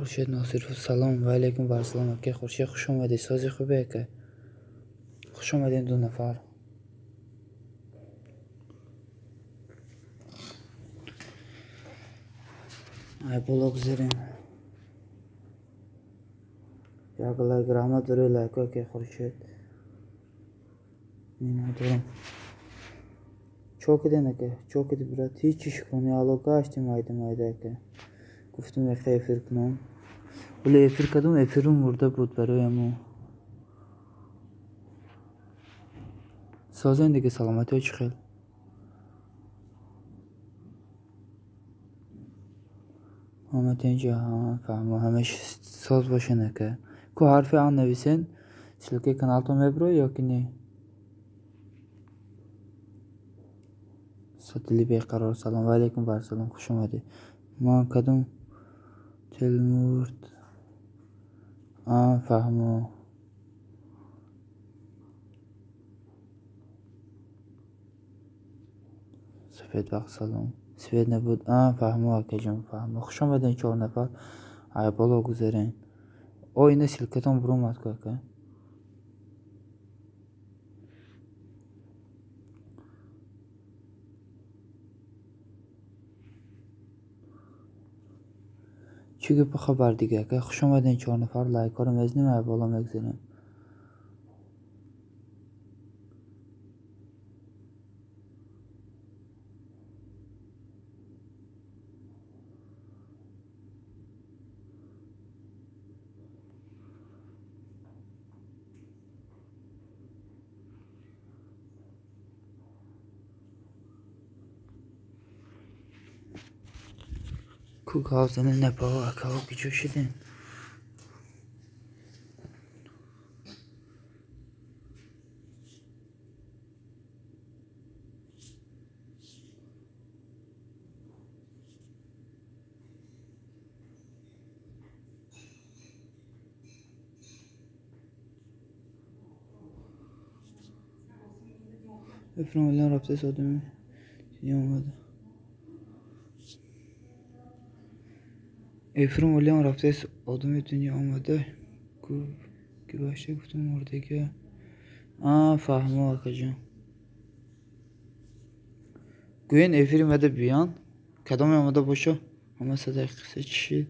Хуршед Носиров, салом ва алейкум вассалом. Ака Хуршед, хуш омадед. Сози хубе ака? Хуш омадед ду нафар. Ай боло гузарем. Як лайк, раҳмат барои лайкҳо, ака Хуршед. Миннатдорам. Чо кардем ака? Чо кардӣ брат? Ҳечи шукрони Алло, гаштем майда майда ака. Гуфтам яка эфир кунам. Вале эфир кардам, эфирум мурда буд барои мо. Созен дига, саломатиҳо чӣ хел? Ҳама тинҷа, ҳама фаҳмо, ҳамаш соз бошен ака. Ку ҳарфи А нависен, ссылкаи каналтон мебирояд ё ки не? Садили беқарор, салом ва алейкум вассалом, хуш омадед. Ман кадом телмурд? А, фаҳмо. Сафедбахт, салом. Свет набуд. А, фаҳмо акаҷон, фаҳмо. Хуш омадед чор нафар. Ай боло гузарен. О, ина ссылкатон буромад ку ака. Чӣ гапа хабар дига ака? Хуш омадед чор нафар. Лайкҳоро мезанем, ай боло мегузарем. Ку гап занем напаҳо акаҳо куҷо шудем? Эфиром валиам рафтааст одами дунё омада. Эфиром валиам рафтааст одами дунё омада. Ку ки башта гуфтам мурдага. А, фаҳмо акаҷон. Гӯен эфири мада биён. Кадоме омада бошо? Ҳама садаи қисса чӣ шид?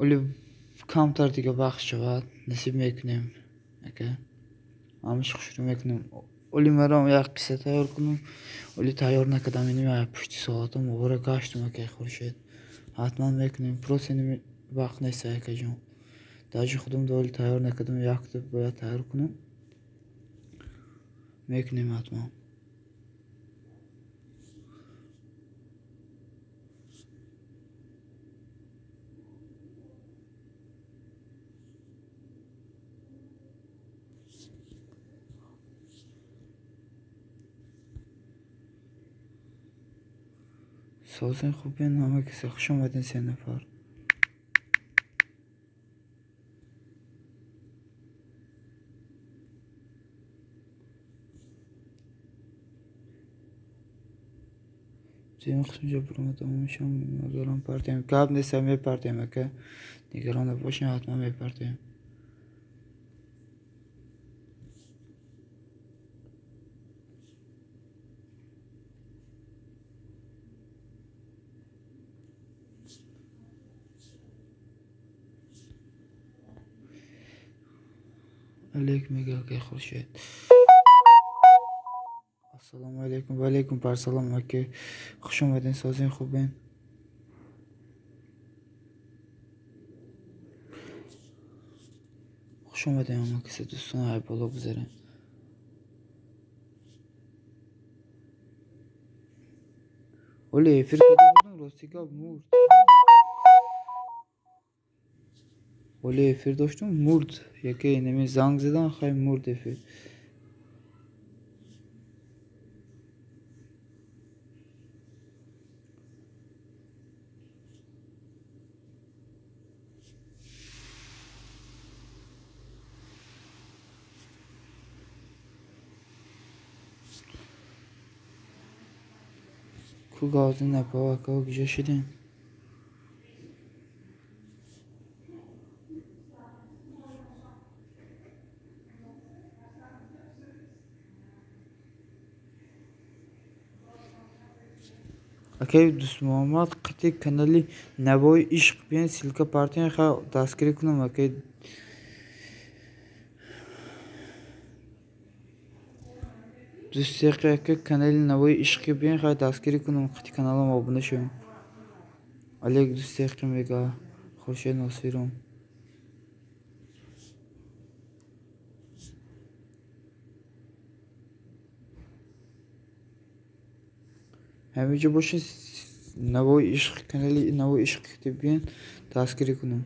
Оли камтар дига вақт шавад, насиб мекунем ака. Ҳамаш хушрӯ мекунем. Оли марам як қисса тайёр кунам. Оли тайёр накардам, инам як пушти соатам овора гаштам акай Хуршед. Ҳатман мекунем. Просто инам вақт нест акаҷон. Даже худам оли тайёр накардам, якта бояд тайёр кунам. Мекунем ҳатман. Созен хубен, ҳама касе хуш омадед се нафар. Дуюм қисмиҷо буромада омӯшам, назарам партиям. Гап нест, мепартиям ака. Нигарон набошем, ҳатман мепартиям. Алейкум мега акай Хуршед. Ассалому алейкум ва алейкум барсалом ака. Хуш омадед, созен хубен. Хуш омадед ҳама касе дӯстон, ай боло гузарем. Оли эфир карда будам, рости гап мурд. Оли эфир доштум, мурд. Яке инами занг задан, хай мурд эфир. Ку гавзин напаҳо акаҳо куҷо шудем? Акай Дӯстмуҳаммад қити канали Навои ишқ биен ссылка партиян ха дастгирӣ кунам акай. Дӯстеқи ака канали Навои ишқи биен ха дастгирӣ кунам қити каналам обуна шавем. Олег Дӯстеқи мега Хуршед Носиров. Ҳаминҷо бошед Навои ишқ канали Навои ишқ биен дастгирӣ кунам.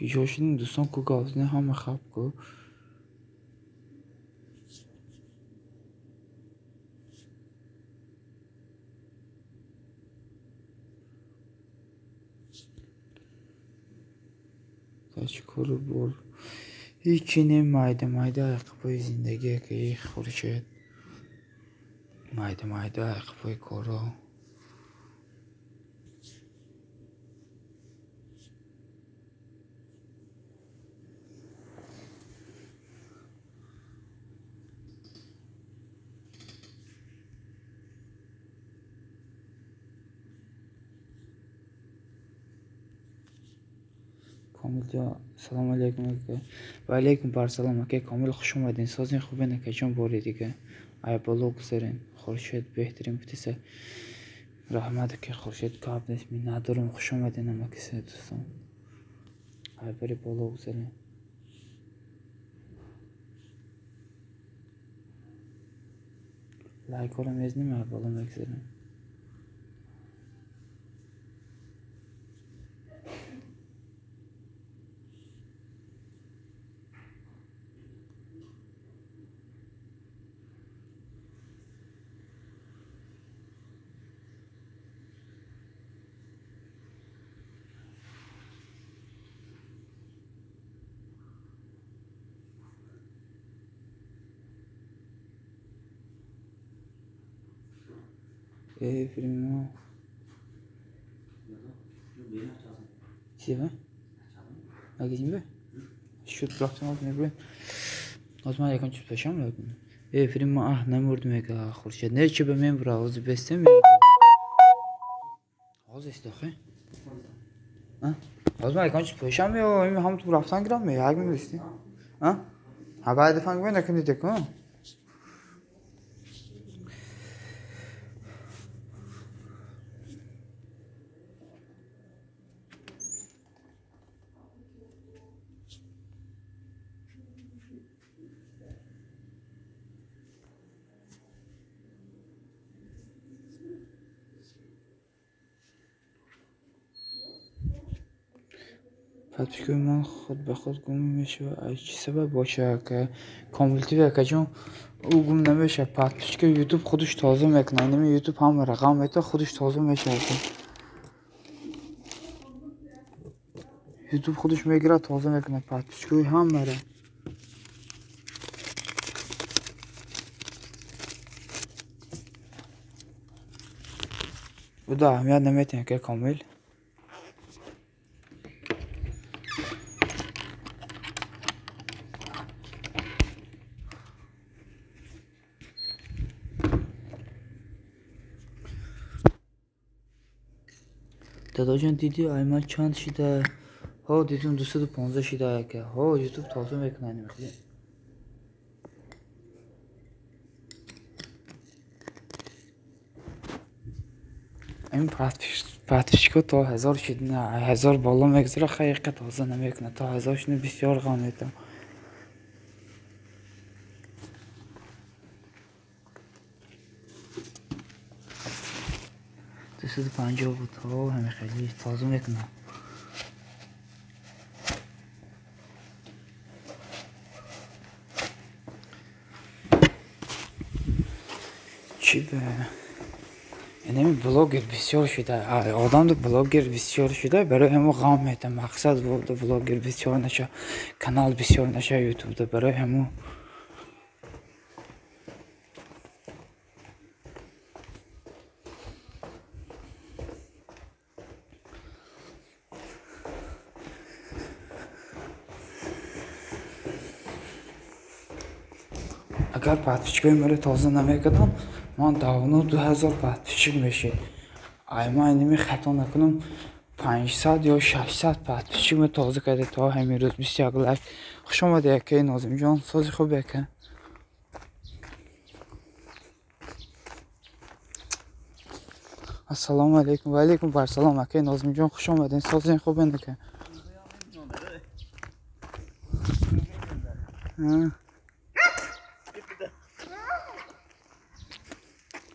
Пишошини дӯстон ку гавзне ҳама хаб ку. Дар чӣ кору бор ҳичи не майда майда айқабҳои зиндагие ки Хуршед майда майда айқабҳои корро. Комил салом алейкум ака. Ва алейкум барсалом ака Комил хуш омадин. Созин хубен ака ҷон бори дига. Ай боло гузарен. Хуршед беҳтарин бутиса. Раҳмат ака Хуршед гап нест миннатдорам. Хуш омадин ҳамакиса дӯстон. Ай бари боло гузарен. Лайкҳоро мезнем ай боло мегузарем. Primo. Чӣ? Магазин бе? Шуд рафтам аз мебурем. Аз ман якон чиз пешам мекунам. Примо аҳ намурд мега Хуршед. Не чи ба мебура ҳозир бестем. Ҳозир истохе? А? Ҳозир ман якон чиз пешам ё ҳам ту рафтан гирам як мебистӣ? А? Ҳа баъд фанг накунед ку? Подпискаи ман худ ба худ гум мешавад. Ай чӣ сабаб бошад ака? Комил ТВ акаҷон ӯ гум намешавад. Подпискаи Ютуб худаш тоза мекунад. Инами Ютуб ҳама рақам метавад худаш тоза мешавад. Ютуб худаш мегирад тоза мекунад подпискаи ҳамаро. Ӯ аҳамият наметиҳад ака Комил. Дадоҷон дидӣ ай ман чанд шида? Ҳо дидум 215 шида ака. Ҳо Ютуб тоза мекунад мехли. Ин Подписчико то 1000 шид, 1000 боло мегузара, хайқа тоза намекунад. То 1000 шуни бисёр ғам метам. Дусаду панҷоҳ буд. Ҳами хеле тоза мекунад. Чӣ ба инами блогер бисёр шуда, одамда блогер бисёр шуда, барои ҳамо ғам метам. Мақсад блогер бисёр наша, канал бисёр наша ютубда, барои ҳамо агар подписчикои маро тоза намекардам, ман давно 2000 подписчик мешид. Ай ман инами хато накунам 500 ё 600 подписчик ма тоза карда то ҳамин рӯз. 21 лайк. Хуш омадӣ акаи Нозимҷон, сози хубе ака. Ассалому алайкум. Ва алайкум вассалом акаи Нозимҷон, хуш омадед. Сози хубе ака.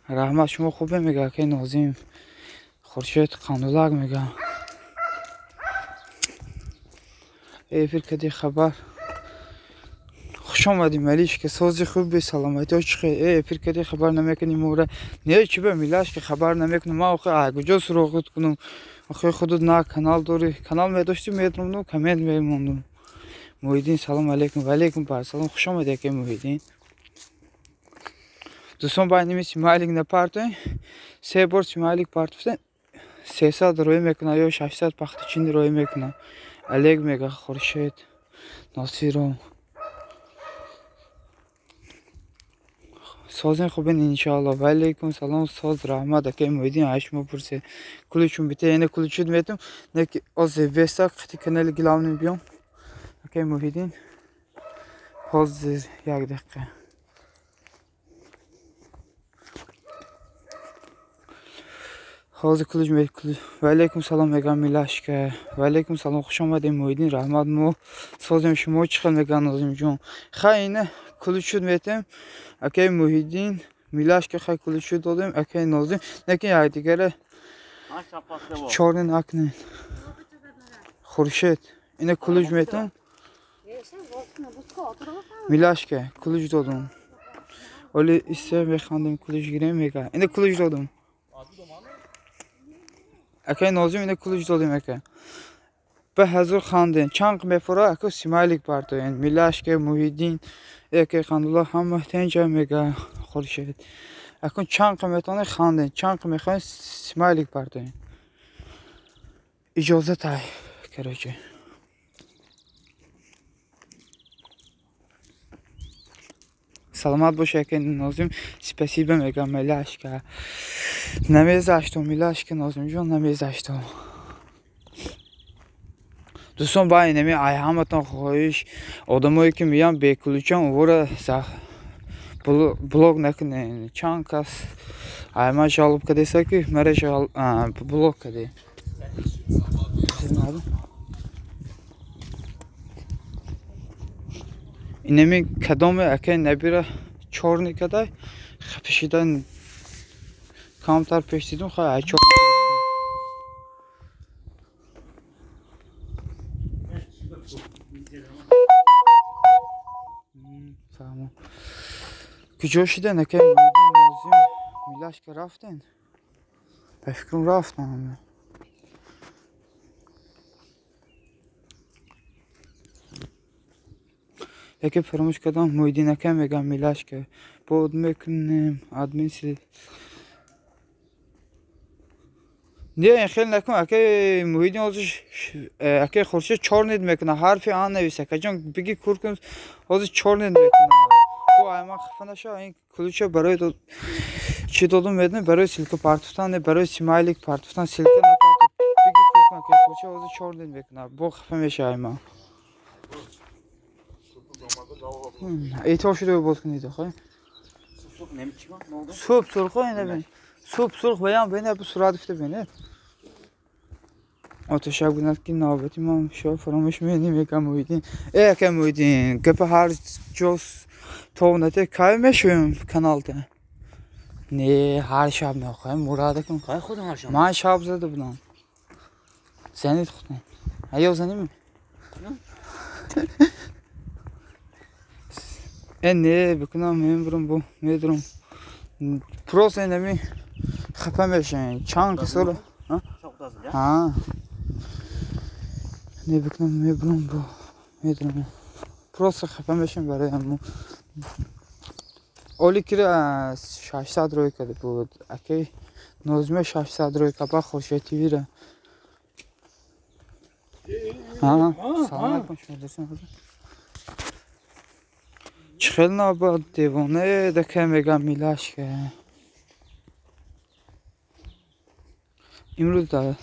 Раҳмат, шумо хубе мега акаи Нозим. Хуршед Қандулак мега. Эфир кади хабар. Хуш омадӣ Малишка, сози хуби, саломатиё чӣ хел? Эфир кади хабар намекунӣ мора. Не, чӣ ба Милашка хабар намекунам. Ман охир куҷо суроғат кунам? Охир худат на канал дорӣ. Канал медоштӣ медондум, коммент мемондум. Муҳиддин, салом алейкум. Ва алейкум вассалом. Хуш омадӣ акаи Муҳиддин. Дӯстон, ба ними смайлик напартоем. Се бор смайлик партофтем, 300 роӣ мекунад ё 600 пахтачини роӣ мекунад. Олег мега, Хуршед Носиров. Созин хубен иншоалло. Ва алейкум салом, соз, раҳмат акаи Муҳиддин, ай шумо пурсед. Куличун бите, яъне куличуд метум, не ки ҳозир веса қити канали главный биём. Акаи Муҳиддин, ҳозир як дақиқа. Ҳозир кулич мекулич. Ва алейкум салом мегам Милашка. Ва алейкум салом, хуш омадед Муҳиддин, раҳмат. Мо созем, шумо чӣ хел меган Нозимҷон? Хай ина кулич шуд метем. Акаи Муҳиддин, Милашка хай кулич шуд додем, акаи Нозим. Лекин якдигара чорне накунед. Хуршед, ина кулич метем. Милашка, кулич додум. Оли исе механдем, кулич гирем мега. Ина кулич додум. Акаи Нозим, ина кулич додем ака. Ба ҳазур ханден. Чанқ мефура, ака смайлик партоен. Милашка, Муҳиддин, акаи Қандулло ҳама тенҷа мега Хуршед. Акун чанқ метавонед ханден, чанқ мехоҳед смайлик партоен. Иҷозат ай, короче. Саломат бош акаи Нозим. Спасибо мегам Милашка. Намезаштум Милашка, Нозимҷон, намезаштум. Дӯстон, ба инами ай ҳаматон хоҳиш, одамое ки меян бекуличан, онвора блог накунед. Чанд кас ай ман жалоб кардеса ки мара блог кардем. Инами кадоме акаи Набира чорни кадай хапишидан камтар пеш дидум, хай ай чор. Фаҳмам. Куҷо шидан акаи Муҳиддин, Нозим, Милашка рафтен? Ба фикрам рафтан. Яке фаромӯш кардам, Муҳиддин ака мегам Милашка. Бод мекунем, админ си. Не, хел накун, акаи Муҳиддин ҳозир акаи Хуршед чор нед мекунад, ҳарфи а навис акаҷон, биги кур кун, ҳозир чор нед мекунад. Бо ай ман хафа наша, ин кулича барои чӣ додум медонӣ, барои силка партофтан, не барои смайлик партофтан, силка напартоф. Биги кур кун, акаи Хуршед ҳозир чор нед мекунад, бо хафа меша ай ман. Эътибор шуда боз кунед, хай. Суб сурх ина бин. Суб сурх баян бин, бу сурат гуфта бинед. Оташак бинад ки навбати ман шояд фаромӯш менем якам Муҳиддин. Э акай Муҳиддин, гапа ҳар ҷо тов нате кай мешавем каналта? Не, ҳар шаб мехоҳем мурада кун. Кай худам ҳар шаб? Ман шаб зада будам. Занид худам. Ё заним? Э не, бикунам мебурам бу медурам. Просто инами хафа мешавем. Чанд касоро? Ҳа. Не бикунам мебурам бу медурам. Просто хафа мешавем барои ҳамун. Оли кира 600 рӯй карда буд. Акай Нозима 600 рӯй кард, Хуршед ТВ-ра. Ҳа, салом алейкум, шумо дӯстон. Чӣ хел навбат девона дака мегам милашка. Имрӯз дар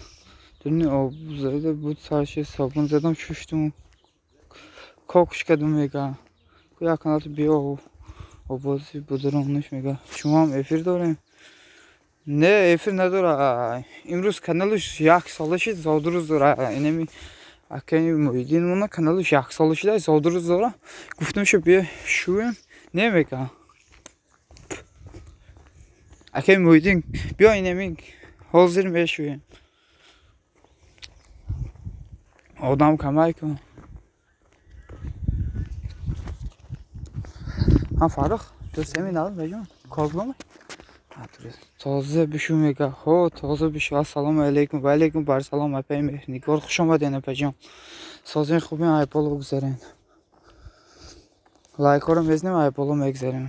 дуни об зада буд, сарши собун задам, шуштум, кокуш кардум мега. Як каналто биё обози бударонаш мега. Шумо ҳам эфир дорем? Не, эфир надора. Имрӯз каналуш як сола шид, зодрӯз дора. Инами акаи Муҳиддин мона каналуш як сола шида, зодрӯз дора. Гуфтам шо биё шӯем. Не мега. Акаи Муҳиддин биё инами ҳозир мешӯем. Одам камай кун. Ҳа Фаррух, дӯст ҳамин алон баҷон, коргоҳ? Тоза бишу мега. Ҳо, тоза бишу. Ассалому алайкум. Ва алайкум барсалом апаи Меҳрнигор. Хуш омадед апаҷон. Созин хубин айболо гузарен. Лайкҳоро мезнем, айболо мегзарем.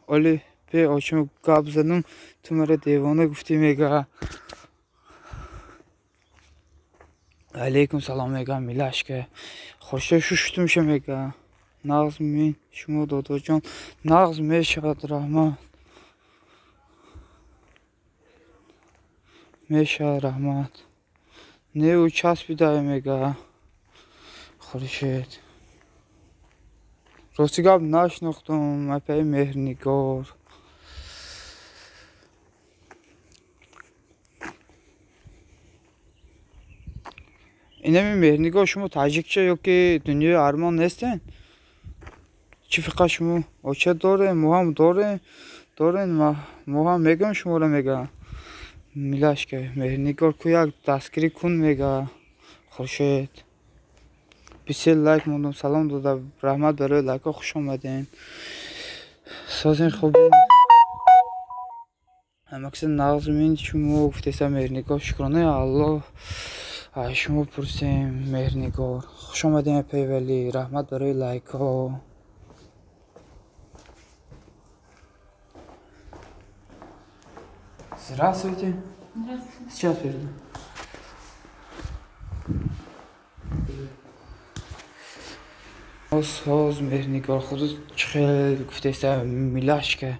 Оли бе очим гап задум, ту мара девона гуфтӣ мега. Алайкум салом мега милашка. Хуршед шуштумша мега. Нағз мин шумо додоҷон. Нағз мешавад раҳмат. Мешавад раҳмат. Не ӯ часпидай мега. Хуршед. Рости гап нашинохтум апаи Меҳрнигор. Инами Меҳрнигор шумо таҷикча ё ки дунёи армон нестен? Чӣ фиқат шумо оча дорем, мо ҳам дорем, дорем, мо ҳам мегӯем шуморо мега. Милашка Меҳрнигор ку як дастгирӣ кун мега. Хуршед. 23 лайк мондум, салом дода, раҳмат барои лайкҳо, хуш омадем. Созин хубин. Ҳамакса нағз мин шумо гуфтеса Меҳрнигор, шукронаи Аллоҳ. Шумо пурсем Меҳрнигор. Хуш омадем апаи Валӣ, раҳмат барои лайкҳо. Здравствуйте. Здравствуйте. Сейчас перейду. Соз Меҳрнигор худо чӣ хел гуфтеса милашка.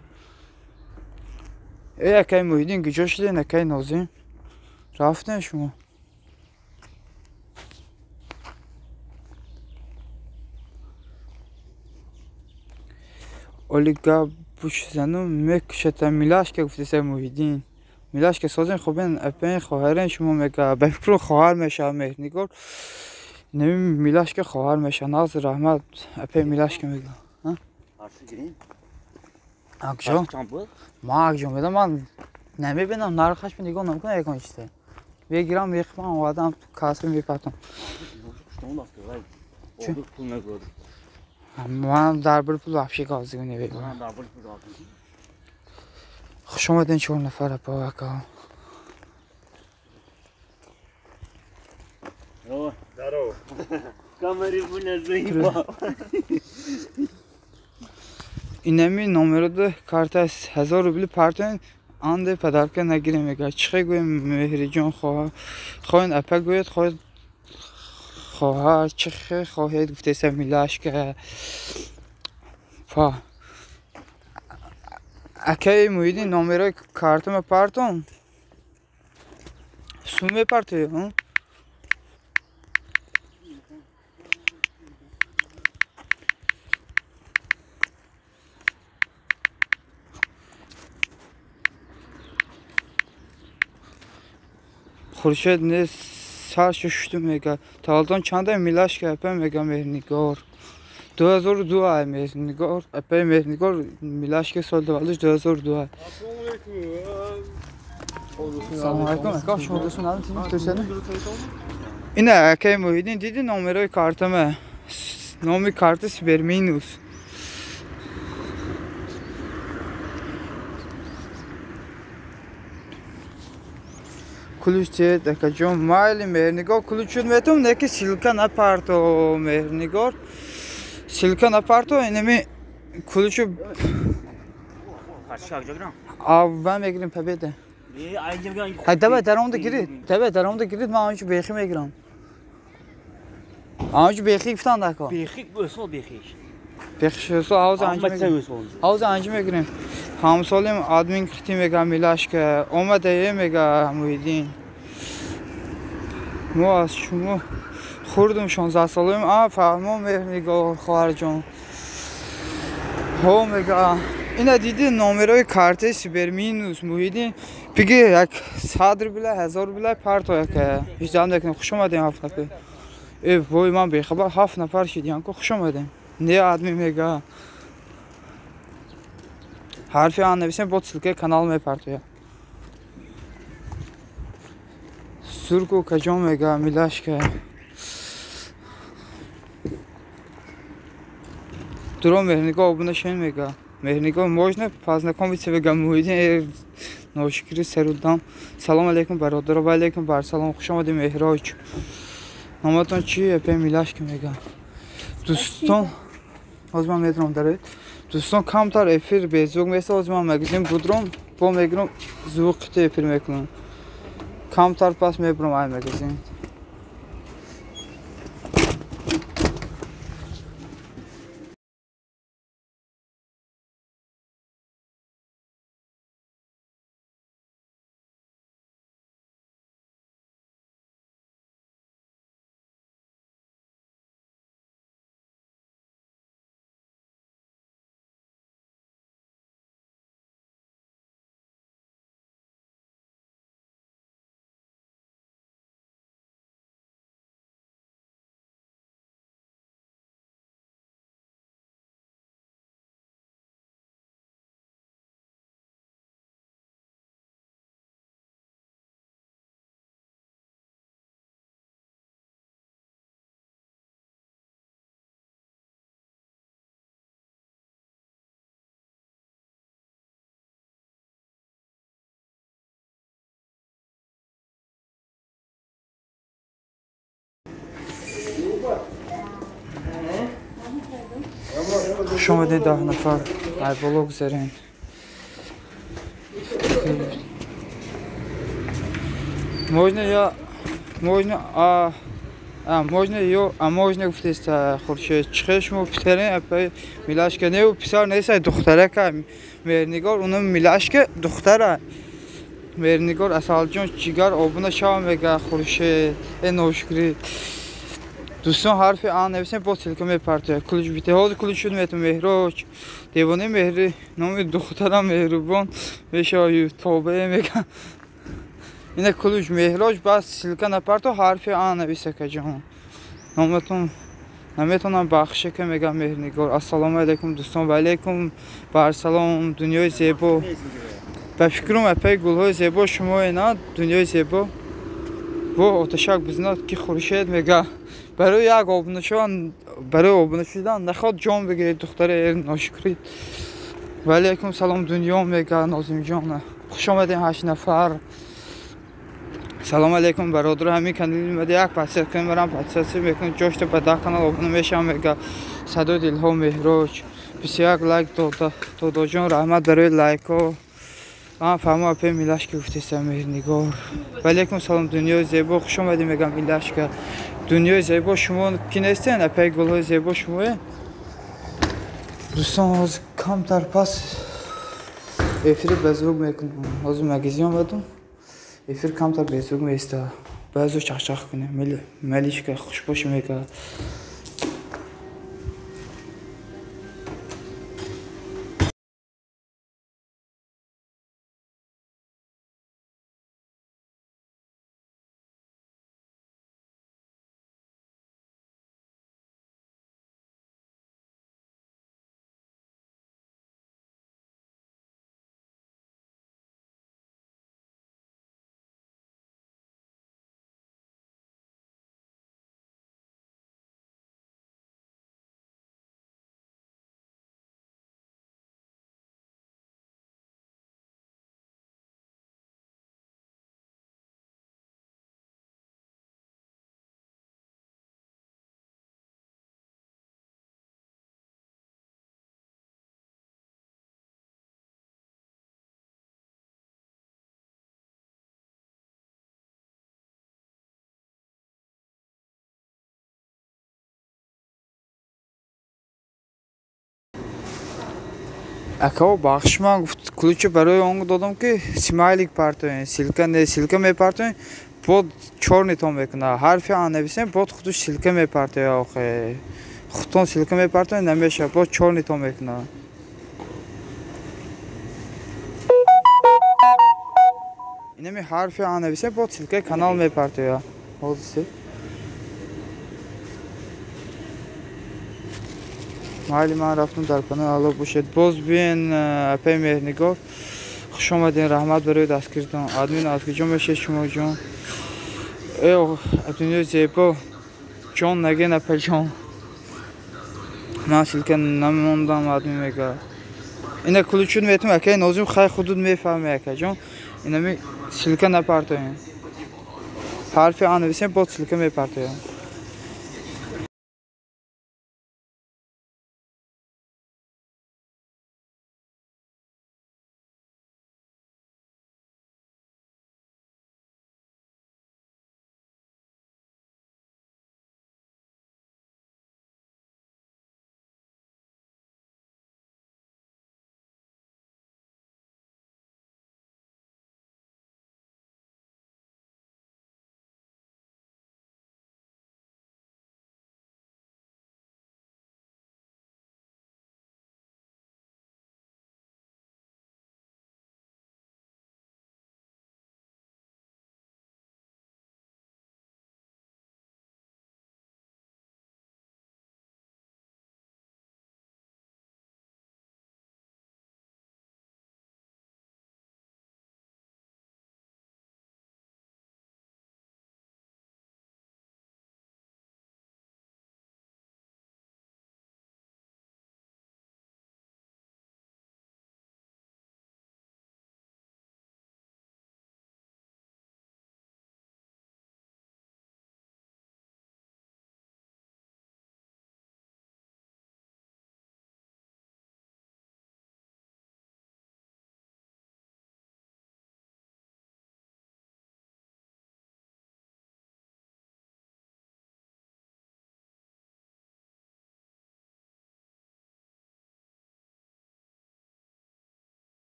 Э акаи Муҳиддин куҷо шудед акаи Нозим? Рафтем шумо? Оли гап бушзану мекушата милашка гуфтеса Муҳиддин. Милашка созен хубен апаин хоҳарен шумо мега. Ба фикру хоҳар мешавад Меҳрнигор. Неми милашка хоҳар мешавад. Нағз раҳмат апаи милашка мега. Акҷо? Ман акҷо медам, ман намебинам нархаш нигоҳ намекунам ягон чизе. Мегирам, мехӯрам, овардам касба мепартам. Ман дар бир пул вообще гавзига намебинам. Хуш омадед 4 нафар апа ака. Здорово. Камери меня заебал. Инами номерода карта 1000 рубли партоен, анде подарка нагирем мега. Чӣ гӯем Меҳриҷон хоҳед апа гӯед, хоҳед хоҳар, чӣ хоҳед гуфтеса милашка. Фа. Акаи Муҳиддин номерои картама партон. Сум мепартоед, ҳа? Хуршед не Саршо шуштум мега. Таваллудон чанда Милашка апай мега Меҳрнигор. 2002 ай Меҳрнигор, апай Меҳрнигор Милашка сол таваллудш 2002 ай. Салом алейкум. Ака шумо дӯстон надоред тӯсани? Ина акай Муҳиддин диди номерои картама. Номи карта Сберминус. Ключ тед акаҷон майли Меҳрнигор ключ шуд метавон неки ссылка напарто Меҳрнигор. Ссылка напарто инами ключу аввал мегирем победа. Ҳай давай даромада гирид. Давай даромада гирид ман анчу бехи мегирам. Анчу бехи гуфтанд ака. Бехи өсол бехиш. Бехиш өсол ҳавз анчу мегирем. Ҳавз анчу мегирем. Ҳамсолим админ қити мега Милашка омадае мега Муҳиддин. Мо аз шумо хурдум 16 солаем. А фаҳмо Меҳрнигор хоҳарҷон. Ҳо мега ина диди номерои картаи Сберминус Муҳиддин биги як 100 рубля 1000 рубля парто яка. Ҳеҷ дам накунем. Хуш омадем ҳафт нафар. Э вой ман бехабар ҳафт нафар шидиям ку хуш омадем. Не админ мега. Ҳарфи А нависем бо ссылкаи канал мепартояд. Сурку каҷон мега Милашка. Дуро Меҳрнигор обуна шен мега. Меҳрнигор можно познакомиться мега Муҳиддин ношукри сарудам. Салом алейкум бародаро ва алейкум барсалом. Хуш омадед Меҳроҷ. Номатон чи? Эпе Милашка мега. Дӯстон ҳозир ман медонам дароед. Дӯстон камтар эфир беззвук места. Ҳозир ман магазин будром бо мегирам звук қити эфир мекунам. Камтар пас мебурам ай магазин. Хуш омадед 10 нафар. Ай боло гузарем. Можно я можно а можно ё а можно гуфтеста Хуршед. Чихе шумо писарен апай Милашка не писар несай духтарака Меҳрнигор унам Милашка духтара. Меҳрнигор Асалҷон чигар обуна шава мега Хуршед. Э ношукри. Дӯстон ҳарфи А нависем бо ссылка мепартояд. Ключ бите. Ҳозир ключ шуд метавон Меҳроҷ. Девонаи Меҳри номи духтарам Меҳрубон мешавад тобее мега. Ина ключ Меҳроҷ бас ссылка напарто ҳарфи А навис акаҷон. Номатон наметавонам бахшака мега Меҳрнигор. Ассалому алайкум дӯстон ва алайкум барсалом дунёи зебо. Ба фикрам апаи гулҳои зебо шумое на дунёи зебо. Во оташак бизнад ки Хуршед мега. Барои як обуна шудан, барои обуна шудан наход ҷон бигиред духтари ношукрӣ. Ва алайкум салом дунё мега Нозимҷон. Хуш омадед 8 нафар. Салом алейкум бародаро ҳамин канали омада як подписка кунем барам подписка мекунем ҷошта ба 10 канал обуна мешавам мега садои дилҳо Меҳроҷ. 21 лайк дода Додоҷон раҳмат барои лайкҳо. Ман фаҳмо апе Милашка гуфтеста Меҳрнигор. Ва алейкум салом дунёи зебо хуш омадед мегам Милашка. Дунёи зебо шумо ки нестен апаи гулҳои зебо шумое. Дӯстон ҳозир камтар пас эфири беззвук мекунам. Ҳозир магазин омадам. Эфир камтар беззвук меиста. Баъзо чахчах кунем. Мелишка хуш бошӣ мега. Акао бахшиш ман гуфт ключо барои он додам ки смайлик партоен, ссылка не ссылка мепартоен, бод чёрный мекуна. Ҳарфи А нависем, бод худуш ссылка мепартоя охе. Худтон ссылка мепартоен намеша, бод чёрный мекуна. Инами ҳарфи А нависем, бод ссылкаи канал мепартоя. Ҳозир майли ман рафтам дар паноҳи Аллоҳ бошед. Боз биен апаи Меҳрнигор. Хуш омадем, раҳмат барои дастгиритон. Админ аз куҷо мешед шумо ҷон? Э дунёи зебо ҷон наген апаҷон. Ман ссылка намондам админ мега. Ина ключуд метум акаи Нозим хай худуд мефаҳме акаҷон. Инами ссылка напартоем. Ҳарфи А нависем, бод ссылка мепартоем.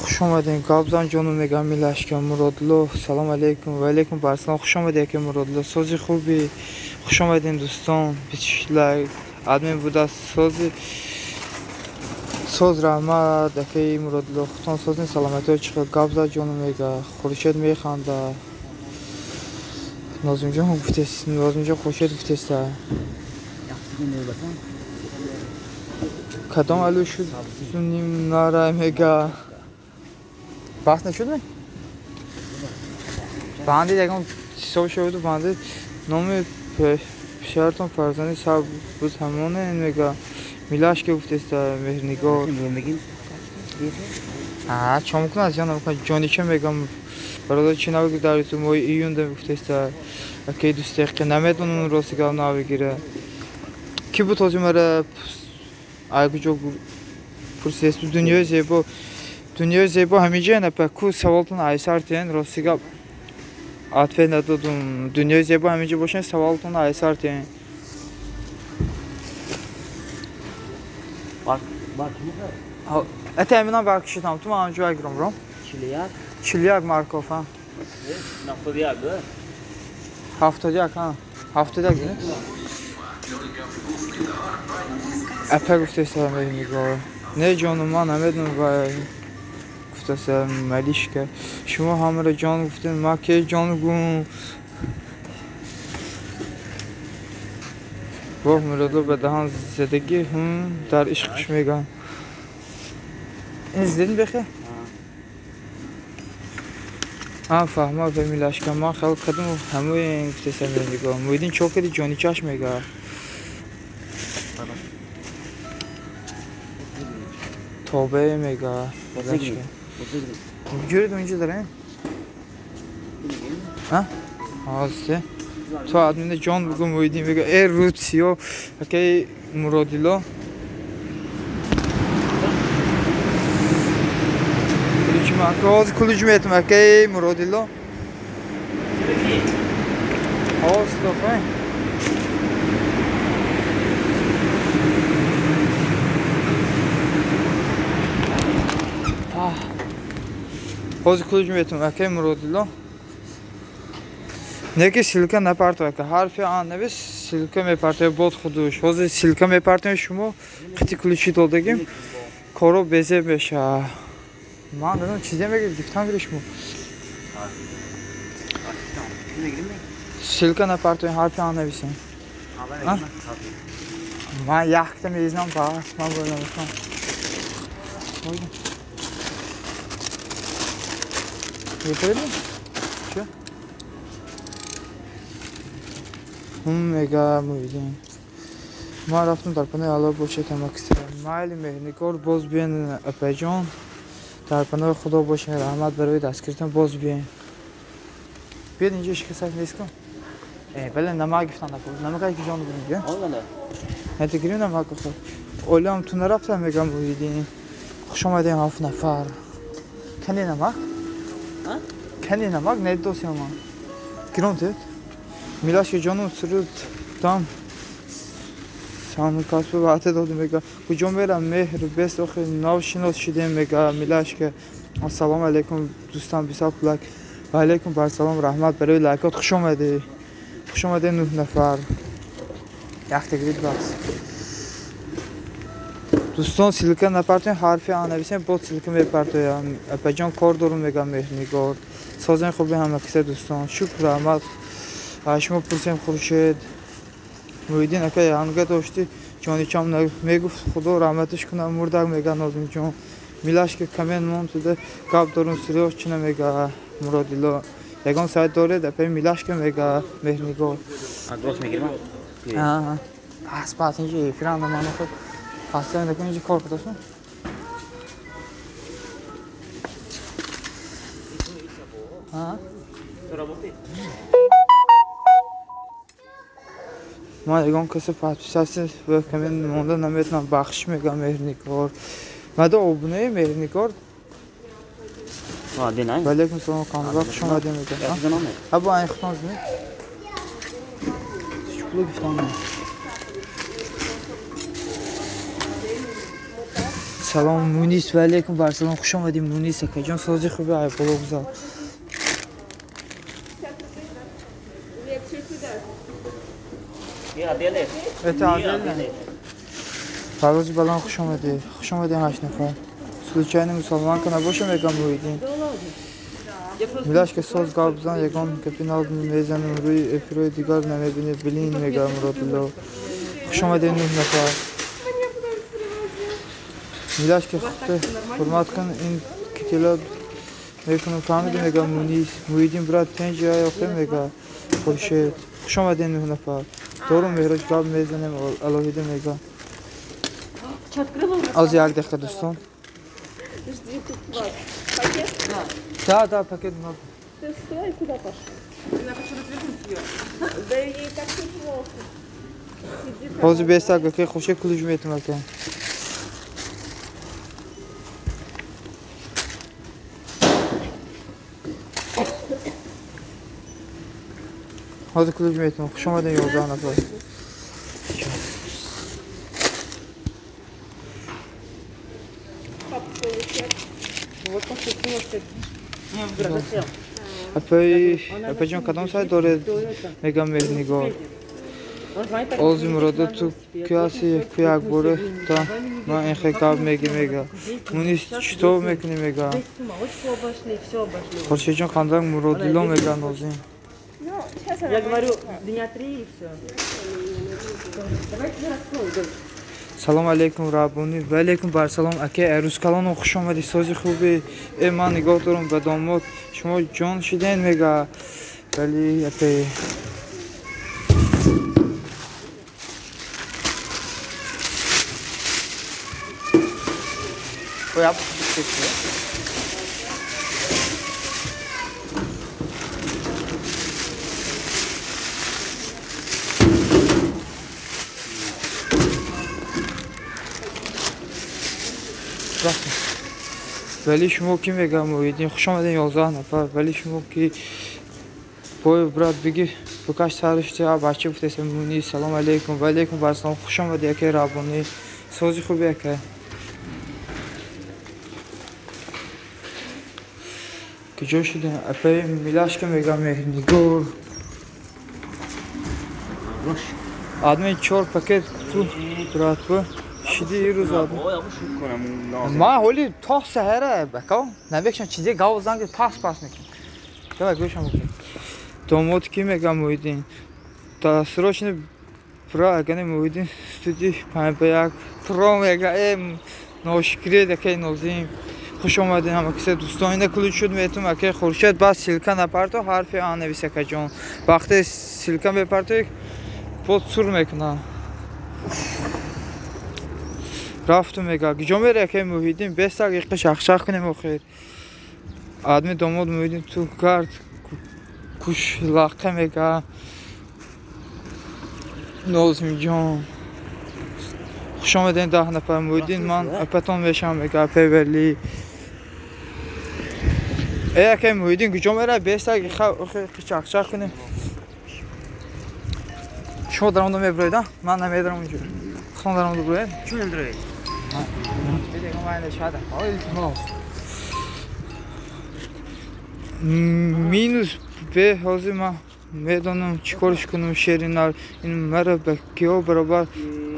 Хуш омадем. Гапзан ҷону мегам милашка Муродло. Салом алейкум. Ва алейкум барсалом. Хуш омадед ака Муродло. Сози хуби. Хуш омадем дӯстон. 26 лайк. Админ буда сози. Соз раҳмат акаи Муродло. Худтон созин саломатиҳо чӣ Гапзан ҷону мега. Хуршед механда. Нозимҷон гуфтест. Нозимҷон Хуршед гуфтеста. Кадом алу шуд ним нара мега. Баҳс нашуд ме? Бандид ягон ҳисоб шуду бандид номи писаратон фарзанди сар буд ҳамоне мега. Милашка гуфтеста Меҳрнигор. А чо мекунад зиён намекунад. Ҷонича мегам бародар чӣ навигир дар ютуб моҳи июнда гуфтеста. Акаи дӯстдақиқа намедонам рости гап навигира. Кӣ буд ҳозир мара ай куҷо пурсидест? Дунёи зебо. Дунёи зебо ҳамиҷа напа ку саволтон айсар тиен рости гап ответ надодум. Дунёи зебо ҳамиҷа бошен саволтон айсар тиен. Ата аминам баркишидам ту ман ҳамҷо агирам ром. 41 41 Марков ҳа. 71 71 ҳа. 71 не? Апа гуфтеста Меҳрнигор. Не ҷону ман намедонам ва гуфтаста Малишка. Шумо ҳамаро ҷон гуфтем, ман ке ҷон гум. Воҳ Муродло ба даҳан задагӣ дар ишқш мегӯям. Ин зидин бехе? Ҳа фаҳма ба Милашка ман хел кардам ҳамои гуфтеста Меҳрнигор. Муҳиддин чо кардӣ ҷоничаш мега. Тобе мега. Гӯред онҷо дарем? Ҳозир. Ту админа ҷон бугу Муҳиддин мега э рутсиё акаи Муродило. Ҳозир кулуҷ метам акаи Муродило. Ҳозир дофай. Ҳозир кулуҷ метам акаи Муродило. Неки ссылка напартоя ака. Ҳарфи А навис ссылка мепартоя бод худуш. Ҳозир ссылка мепартоем шумо қити ключи додагим коро безеб меша. Ман дадам чизе мегирифт гифтам гири шумо. Ссылка напартоем ҳарфи А нависем. Ман якта мезнам бас ман бояд намекунам. Чё? Мега Муҳиддин. Ман рафтам дар паноҳи Аллоҳ бошед ҳамакиса. Майли меҳрнигор боз биён апаҷон. Дар паноҳи Худо бошед. Раҳмат барои дастгиритон боз биён. Биёд инҷо шикастак нест кун. Бале намак гифтан напуд. Намак ки ҷон будем биё. Ҳатто гирим намак хӯр. Олиам ту нарафтам мегам Муҳиддин. Хуш омадем ҳафт нафар. Кани намак? Кани намак недосем ман. Гиром тед? Милашки ҷоном суруд там самкасб ваъда додем мега куҷо мерам меҳр бес охи нав шинос шидем мега Милашка. Ассалому алайкум дӯстам бисаб лайк. Ва алайкум барсалом раҳмат барои лайкот. Хуш омадӣ. Хуш омадӣ нӯҳ нафар. Якта гирид бас. Дӯстон ссылка напартоем ҳарфи А нависем бод ссылка мепартоям. Апаҷон кор дорум мега меҳрнигор. Созен хуби ҳамакиса дӯстон. Шукр раҳмат. Шумо пурсем Хуршед. Муҳиддин ака янга дошти ҷоничам мегуфт Худо раҳматиш кунад мурдак мега Нозимҷон. Милашка камен мон туда гап дорум сирёз чина мега Муродило. Ягон сайт доред апаи Милашка мега Меҳрнигор. Пас пас инҷо эфиранда ман худ пас накун инҷо кор кардасун. Ман ягон касе подписаться ва коммент монда наметавонам. Бахшиш мегӯям Меҳрнигор. Мада обунаи Меҳрнигор. Ва алайкум салом Камрон хуш омадед мегӯям. Або айн хутон зинед. Чӣ пуло гифтам? Салом Мунис ва алайкум барсалом хуш омадед Мунис акаҷон сози хуби ай боло гузар. Это отдельно? Парвози баланд хуш омадед. Хуш омадед ҳашт нафар. Случайно мусалманка набошам мегам Муҳиддин. Милашка соз гап бизан ягон гапи нав мезанем рӯи эфирҳои дигар намебинед билин мега Муродулло. Хуш омадед нӯҳ нафар. Милашка худта ҳурмат кун ин китела мекунам фаҳмиди мега Мунис. Муҳиддин брат тенҷ ё мега Хуршед. Хуш омадед нӯҳ нафар. Дорум Меҳроҷ гап мезанем алоҳида мега. Аз як дақиқа дӯстон. Да, да, пакет много. Ты встала и куда пошла? Я хочу развернуть ее. Да ей так все плохо. Ҳозир бестак ака хушек кулуҷ метам ака. Ҳозир кулуҷ метам. Хуш омадед 11 нафар. Апаҷон кадом сайт доред мегам Меҳрнигор. Ози Муродо ту ки ҳасти ку якбора та ман инхе гап меги мега. Мунис чито мекунӣ мега. Хуршедҷон қандак Муродило мега Нозим. Я говорю, дня три и все. Давайте раскрою. Салом алейкум Раббонӣ. Ва алейкум барсалом ака Арӯскалоно хуш омадӣ сози хуби. Ман нигоҳ дорам ба домод. Шумо ҷон шиден мега. Вале апа Ой, Вали шумо ки мега Муҳиддин, хуш омадем 11 нафар. Вали шумо ки бой брат биги букаш саришти бача гуфтеса муни салом алейкум ва алейкум вассалом. Хуш омади акай Раббонӣ. Сози хуби акай. Куҷо шудем? Апай Милашка мега Меҳрнигор. Адми 4 пакет ту брат бу. Шиди ирӯз адми. Ма ҳоли то саҳара бака навекшан чизе гав занг пас пас мекунам. Давай гӯшам бикун. Домод ки мега Муҳиддин. Та срочно про агане Муҳиддин студи 51 про мега ношукри дакай Нозим. Хуш омадин ҳама киса дӯстон. Ина ключ шуд метум акай Хуршед бас ссылка напарто ҳарфи а навис акаҷон. Вақте ссылка мепартои под сур мекунам. Рафту мега. Куҷо мере акай Муҳиддин? Бестак иққа шахшах кунем охир. Адми домод Муҳиддин ту кард кушлаққа мега. Нозимҷон. Хуш омадем 10 нафар. Муҳиддин ман апатон мешавам мега апай Вали. Акай Муҳиддин куҷо мере? Бестак иққа шахшах кунем. Шумо дар онда мебироед, а? Ман намедорам онҷо. Худтон дар онда бироед? Чун намедороед? Минус бе ҳозир ман медонам чӣ корш кунам шеринар. Ин мара ба киҳо баробар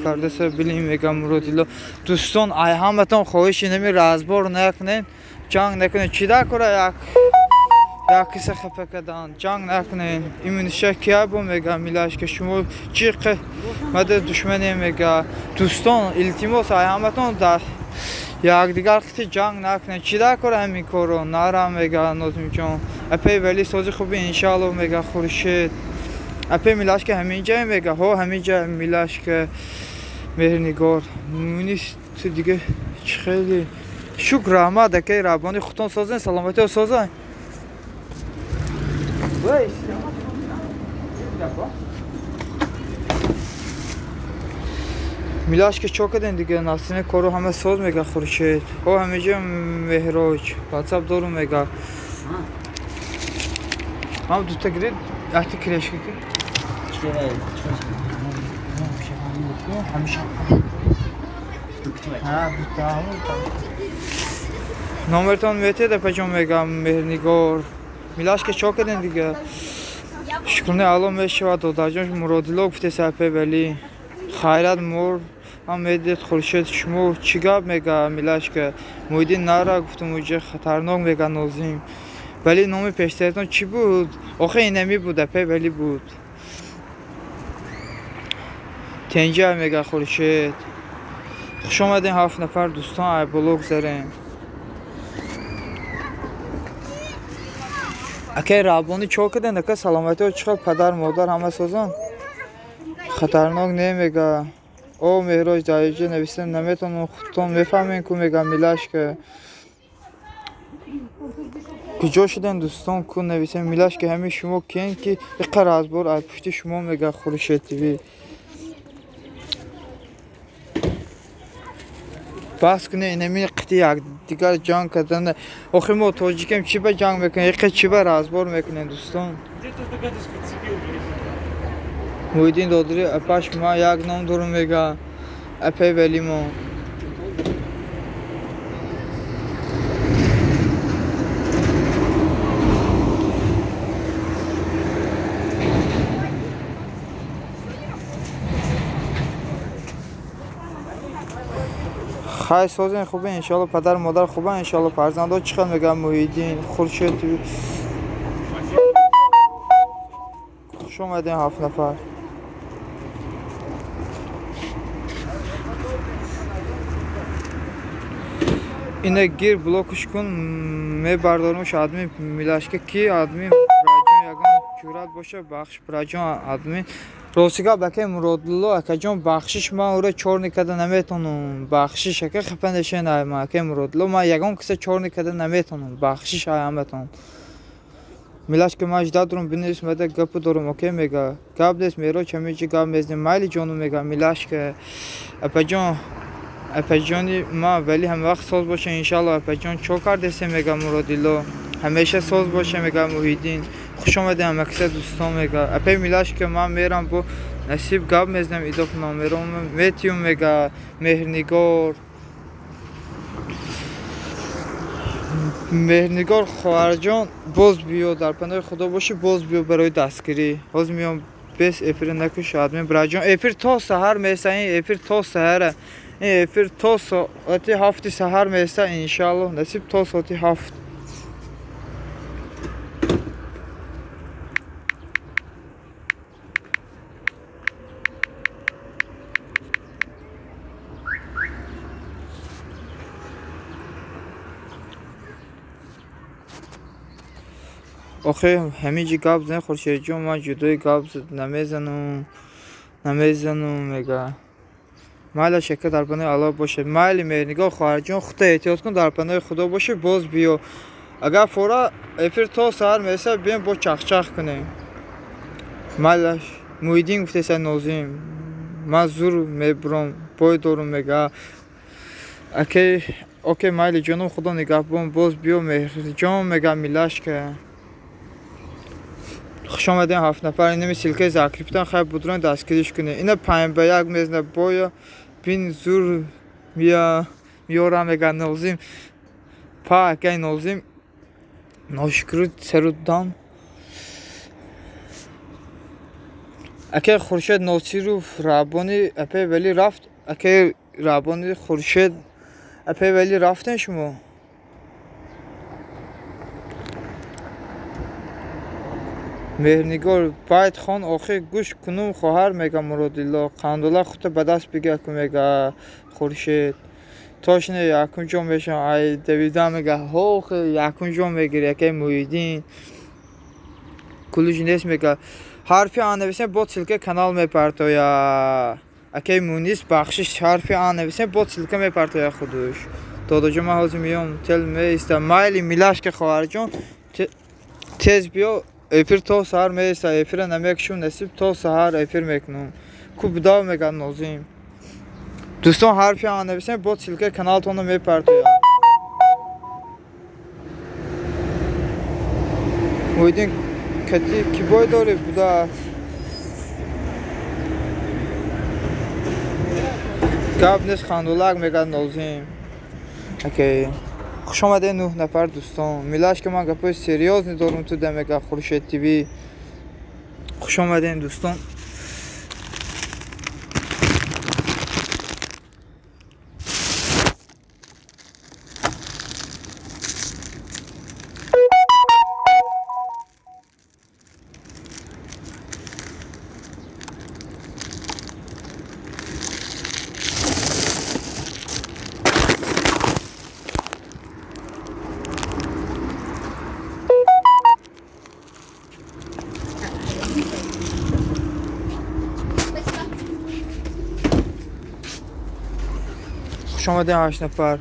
кардаса билим мега Муродилло. Дӯстон, ай ҳаматон хоҳиш инами разбор накунед, ҷанг накунед. Чӣ дакора як киса хафа кардан, ҷанг накунед. Имниша кия бо мега Милашка, шумо чӣ мада душмане мега. Дӯстон, илтимос ай ҳаматон дар якдигар хити ҷанг накунед. Чӣ дакора ҳамин корро? Нара мега Нозимҷон. Апай Вали сози хуби иншаалло мега Хуршед. Апай Милашка ҳамин ҷа мега. Ҳо ҳамин ҷа Милашка Меҳрнигор. Мунис ту дига чӣ хеле. Шукр раҳмат акай Раббонӣ, худтон созен, саломатиҳо созан. Милашка чо кардем дига? Насине кору ҳама соз мега Хуршед. Ҳо ҳамин ҷа Меҳроҷ. Ватсап дорум мега. Ҳам дута гиред, якта крешка ки. Номертон метед апаҷон мега Меҳрнигор. Милашка чо кардем дига? Шукрне Алло мешавад додарҷон Муродилло гуфтеса апай Вали. Хайрат мур ҳам медид Хуршед. Шумо чӣ гап мега Милашка? Муҳиддин нара гуфтум уҷа хатарнок мега Нозим. Вали номи пештаратон чӣ буд? Охе инами буд апай Вали буд. Тенҷа мега Хуршед. Хуш омадем 7 нафар дӯстон, ай боло гузарем. Акай Раббонӣ чо кардем? Ака саломатиҳо чӣ хел? Падар модар ҳама созан? Хатарнок не мега. О Меҳроҷ даиҷа нависем наметонам, худтон мефаҳмем ку мега Милашка. Куҷо шудем дӯстон ку нависем Милашка ҳамин шумо киен ки иққа разбор аз пушти шумо мега Хуршед ТВ. Баҳс кунед инами қити якдигар ҷанг кардан. Охи мо тоҷикем, чӣ ба ҷанг мекунем? Иққа чӣ ба разбор мекунем дӯстон? Муҳиддин додари апаш ман як ном дорум мега апай Валимо. Хай созен хубе иншаалло, падар модар хубан иншаалло, фарзандо чӣ хел мега Муҳиддин Хуршед. Хуш омадем 7 нафар. Ина гир блокш кун мебардормуш адми Милашка ки адми Браҷон ягон ҷуръат боша бахш Браҷон адми. Рости гап акай Муродулло акаҷон бахшиш ман ӯро чорни карда наметонам. Бахшиш ака хафа нашен ай ман акай Муродулло ман ягон киса чорни карда наметонам. Бахшиш ай ҳаматон. Милашка ман жда дорум бинавис мада гапу дорум окей мега. Гап нест Меҳроҷ ҳамин ҷо гап мезанем. Майли ҷону мега Милашка. Апаҷон Апаҷони ма вале ҳама вақт соз боша иншалло. Апаҷон чо кардесе мега Муродилло. Ҳамеша соз боша мега Муҳиддин. Хуш омадем ҳамакиса дӯстон мега. Апаи Милашка ман мерам бо насиб гап мезанам идоф номером метиюм мега Меҳрнигор. Меҳрнигор хоҳарҷон боз биё дар паноҳи Худо бошӣ боз биё барои дастгирӣ. Ҳозир меём бес эфир накуш админ браҷон. Эфир то саҳар меса ин эфир то саҳара. Ин эфир то соати 7 саҳар меса иншааллоҳ насиб то соати 7. Охе ҳаминҷи гап зани Хуршедҷон ман ҷудои гап намезанум мега. Майла шака дар паноҳи Аллоҳ бошед. Майли Меҳрнигор хоҳарҷон худта эҳтиёт кун дар паноҳи Худо бошӣ боз биё. Агар фора эфир то саҳар мераса биём бо чахчах кунем. Майлаш Муҳиддин гуфтеса Нозим ман зур мебурам бой дорум мега. Окей майли ҷоном Худо нигаҳбон боз биё Меҳрҷон мега Милашка. Хуш омадем 7 нафар. Инами силкаи закриптан хайр будрон дастгириш кунед. Ина 5 ба 1 мезна боя бин зур миёра мега Нозим. Па акай Нозим ношукру саруддам. Акай Хуршед Носиров Рабони апай вали рафт. Акай Рабони Хуршед апай вали рафтен шумо. Меҳрнигор байт хон охир гӯш кунум хоҳар мега Муродилло. Қандола худта ба даст бигир ку мега Хуршед. Тошне якум ҷо мешавам ай давида мега ҳохи якум ҷо мегири акай Муҳиддин. Кулуҷ нест мега. Ҳарфи А нависем бо ссылка канал мепартоя. Акай Мунис бахшиш ҳарфи А нависем бо ссылка мепартоя худуш. Додоҷон ман ҳозир меём тел меиста. Майли Милашка хоҳарҷон тез биё. Эфир то саҳар меиста, эфира намекушум, насиб то саҳар эфир мекунум. Ку будав мега Нозим. Дӯстон ҳарфи А нависем бо ссылка каналтонро мепартоям. Муҳиддин кати ки бой дорӣ будааст? Гап нест хандулак мега Нозим. Окей. Хуш омадед 9 нафар дӯстон. Милашка ман гапҳои серьёзни дорум ту да мега Хуршед ТВ. Хуш омадед дӯстон. Хуш омадем 8 нафар.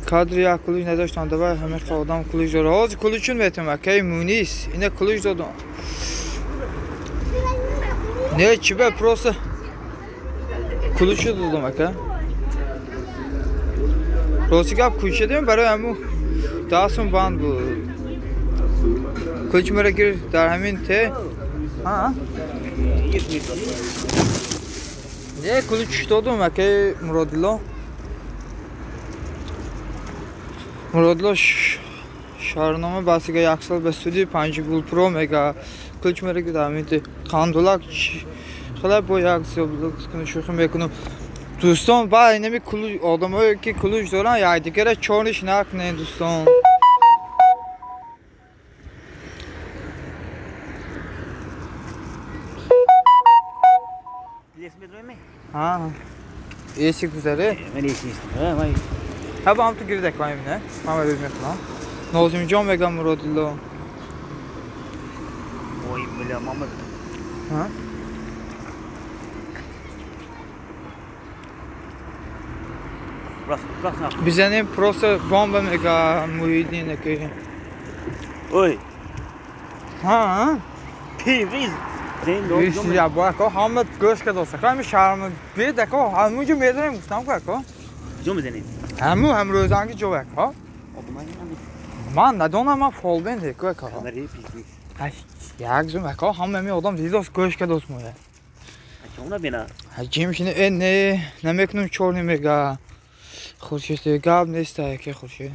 Кадри як кулуҷ надоштам, давай ҳамин одам кулуҷ дора. Ҳозир кулуҷ чун метавонам? Акай Мунис, ина кулуҷ додам. Не, чи ба просто кулуҷ додам ака. Рости гап кӯча дем барои ҳамун дастам банд буд. Кулуҷ мара гир дар ҳамин те. Ҳа? Не, кулуҷ додам акай Муродилло. Муродилло шаҳрнома басига як сол ба суди 5 гулпро мега. Кулуҷ мара гир дар ҳамин те. Қандулак хеле бо як шӯхӣ мекунам. Дӯстон ба инами кулуҷ одамое ки кулуҷ доранд якдигара чориш накунед дӯстон. Эси гузаре? Ҳа ба ҳам ту гирдак ва ҳамина. Ман ба мехонам. Нозимҷон мега Муродилло. Ой, бля, мама. Ҳа? Бизанем просто бомба мега Муҳиддин аки. Ой. Ҳа? Пивиз. Я бо ако ҳама гӯш кардост. Ако ҳами шарм бид ако ҳамунҷо медонем гуфтам ку ако. Куҷо мезанем? Ҳаму ҳамрӯзанги ҷо ака. Ман надонам, ман фолбен деку ака. Як зум ака, ҳама ми одам дидос гӯш кадос моя. Чона бина? Ҷим шини э не, намекунам чор мега. Хуршед гап нест ака Хуршед.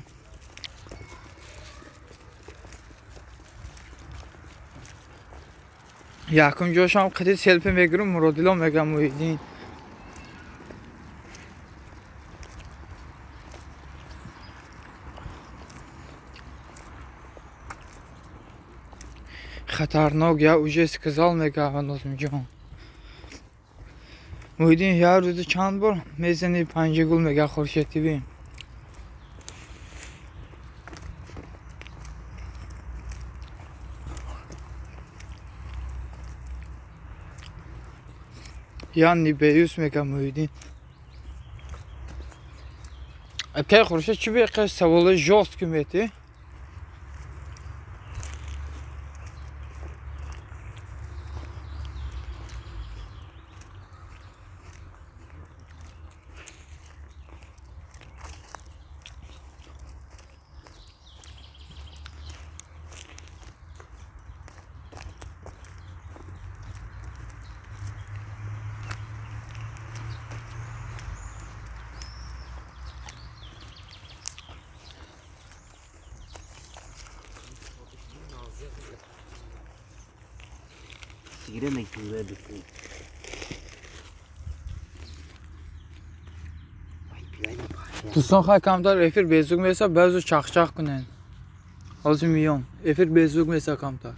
Якум ҷошам қиди селфи мегирам, Муродило мега Муҳиддин. Хатарнок, я уже сказал, мега Нозимҷон. Муҳиддин як рӯзи чанд бор мезани панҷагул мега Хуршед ТВ. Я не боюсь, мега Муҳиддин. Акай Хуршед чӣ беқе саволи жёсткий метӣ? Дӯстон, хай камтар эфир безук меса, баъзу чахчах кунен. Ҳозир миём. Эфир безук меса камтар.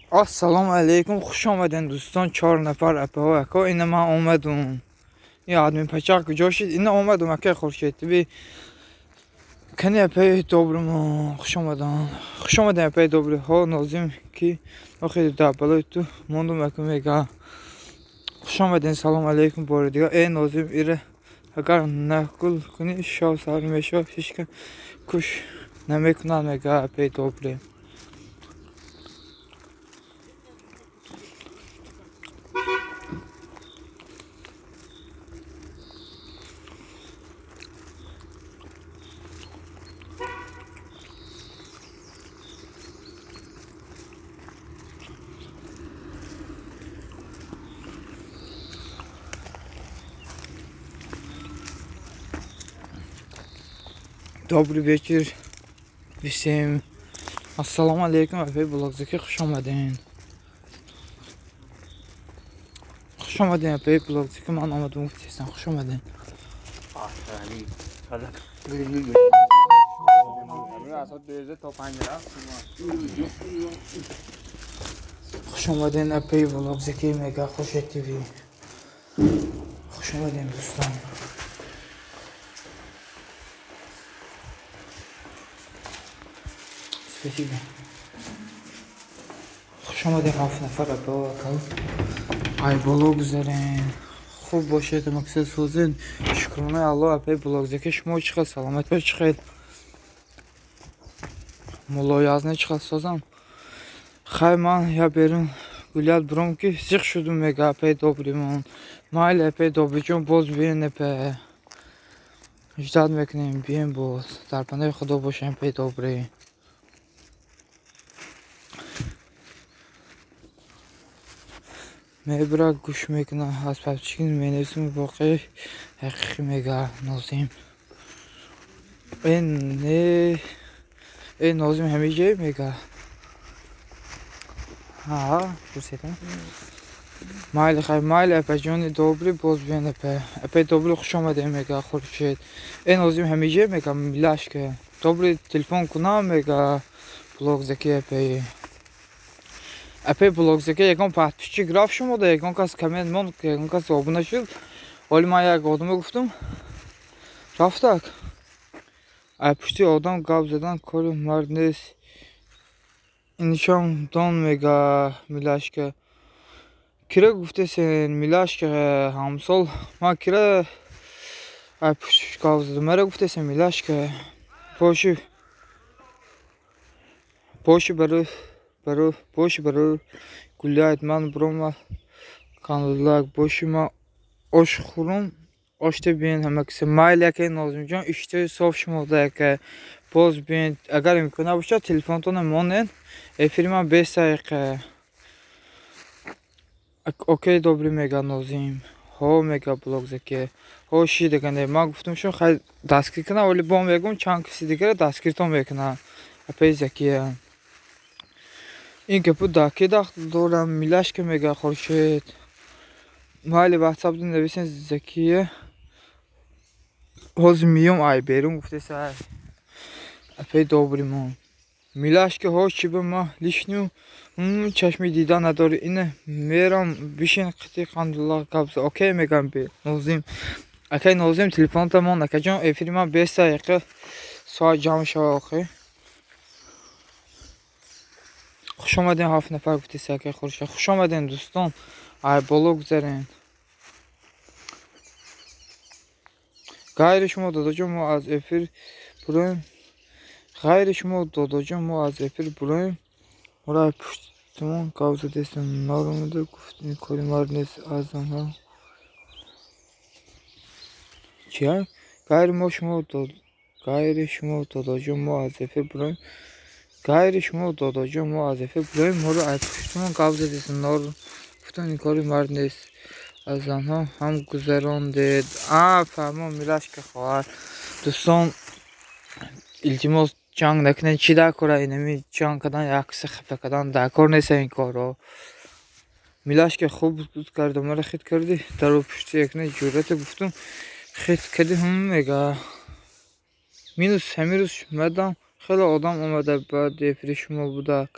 Ассалому алейкум, хуш омаден дӯстон, 4 нафар апаҳо ака, ина ман омадум. Ин админ пачақ куҷо шид? Ина омадум ака Хуршед ТВ. Кани апаи добримо, хуш омадан. Хуш омаден апаи добри. Ҳо Нозим ки охир дар балои ту мондум ака мега. Хуш омаден, салом алейкум бори дигар. Э Нозим ира агар нақл кунӣ шав сар мешавад, ҳеч куш намекунад мега апаи добри. Добрый вечер всем. Ассалому алейкум, апаи Блогзаки, хуш омаден. Хуш омаден апаи Блогзаки, ман омадам гуфтесам, хуш омаден. Хуш омаден апаи Блогзаки, мега Хуршед ТВ. Хуш омаден дӯстон. Спасибо. Хуш омадем 7 нафар апаҳо ака. Ай боло гузарен. Хуб бошед, мақсад созен. Шукронаи Аллоҳ апаи Блогзаки, шумо чӣ хел саломат чӣ хел? Мулоязне чӣ хел созам? Хай ман я берун гулят буром ки зиқ шудум мега апаи добримон. Майли апаи добриҷон боз биен апа. Ждат мекунем, бием боз. Дар паноҳи Худо бошем апаи добрӣ. Мебра гӯш мекунам, аз папчикин менависам воқеи ҳақиқӣ мега Нозим. Э не, э Нозим ҳамин ҷое мега. Ҳа, пурсидам. Майли хай, майли апаҷони добрӣ, боз биён апа. Апаи добрӣ хуш омадем мега Хуршед. Э Нозим ҳамин ҷое мега милашка. Добрӣ телефон кунам мега Блогзаки апаи. Апаи Блогзаки ягон подписчик рафт шумода, ягон кас коммент монд, ягон кас обуна шуд. Оли ман як одаме гуфтум, рафтак. Ай пушти одам гап задан кори мард нест. Иншон дон мега милашка. Кира гуфтесен милашка ҳамсол. Ман кира ай пуштиш гап задам. Мара гуфтесен милашка. Боши боши барои боши барои гуляйт ман брома каналак боши ма ош хӯрум оште биен ҳама киса. Майли акаи Нозимҷон, иштиҳои соф шумода ака. Боз биен, агар имкон набошад телефонтона монен. Эфири ман 20 дақиқа. Окей добрӣ мега Нозим. Ҳо мега Блогзаки. Ҳо шидагане. Ман гуфтам шон хай дастгир кунам, вале бо мегум чанд киси дигара дастгиртон мекунам. Апаи Закия. Ин гапу даки дахт дорам, милашка мега Хуршед. Майли ватсап нависен Закия. Ҳозир миём ай берун гуфтеса. Апаи добримон. Милашка ҳо чӣ ба ма лишню чашми дида надори. Ина мерам бишин қити қандулла гап. Окей мегам би Нозим. Акай Нозим телефонта мон акаҷон, эфири ман 20 дақиқа соат ҷамъ шава охи. Хуш омадем 7 нафар гуфтеса акаи Хуршед. Хуш омадем дӯстон. Ай боло гузарен. Ғайри шумо додоҷон мо аз эфир буроем. Ғайри шумо додоҷон мо аз эфир буроем. Моро пуштимон гап задестем. Наромада гуфт ин кори мард нест аз занҳо. Чия? Ғайри мо шумо дод ғайри шумо додоҷон мо аз эфир буроем. Ғайри шумо додоҷон мо аз эфир буроем. Моро пуштимон гап задестем. Гуфтан ин кори мард нест. Аз занҳо ҳам гузарондед. А фармон милашка хоҳар. Дӯстон илтимос ҷанг накунед. Чӣ дар кора инами ҷанг кардан, як киса хафа кардан дар кор нест ин корро. Милашка хуб карда, мара хит кардӣ. Дару пушти якне ҷуръате гуфтум хит кардӣ. Мега минус ҳамин рӯз мадам хеле одам омада баъди эфири шумо будак.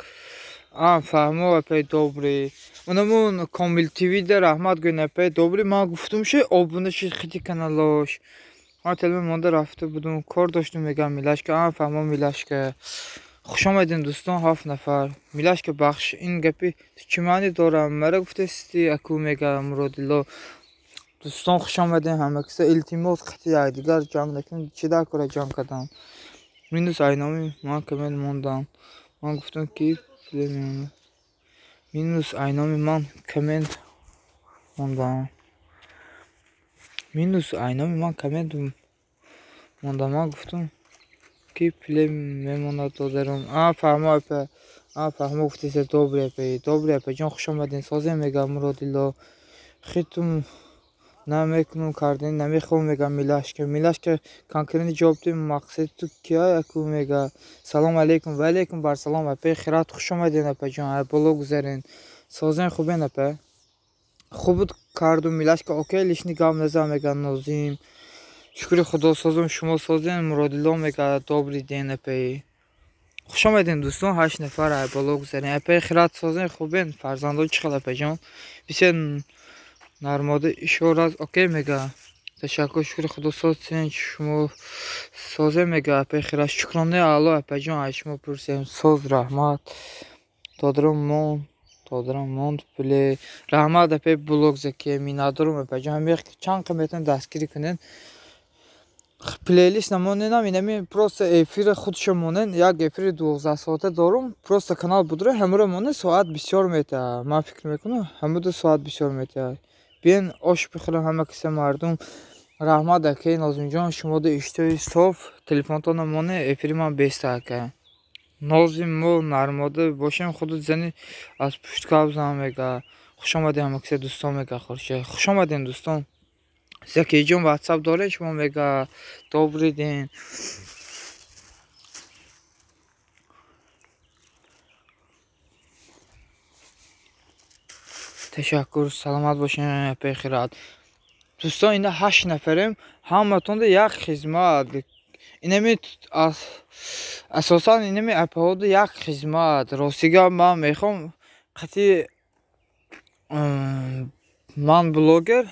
Фаҳмо апай добрый. Унамун Комил ТВ да раҳмат гӯен апай добрый. Ман гуфтум ши обуна ши хити каналош. Ман телефон монда рафта будум, кор доштум мегам Милашка. Фаҳмо Милашка. Хуш омадин дӯстон, 7 нафар. Милашка бахш ин гапи чӣ маъни дорам? Мара гуфтасти аку мега Муродилло. Дӯстон хуш омадин ҳама киса. Илтимос қати якдигар ҷанг накунед. Чӣ дар кора ҷанг кардан? Минус айноми ман коммент мондам. Ман гуфтам ки минус айноми ман коммент мондам. Минус айноми ман коммент мондам. Ман гуфтам ки пле мемонад додарам. Фаҳмо апа. Фаҳмо гуфтеса добрый апа. Добрый апа ҷон хуш омадин. Созем мега Муродилло. Хитум намекунум кардани намехоҳам мега Милашка. Милашка конкретно ҷавоб дим мақсади ту кия аку мега. Салом алейкум. Ва алейкум бар салом апа. Хират хуш омадин апа ҷон. Боло гузарин. Созем хубен апа. Хуб кардум Милашка. Окей лишний гап назан мега Нозим. Шукри худо созум шумо созен Муродилло мега добрый день апа. Хуш омадин дӯстон 8 нафар боло гузарин. Апа хират созен хубен фарзандо чӣ хел апа ҷон. Бисёр нармода ишора раз окей мега. Ташаккур шукри худо созен шумо созен мега апа хират. Шукронаи Аллоҳ апа ҷон аз шумо пурсем. Соз раҳмат. Додарам монд пле. Раҳмат апа блог заки минадорум апа ҷон. Ҳамех чанд қа метавонед дастгирӣ кунед. Плейлист намоненам инами просто эфири худшо монен. Як эфири 12 соата дорум. Просто канал будра ҳамура монен соат бисёр метаҳад. Ман фикр мекунам ҳамуда соат бисёр метаҳад. Биен ош бихӯрем ҳама киса мардум. Раҳмат акаи Нозимҷон шумода иштиҳои соф. Телефонтона моне эфири ман беста ака. Нозим мо нармода бошем худу зани аз пушт гап зан мега. Хуш омадем ҳама киса дӯстон мега Хуршед. Хуш омадем дӯстон. Закиҷон WhatsApp доред шумо мега. Добрый день. Ташаккур, саломат бошед апаи Хират. Дӯстон ина 8 нафарем, ҳаматонда як хизмат. Инами асосан инами апаҳода як хизмат. Ростига ман мехоҳам қати ман блогер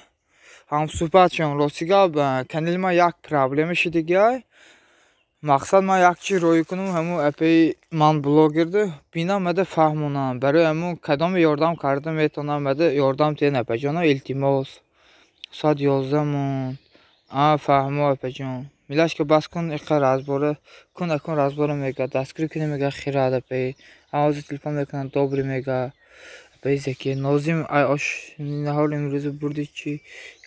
ҳамсӯҳбат шавам. Ростига канали ман як проблема шидагиай. Мақсад ман як чиз рӯй кунам, ҳамун апаи ман блогерда бинам мада фаҳмонам. Барои ҳамун кадоме ёрдам карда метавонам мада ёрдам тиҳен апаҷоно илтимос. Соат 11 монд. Фаҳмо апаҷон. Милашка бас кун иқа разбора кун акун разбора мега. Дастгирӣ кунем мега Хират апаи. Ҳозир телефон мекунам добрый мега. Апаи Заки Нозим ай ош наҳор имрӯза бурди чӣ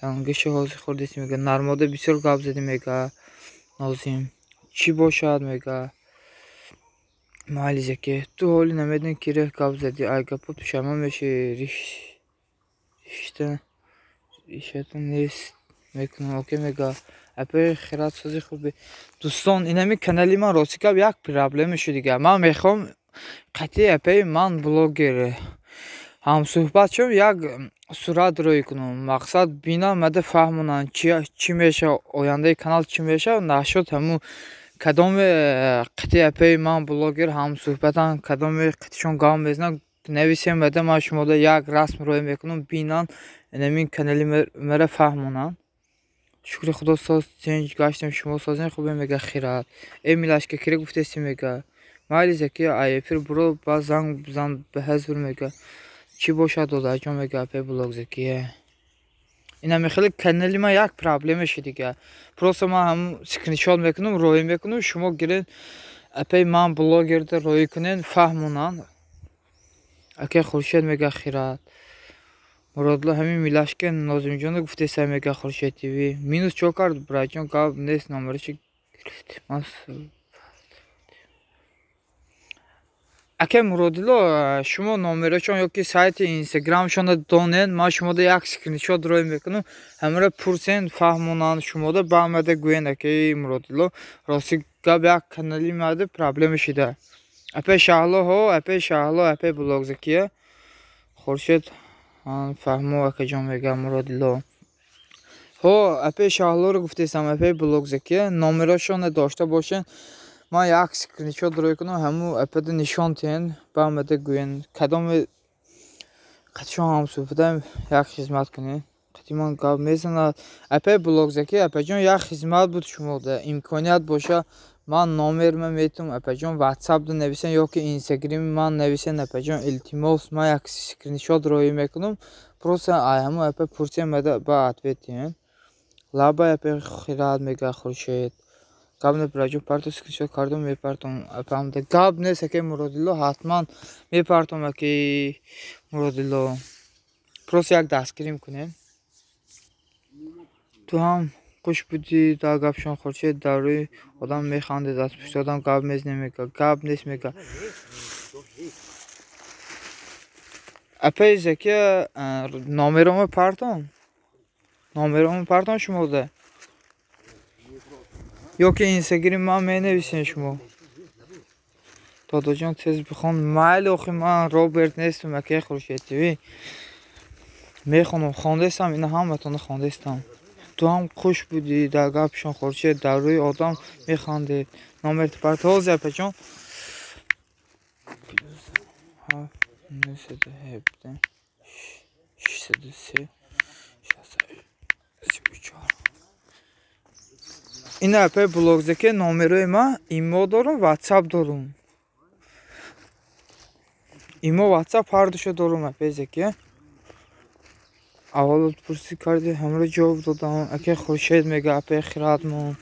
янгиша ҳозир хӯрдест мега. Нармода бисёр гап задӣ мега Нозим. Чӣ бошад мега. Майли Заки ту ҳоли намедонӣ ки реҳ гап задӣ. Ай гапо пушаймон мешавӣ. Ришата нест мекунам. Окей мега. Апаи Хират сози хубе. Дӯстон инами канали ман рости гап як проблема шудига. Ман мехоҳам қати апаи ман блогер ҳамсӯҳбат шавам, як сурат рӯй кунам. Мақсад бинам мада фаҳмонам чӣ мешавад, ояндаи канал чӣ мешавад. Нашуд ҳамун кадоме қити апаи ман блогер ҳамсӯҳбатан, кадоме қитишон гап мезанам, нависем мада ман шумода як расм рӯй мекунам, бинан инамин канали мара фаҳмонам. Шукри худо соз тинҷ гаштем шумо созен хубе мега Хират. Э Милашка кире гуфтеси мега. Майли Заки ай эфир буро ба занг бизан ба ҳазур мега. Чӣ бошад додарҷон мега апаи блог Закия. Инами хеле канали ман як проблема шидига. Просто ман ҳамун скриншот мекунам, рӯй мекунам, шумо гирен апаи ман блогерда рӯй кунен, фаҳмонан. Акаи Хуршед мега Хират. Муродло ҳамин Милашка Нозимҷонро гуфтеса мега Хуршед ТВ. Минус чо кард браҷон гап нест номераши ман Ака Муродило шумо номерашон ёки сайти инстаграмшонро донед, ман шумода як скриншот рӯй мекунам, ҳамаро пурсен, фаҳмонанд шумода, ба омада гӯен акаи Муродило. Рости гап як канали мада проблема шида. Апаи Шаҳло ҳо, апаи Шаҳло, апаи блог Закия. Хуршед фаҳмо акаҷон мега Муродило. Ҳо, апаи Шаҳлоро гуфтесам, апаи блог Закия, номерашонро дошта бошен. Ман як скриншот рӯй кунам, ҳаму апада нишон тиҳен, ба омада гӯен кадоме қатишон ҳамсӯҳбатам, як хизмат кунед. Қати ман гап мезанад. Апаи блогзаки, апаҷон, як хизмат буд шумода. Имконият боша, ман номерма метум, апаҷон, ватсапда нависен ё ки инстаграми ман нависен, апаҷон, илтимос, ман як скриншот роҳӣ мекунам. Просто ай ҳаму апа пурсем, ба ответ диҳен. Лабай апаи Хират мега Хуршед. Гап не, бираҷон, парту скриншот кардум, мепартом. Апамда гап нест, аки Муродилло, ҳатман мепартом, аки Муродилло. Просто як дастгирим кунем. Ту ҳам хуш будӣ дар гапшон Хуршед, дар рӯи одам механдед, аз пушти одам гап мезанем, мега. Гап нест, мега. Апаи Закия, номеромо партом. Номеромо партом шумода. Ё ки инстаграми ман менависен шумо. Додоҷон, тез бихон. Майли, охи ман Роберт нестам, акаи Хуршед ТВ. Мехонам, хондестам, ина ҳаматонро хондестам. Ту ҳам хуш будӣ дар гапшон Хуршед, дар рӯи одам механдед. Номерти парт ҳозир, апаҷон. 7 917 603 64. Ина апаи блогзаке номерои ман имо дорум, ватсап дорум. Имо, ватсап ҳардуша дорум, апаи Заке. Аввал пурсӣ карди, ҳамро ҷавоб додам. Акаи Хуршед мега, апаи Хиратмон.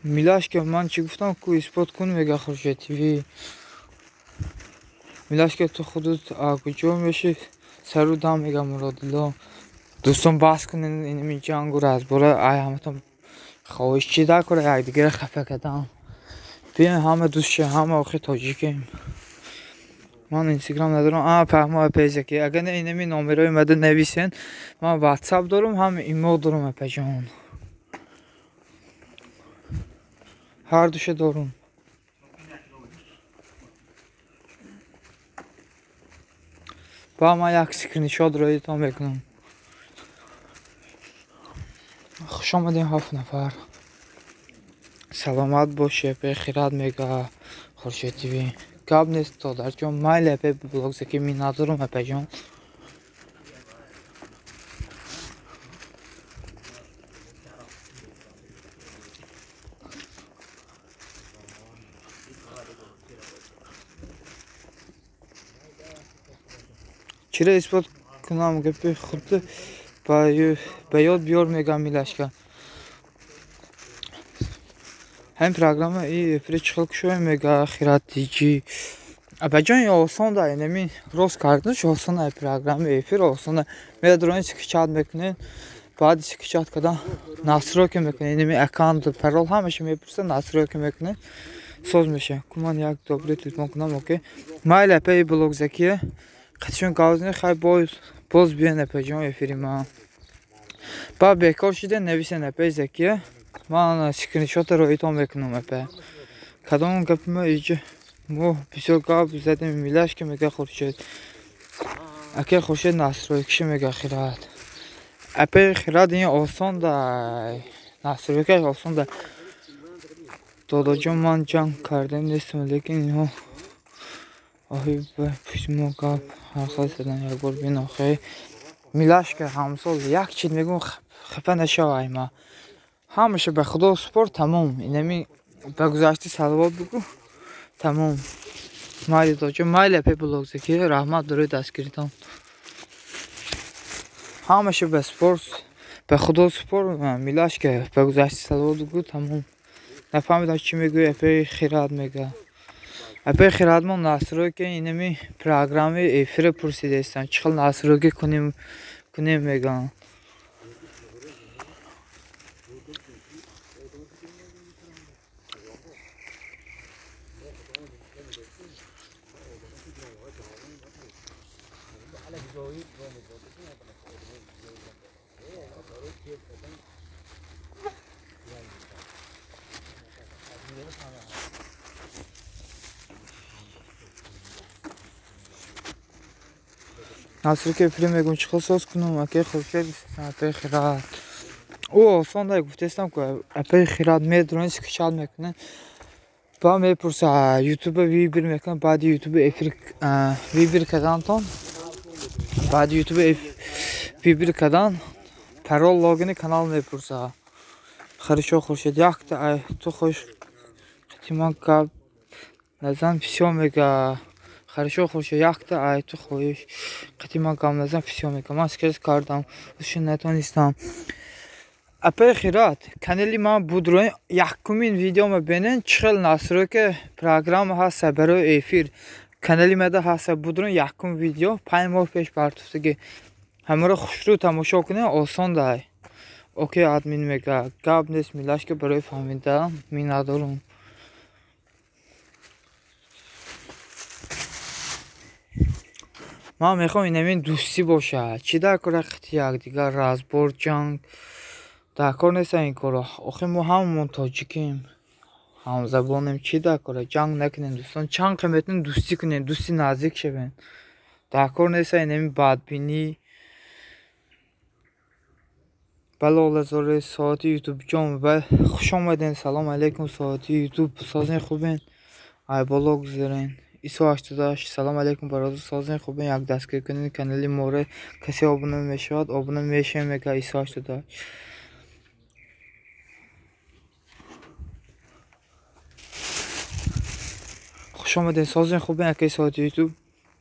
Милашка, ман чӣ гуфтам, ку исбот кун, мега Хуршед ТВ. Милашка, ту худут куҷо меши? Сару дам, мега Муродилло. Дӯстон, баҳс кунед инами ҷангу разбора, ай ҳаматон хоҳиш чӣ дакора якдигарро хафа кардам. Биёем ҳама дӯст шавем, ҳама охи тоҷикем. Ман инстаграм надорам. А, фаҳмо, апаи Заки. Агар не, инами номерои мада нависен, ман ватсап дорум, ҳам имо дорум, апаҷон. Ҳардуша дорум. Ба ман як скриншот роитон мекунам. Хуш омадем, 7 нафар. Саломат бошӣ, апаи Хират, мега Хуршед ТВ. Гап нест, додарҷон, майли, апаи блогзаки, миннатдорум, апаҷон. Чиро исбот кунам гапи худ ба ёд биёр, мегам Милашка. Ҳамин программа и эфири чӣ хел кушоем, мега Хират ТЖ. Апаҷон, осон да, инами рост карданаш осона, программа эфир осона. Медарони скриншот мекунед, баъди скриншот кардан настройка мекунед, инами аккаунт, парол ҳамаша мепурсад, настройка мекунед, соз меша. Ку ман як добри телефон кунам, окей. Майли, апаи блогзакия, қатишон гап занед, хай боз биён, апаҷон, эфири ман. Ба бекор шида нависен, апаи Закия. Ман скриншотро роитон мекунам, апа. Кадом гапи ма иҷа мо бисёр гап задем, Милашка, мега Хуршед. Акаи Хуршед, настройкаша, мега Хират. Апаи Хират, ин осон да. Настройкаш осон да. Додоҷон, ман ҷанг кардем нестам, лекин инҳо оҳи ба пушти мо гап ҳархел задан, як бор бин охи. Милашка, ҳамсол, як чиз мегӯм, хафа нашав ай ма. Ҳамаша ба худо супор, тамом. Инами ба гузашти салавот бигӯ, тамом. Майли, додоҷон, майли, апаи блогзаки, раҳмат барои дастгиритон. Ҳамаша ба супор, ба худо супор, Милашка, ба гузашти салавот бигӯ, тамом. Нафаҳмидам чӣ мегӯӣ, апаи Хират, мега. Апаи Хиратмон, настройка инами программаи эфира пурсидаистанд. Чӣ хел настройка кунем, мегӯянд. Настройка эфири мегӯм, чӣ хел соз кунам, акаи Хуршед, апаи Хират. Ӯ осон дай гуфтестам ку апаи Хират медронӣ скачать мекунед. Ба мепурса ютуба выбор мекунад, баъди ютуба эфир выбор кардантон, баъди ютуба выбор кардан парол логини канал мепурса. Хорошо, Хуршед, якта ай ту хош қатиман гап назан всё мега. Хорошо, Хуршед, якта ай ту хоҳиш қатиман гап назан всё мега. Ман скачать кардам, уши натонистам. Апаи Хират, канали ман будрои якумин видеома бинен, чӣ хел настройка программа ҳаста барои эфир. Канали мада ҳаста будрои якум видео 5 моҳ пеш партофтагӣ. Ҳамаро хушрӯ тамошо кунед, осон дай. Окей, админ мега. Гап нест, милашка барои фаҳмидан миннатдорум. Ман мехоҳам инамин дӯстӣ бошад. Чӣ дар кора қити якдигар разбор ҷанг дар кор неста ин корро. Охир мо ҳамамон тоҷикем, ҳамзабонем. Чӣ дар кора? Ҷанг накунем дӯстон. Чанд қа метавонем дӯстӣ кунем, дӯсти наздик шавем. Дар кор неста инамин бадбинӣ. Бале Олазори соати ютуб ҷон ва хуш омаден. Салом алейкум соати ютуб. Созен хубен? Ай боло гузарен. Исо 88. Салом алейкум бародар, созен хубен? Як дастгирӣ кунед канали моро. Касе обуна мешавад, обуна мешавем мега Исо 88. Хуш омаден, созен хубен акаи соати ютуб.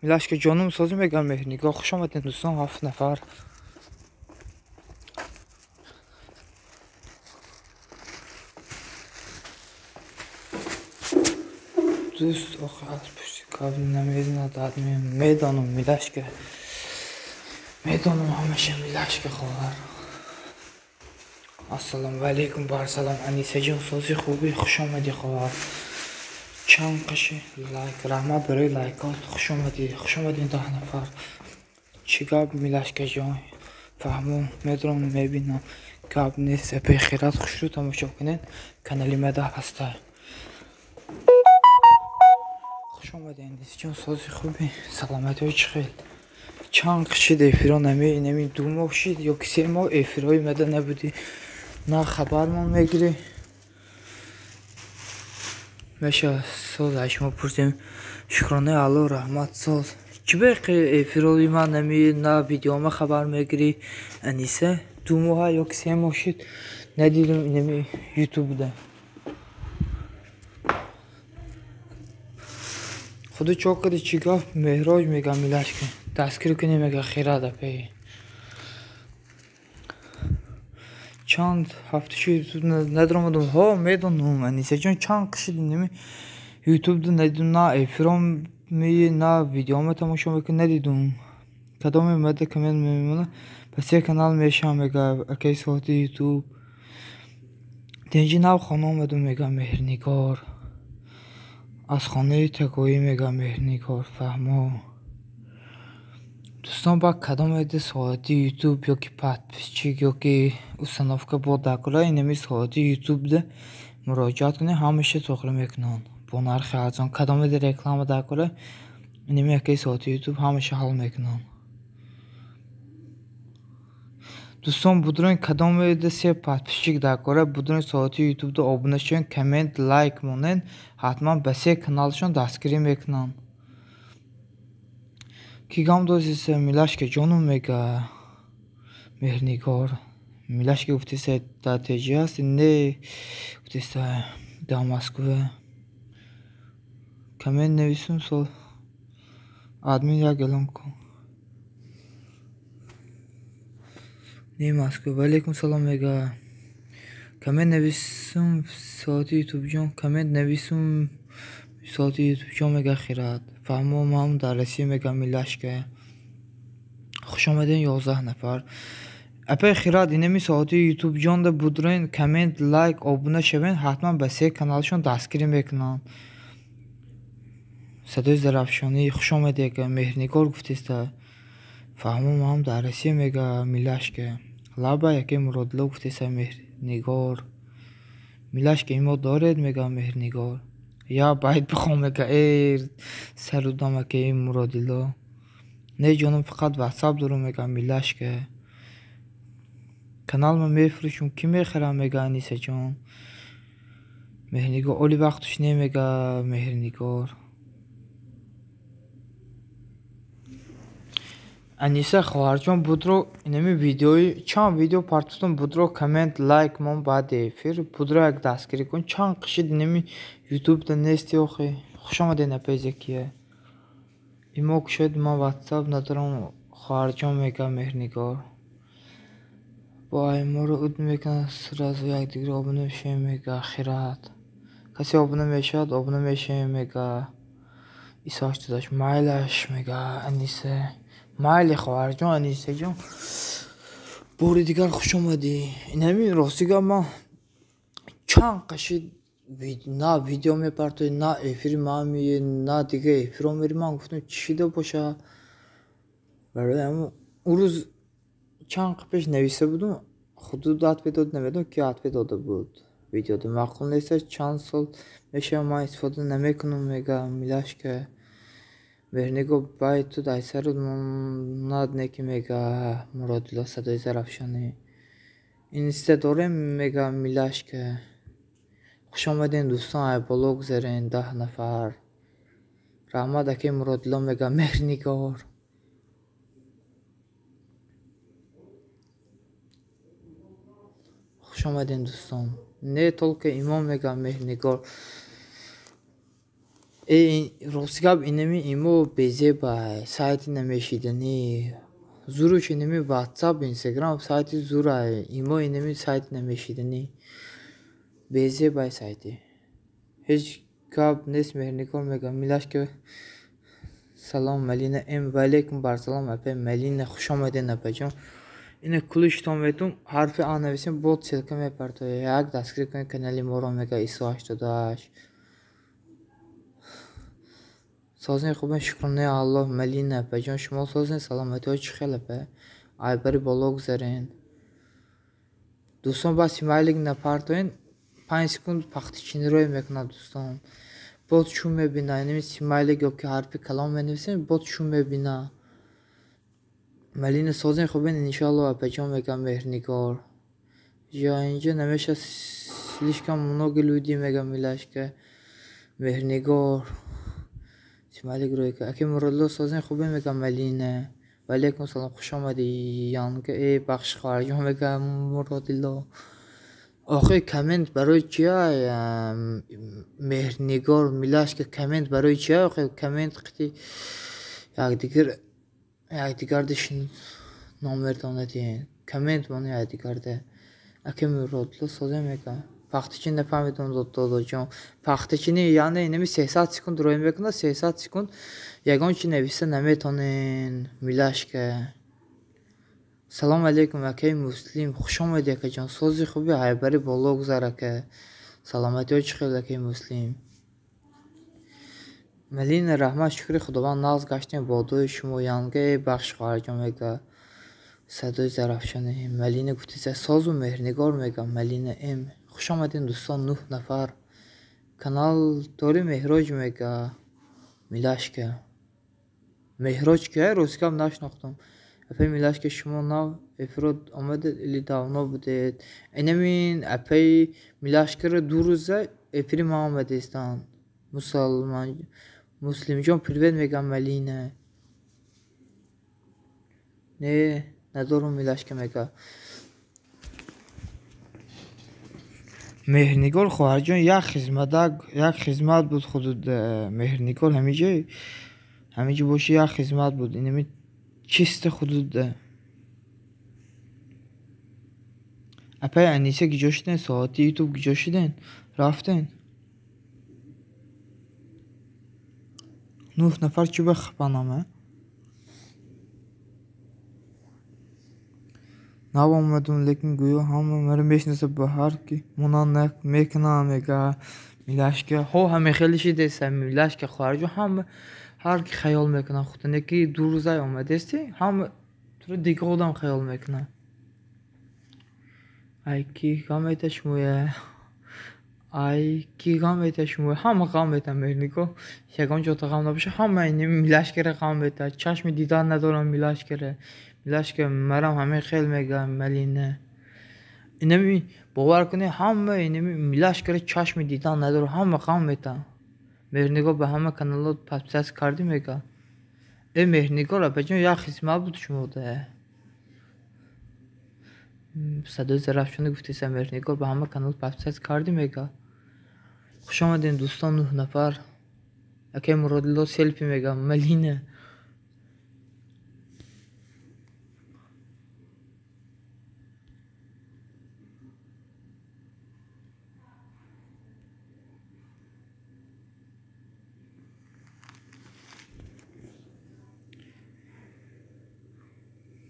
Милашка ҷонум созен мегам Меҳрнигоҳ. Хуш омаден дӯстон, 7 нафар. Дӯст охи аз пушти гап намедонад админ. Медонам милашка. Медонам ҳамаша милашка хоҳар. Ассалому алейкум барсалом Анисаҷон, сози хубӣ, хуш омадӣ хоҳар. Чанд қаши лайк, раҳмат барои лайкот. Хуш омадӣ, хуш омадин 10 нафар. Чӣ гап милашкаҷон? Фаҳмум, медонам, мебинам. Гап нест, апаи Хират хушрӯ тамошо кунед. Канали мада ҳаста. Хуш омадед Анисаҷон, сози хубӣ, саломатиҳо чӣ хел? Чанд қишид эфиро инами 2 моҳ шид ё ки 3 моҳ эфирҳои мада набудӣ. На хабармон мегирӣ. Меша соз аз шумо пурсем. Шукронаи Аллоҳ, раҳмат соз. Чӣ беқи эфирои ман нами на видеома хабар мегирӣ Аниса? 2 моҳа ё ки 3 моҳ шид надидам инами ютубда. Худо чо кади чӣ гап? Меҳроҷ мегам милашка. Дастгирӣ кунем мега Хират апаи. Чанд ҳафта шуд ютуб надромадам. Ҳо медонам Анисаҷон, чанд қишид инами ютубда надидам, на эфиром на видеома тамошо мекунам надидум. Кадоме мада коммент мемонад, ба се канал мешавам мега акаи соати ютуб. Тинҷи нав хона омадум мега Меҳрнигор. Аз хонаи тагоӣ мега Меҳрнигор. Фаҳмо. Дӯстон ба кадом эди соати ютуб ё ки подписчик ё ки установка бо дакора инами соати ютубда муроҷиат кунед, ҳамаша тоғри мекунанд бо нархи арзон. Кадом эди реклама дакора инами акаи соати ютуб ҳамаша ҳал мекунанд. Дӯстон будроин кадом эди се подписчик дакора будроин соати ютубда обуна шавед, коммент, лайк монед, ҳатман ба се каналшон дастгирӣ мекунанд. Ки гам дозиса милашка ҷонум мега Меҳрнигор. Милашка гуфтиса дар теҷи ҳасти? Не, гуфтиса дар Москва. Коммент нависум сол админ як эълон кун. Не Москва. Ва алейкум салом мега. Коммент нависум соати ютуб ҷон, коммент нависум соати ютуб ҷон мега Хират. Фаҳмо ман дар Россия мега милашка. Хуш омаден 11 нафар. Апаи Хират инами соати ютуб ҷонда будроин коммент, лайк, обуна шавед, ҳатман ба се каналшон дастгирӣ мекунанд. Садои Зарафшонӣ хуш омадӣ ака Меҳрнигор гуфтиста. Фаҳмо ман дар Россия мега милашка. Лаба яке Муродило гуфтиста Меҳрнигор. Милашка имо доред мега Меҳрнигор. Я байт бихом мега сарудам ака Муродило. Не ҷонум, фақат ватсап дорум мега милашка. Канал ма мефурӯшум, кӣ мехарам мега Анисаҷон. Меҳрнигор оли вақтуш не мега Меҳрнигор. Аниса хоҳарҷон будро инами видеои чанд видео партофтам будро коммент лайк мон баъди эфир будро як дастгирӣ кун. Чанд қишид инами ютубда нести охи. Хуш омадед апаи Закия. Имо кушоед ман ватсап надорам хоҳарҷон мега Меҳрнигор. Бо айморо уд мекунад сразу якдигарро обуна мешавем мега ахират. Касе обуна мешавад обуна мешавем мега Исоаш додаш майлаш мега Аниса. Майли хоҳарҷон Анисаҷон. Бори дигар хуш омадӣ. Инами рости гап ман чанд қашид на видео мепартоӣ, на эфири ман меоӣ, на дига эфиро мерӣ. Ман гуфтам чӣ шида боша. Барои ҳамон он рӯз чанд қи пеш нависта будум, худуд ответ дод, намедонам ки ответ дода буд. Видеода маъқул неста, чанд сол мешавад ман истифода намекунам мега Милашка. Меҳрнигор бай ту дайсару над неки мега Муродилло садои Зарафшонӣ. Инста дорем мега Милашка. Хуш омадем дӯстон, ай боло гузарен 10 нафар. Раҳмат акаи Муродилло мега Меҳрнигор. Хуш омадем дӯстон. Не только имом мега Меҳрнигор. Рости гап инами имо безебай, сайти намешиданӣ. Зуруш инами ватсап, инстаграм сайти зурай. Имо инами сайти намешиданӣ. Безебай сайти. Ҳеҷ гап нест Меҳрнигор мега Милашка. Салом Малина М. Ва алейкум барсалом апа Малина. Хуш омадед апаҷон. Ина кулли шитон метум ҳарфи А нависем бот ссылка мепартояд. Як дастгирӣ кунед канали моро мега Исо 88. Созин хубен шукронаи Аллоҳ Малина апаҷон. Шумо созин саломатиҳо чӣ хел апа? Айбари боло гузарен. Дӯстон бас смайлик напартоен 5 секунд пахтичинирое мекунад дӯстон. Бот чун мебина, инами смайлик ё ки ҳарфи калом менависем, бот чун мебина. Малина созин хубен иншоаллоҳ апаҷон мега Меҳрнигор. Я инҷа намеша слишком много люди мега Милашка. Меҳрнигор. Смайлик рӯй ка. Аки Муродилло созин хубен мега Малина. Ва алейкум салом хуш омадӣ Янга. Бахш хоҳарҷон мега Муродилло. Охи коммент барои чия Меҳрнигор Милашка коммент барои чия охи коммент қити якдигарда номертон надиҳен. Коммент мони якдигарда. Аки Муродилло созин мега. Пахтачин нафаҳмидам додоҷон. Пахтачини яъне инами 300 секунд рӯй мекунад, 300 секунд ягон чи нависта наметонен Милашка. Салом алейкум акаи Муслим. Хуш омадӣ акаҷон. Сози хуби айбари боло гузар ака. Саломатиҳо чӣ хел акаи Муслим? Малина раҳмат шукри Худованд нағз гаштем бо дуои шумо. Янга бахш хоҳарҷон мега садои Зарафшонӣ. Малина гуфтиса созу Меҳрнигор мега Малина М. Хуш омадем дӯстон 9 нафар. Канал дори Меҳроҷ мега Милашка. Меҳроҷ кия? Рости гап нашинохтам. Апаи Милашка шумо нав эфиро омадед или давно будед? Инамин апаи Милашкаро 2 рӯза эфири ман омадестанд. Мусалман Муслимҷон привет мега Малина. Не, надорум Милашка мега. Меҳрнигор хоҳарҷон як хизматак, як хизмат буд худуд Меҳрнигор ҳамиҷо боши як хизмат буд. Инами чисто худуд. Апаи Аниса гиҷо шуден? Соати ютуб гиҷо шуден? Рафтен? 9 нафар чӣ бахапанам? Нав омадум, лекин гӯё ҳама маро мешиносад ба ҳар ки монанд мекунам мега Милашка. Ҳо ҳаме хеле шидеса Милашка хоҳарҷон ҳама ҳар ки хаёл мекунад худане ки 2 рӯзай омадести ҳама туро дига одам хаёл мекунад. Ай ки ғам мета шумоя? Ай ки ғам мета шумоя? Ҳама ғам мета Меҳрнигор. Ягон ҷота ғам набоша ҳама ини Милашкара ғам мета. Чашми дидан надорам Милашкара. Милашка марам ҳамин хел мега Малина. Инами бовар кунед, ҳама инами милашкара чашми дидан надорад, ҳама ғам метаҳанд. Меҳрнигор ба ҳама каналҳо подписаться кардӣ мега. Э Меҳрнигор, апаҷон, як хизмат буд шумода. Садои Зарафшонӣ гуфтеса Меҳрнигор ба ҳама канал подписаться кардӣ мега. Хуш омадем дӯстон, 9 нафар. Акай Муродилло селфи мега, Малина.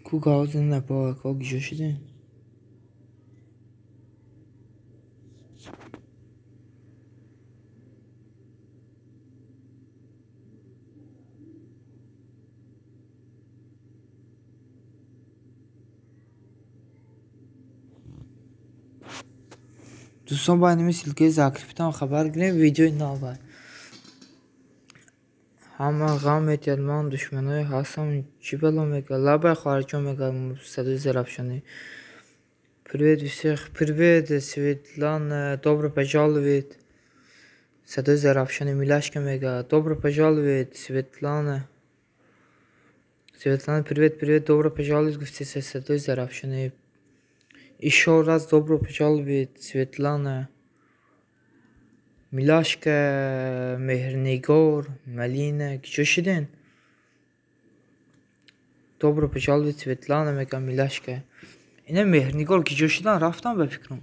Ку гавзин напо, ко гиҷо шидем? Дӯстон, ба инами ссылкаи закрепитам хабар гирем, видеои нав. Ҳама ғам метиҳад, ман душманое ҳастам, чӣ бало мега? Лабай хоҳарҷон мега садои Зарафшонӣ. Привет всех, привет, Светлана, добро пожаловать. Садои Зарафшонӣ милашка мега. Добро пожаловать, Светлана. Светлана, привет, привет, добро пожаловать, гуфтеса садои Зарафшонӣ. Ещё раз добро пожаловать, Светлана. Милашка, Меҳрнигор, Малина, киҷо шиден? Добро пожаловать, Светлана мега Милашка. Ина Меҳрнигор киҷо шидан рафтам ба фикрам.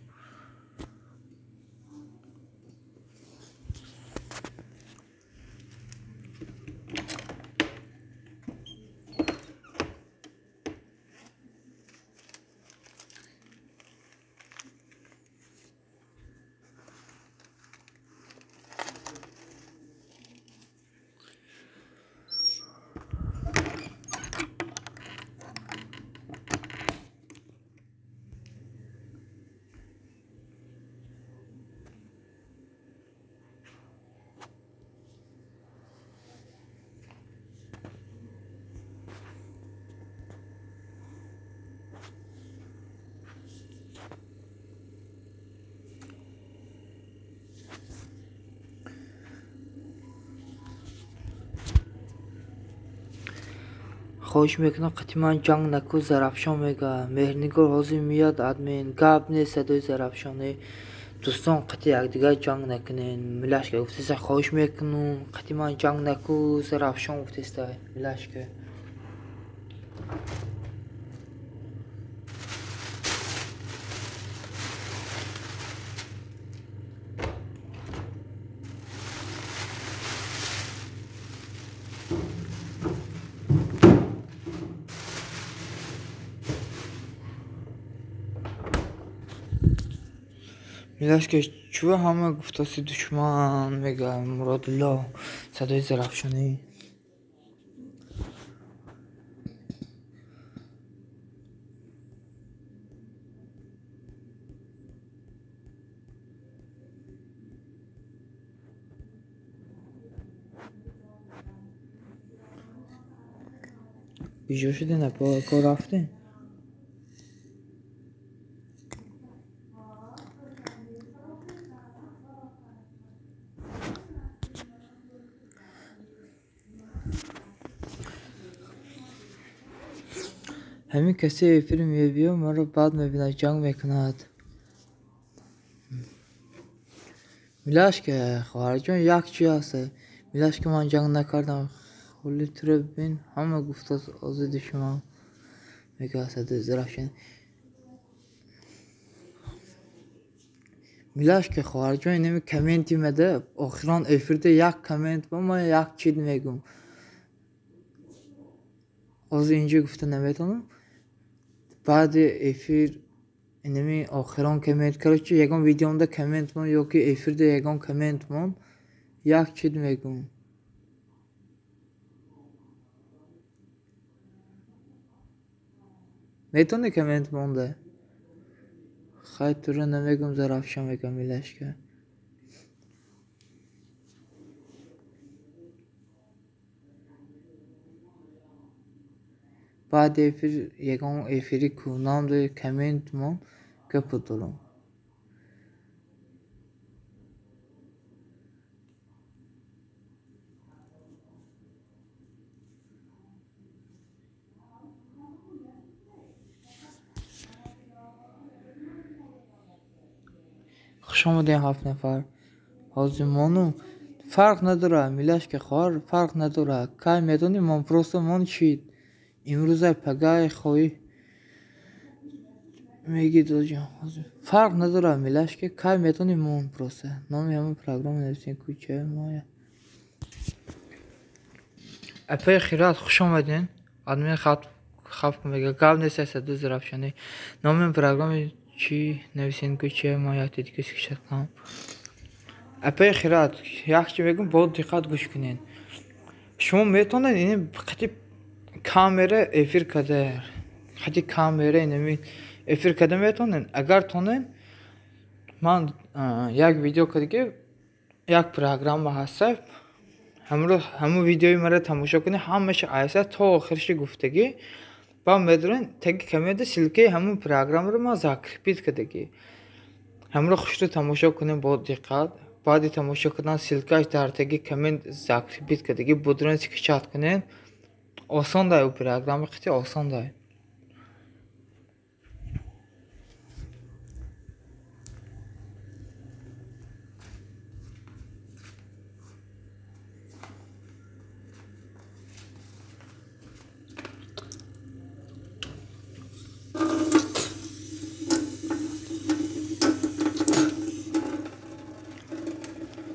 Хоҳиш мекунам қатъи ман ҷанг наку, Зарафшон мега. Меҳрнигор ҳозир меяд админ. Гап нест садои Зарафшонӣ. Дӯстон, қатъи якдигар ҷанг накунед. Милашка гуфтеса хоҳиш мекунам қатъи ман ҷанг наку, Зарафшон гуфтеста Милашка. Милашка чӯ ҳама гуфтаси душман мега Муродулло садои Зарафшонӣ. Биҷо шуден апо, ко рафтем? Ҳамин касе эфир мебиё, маро бад мебинад, ҷанг мекунад. Милашка, хоҳарҷон, як чи ҳаст. Милашка, ман ҷанг накардам. Холи туро бин, ҳама гуфтааст ози душман. Мега садои Зарафшон. Милашка, хоҳарҷон, инами комменти мада, охирон эфирда як коммент ба ман як чиз мегӯм. Ҳозир инҷо гуфта наметавонам. Баъди эфир инами охирон коммент, короче, ягон видеомда коммент мон ё ки эфирда ягон коммент мон, як чиз мегӯм. Метавонӣ коммент монда? Хай туро намегӯм, Зарафшон мегӯм Милашка. Баъди эфир ягон эфири кунам коммент мон, Гап дорам. Хуш омадем 7 нафар. Ҳозир мону фарқ надорад, милашка хоҳар фарқ надорад. Кай медонӣ мон просто мон чӣ имрӯза пагай хоҳӣ мегӣ доҷон. Фарқ надорад милашка, кай медонӣ мон просто. Номи ҳамон программа нависем кӯчаи моя. Апаи Хират хуш омадин. Админ хат мега гап нест саду Зарафшонӣ. Номи программа чӣ нависем кӯчаи моя тедика скишат кам. Апаи Хират як чӣ мегӯм, бо диққат гӯш кунед. Шумо метавонед ин қати камера эфир карда, қати камера инами эфир карда метавонед. Агар тонед, ман як видео кардаги, як программа ҳаста, ҳамун видеои маро тамошо кунед, ҳамаша айса то охирши гуфтагӣ, баъд медонед таги камеда ссилкаи ҳамун программаро ман закрепить кардагӣ. Ҳамро хушрӯ тамошо кунед бо диққат. Баъди тамошо кардан ссилкааш дар таги коммент закрепить кардагӣ, будрен скачать кунед. Осон дай, программа қити осон дай.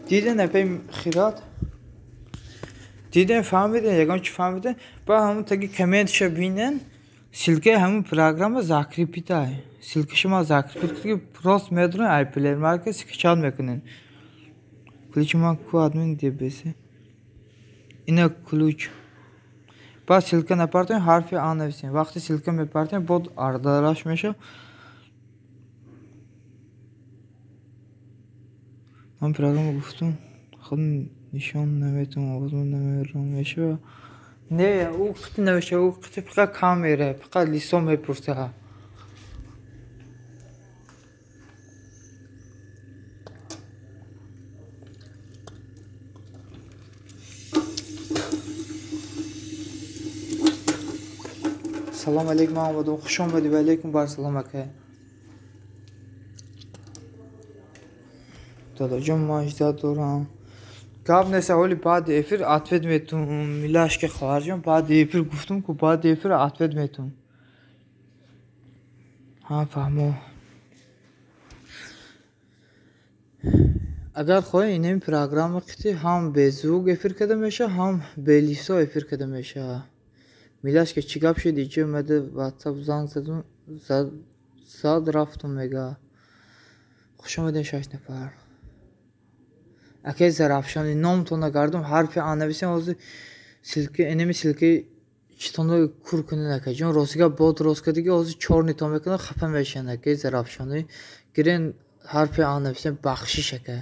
Диден апаи Хират? Диден, фаҳмиден, ягон чӣ фаҳмиден? Баъд ҳамун таги комментша бинен, ссилкаи ҳамун программа закрепитай. Ссилкаша ман закрепит кардагӣ, просто медонед ай Play Market скачать мекунед. Ключи ман ку админ DBS. Ина ключ. Баъд ссилка напартоем, ҳарфи А нависем. Вақти ссилка мепартоем, бод ардараш мешавад. Ман программа гуфтум, худ нишон наметавонам, овозам намерам мешава. Не, ӯ қити намешава, ӯ қити фақат камера, фақат лисо мепурса. Салом алейкум, ман омадам. Хуш омадӣ, ва алейкум бар салом ака. Додоҷон, ман иҷозат дорам. Гап нест, ҳоли баъди эфир ответ метум. Милашки хоҳарҷон, баъди эфир гуфтум ку баъди эфир ответ метум. Ҳа, фаҳмо. Агар хоҳед инами программа қити ҳам беззвук эфир карда мешавад, ҳам белисо эфир карда мешавад. Милашка чӣ гап шуд? Иҷо омада WhatsApp занг задум, зад рафтум мега. Хуш омадем 6 нафар. Акай Зарафшонӣ, номтон нагардум, ҳарфи А нависем, ҳозир ссилка, инами ссилкаи читонро кур кунед акаҷон. Рости гап бод рост кардагӣ, ҳозир чорнитон мекунад, хафа мешаванд акай Зарафшонӣ. Гирен ҳарфи А нависем, бахшиш ака.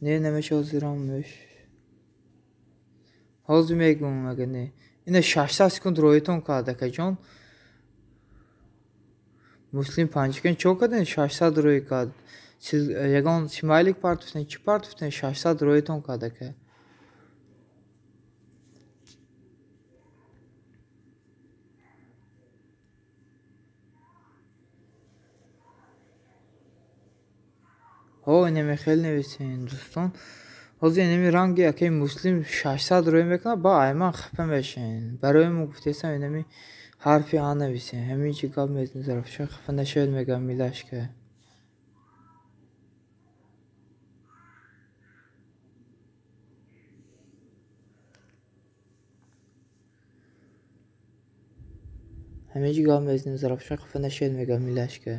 Не, намешавад ҳозирам меш. Ҳозир мегӯм ага не. Ина 600 секунд роитон кард акаҷон. Муслим Панҷакент чо карден? 600 рӯй кард. Ягон смайлик партофтен, чӣ партофтен? 600 рӯйтон кард ака. Ҳо, инаме хел нависен дӯстон. Ҳозир инами ранги акаи Муслим 600 рӯй мекунад, ба айман хафа мешавен. Барои мо гуфтесам инами ҳарфи А нависем. Ҳамин чӣ гап мезанед Зарафшон, хафа нашавед мегӯям милашка. Ҳамин чӣ гап мезанед Зарафшон, хафа нашавед мегӯям милашка.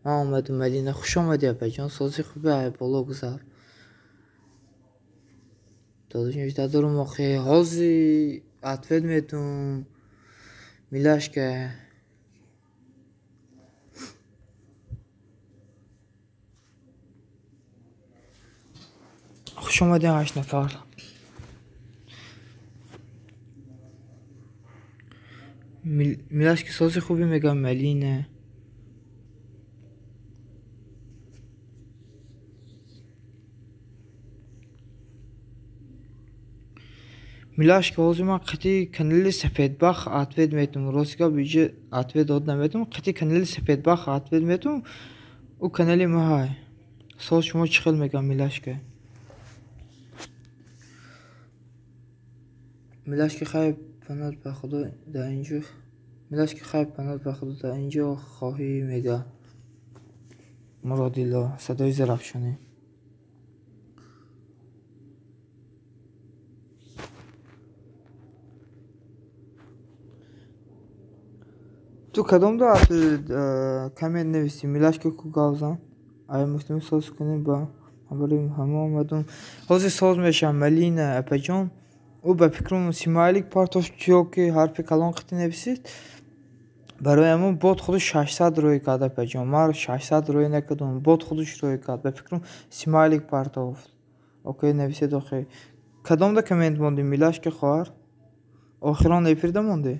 Ман омадум Малина, хуш омадӣ апаҷон, сози хубе ай боло гузар. Додоҷон, иҷозат дорум охи, ҳозир ответ метум. Милашка. Хуш омадем 8 нафар. Милашки сози хубе мегам Малина. Милашки ҳозир ман қити канали Сафедбахт ответ метум. Рости гап иҷа ответ дод наметум. Қити канали Сафедбахт ответ метум. Ӯ канали маҳай. Соз шумо чӣ хел мегам Милашка? Милашки хайр панад ба худо дар инҷо. Милашки хайр панад ба худо дар инҷо хоҳӣ мега. Муродилло садои Зарафшонӣ. Ту кадом да коммент нависӣ? Милашка ку гавзан? Ай муслим соз кунем ба ҳамари ҳама омадум. Ҳозир соз мешавам Малина апаҷон. Ӯ ба фикрам смайлик партофт ё ки ҳарфи калон қити нависид. Барои ҳамон бот худаш 600 рӯй кард апаҷон. Ман 600 рӯй накардам. Бот худаш рӯй кард. Ба фикрам смайлик партофт. Окей нависед охир. Кадом да коммент мондӣ Милашка хоҳар? Охирон эфирда мондӣ?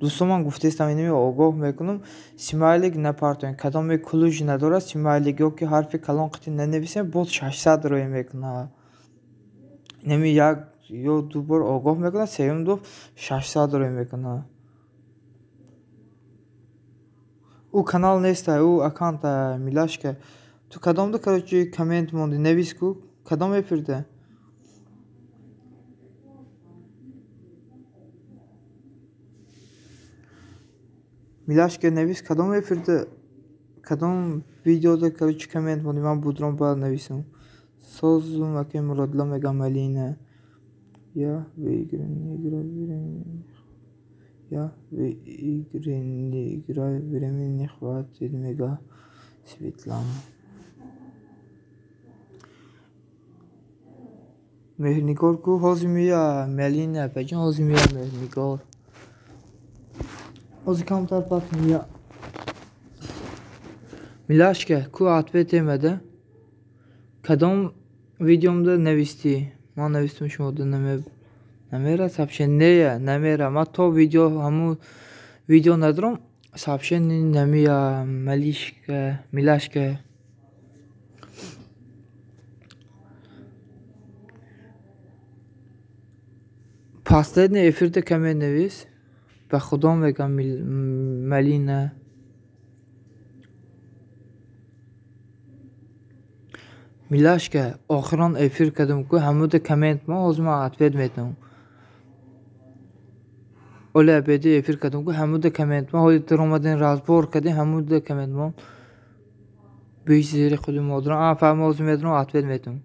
Дӯстон ман гуфтаистам инами огоҳ мекунам, смайлик напартоем. Кадоме кулуҷ надорад смайлик ё ки ҳарфи калон қити нанависем, бот 600 рӯй мекунад. Инами як ё ду бор огоҳ мекунад, сеюм ду 600 рӯй мекунад. Ӯ канал неста, ӯ аккаунта Милашка. Ту кадомда короче коммент мондӣ? Навис ку? Кадом эфирда? Милашка навис кадом эфирда, кадом видеода короче коммент мондӣ? Ман будром баъд нависам. Созум акай Муродилло мегам Малина. Я в игры не играю, я в игры не играю, времени не хватит, мега Светлана. Меҳрнигор ку ҳозир мея Малина апаҷон, ҳозир мея Меҳрнигор. Ҳозир камтар пас мея. Милашка ку ответ эмада? Кадом видеомда навистӣ? Ман навистам шумода намера сообщение намера. Ман то видео ҳамун видео надорам, сообщение намея Малишка, Милашка. Последний эфирда коммент навис. Ба худо мегам Малина. Милашка охирон эфир кардам ку ҳамуда коммент ма ҳозир ман ответ метавам. Оли абеди эфир кардам ку ҳамуда коммент ма ҳоли даромадем разбор кардем ҳамуда коммент ма. Беш зери худи модарам. А фаҳм ҳозир медарам ответ метавам.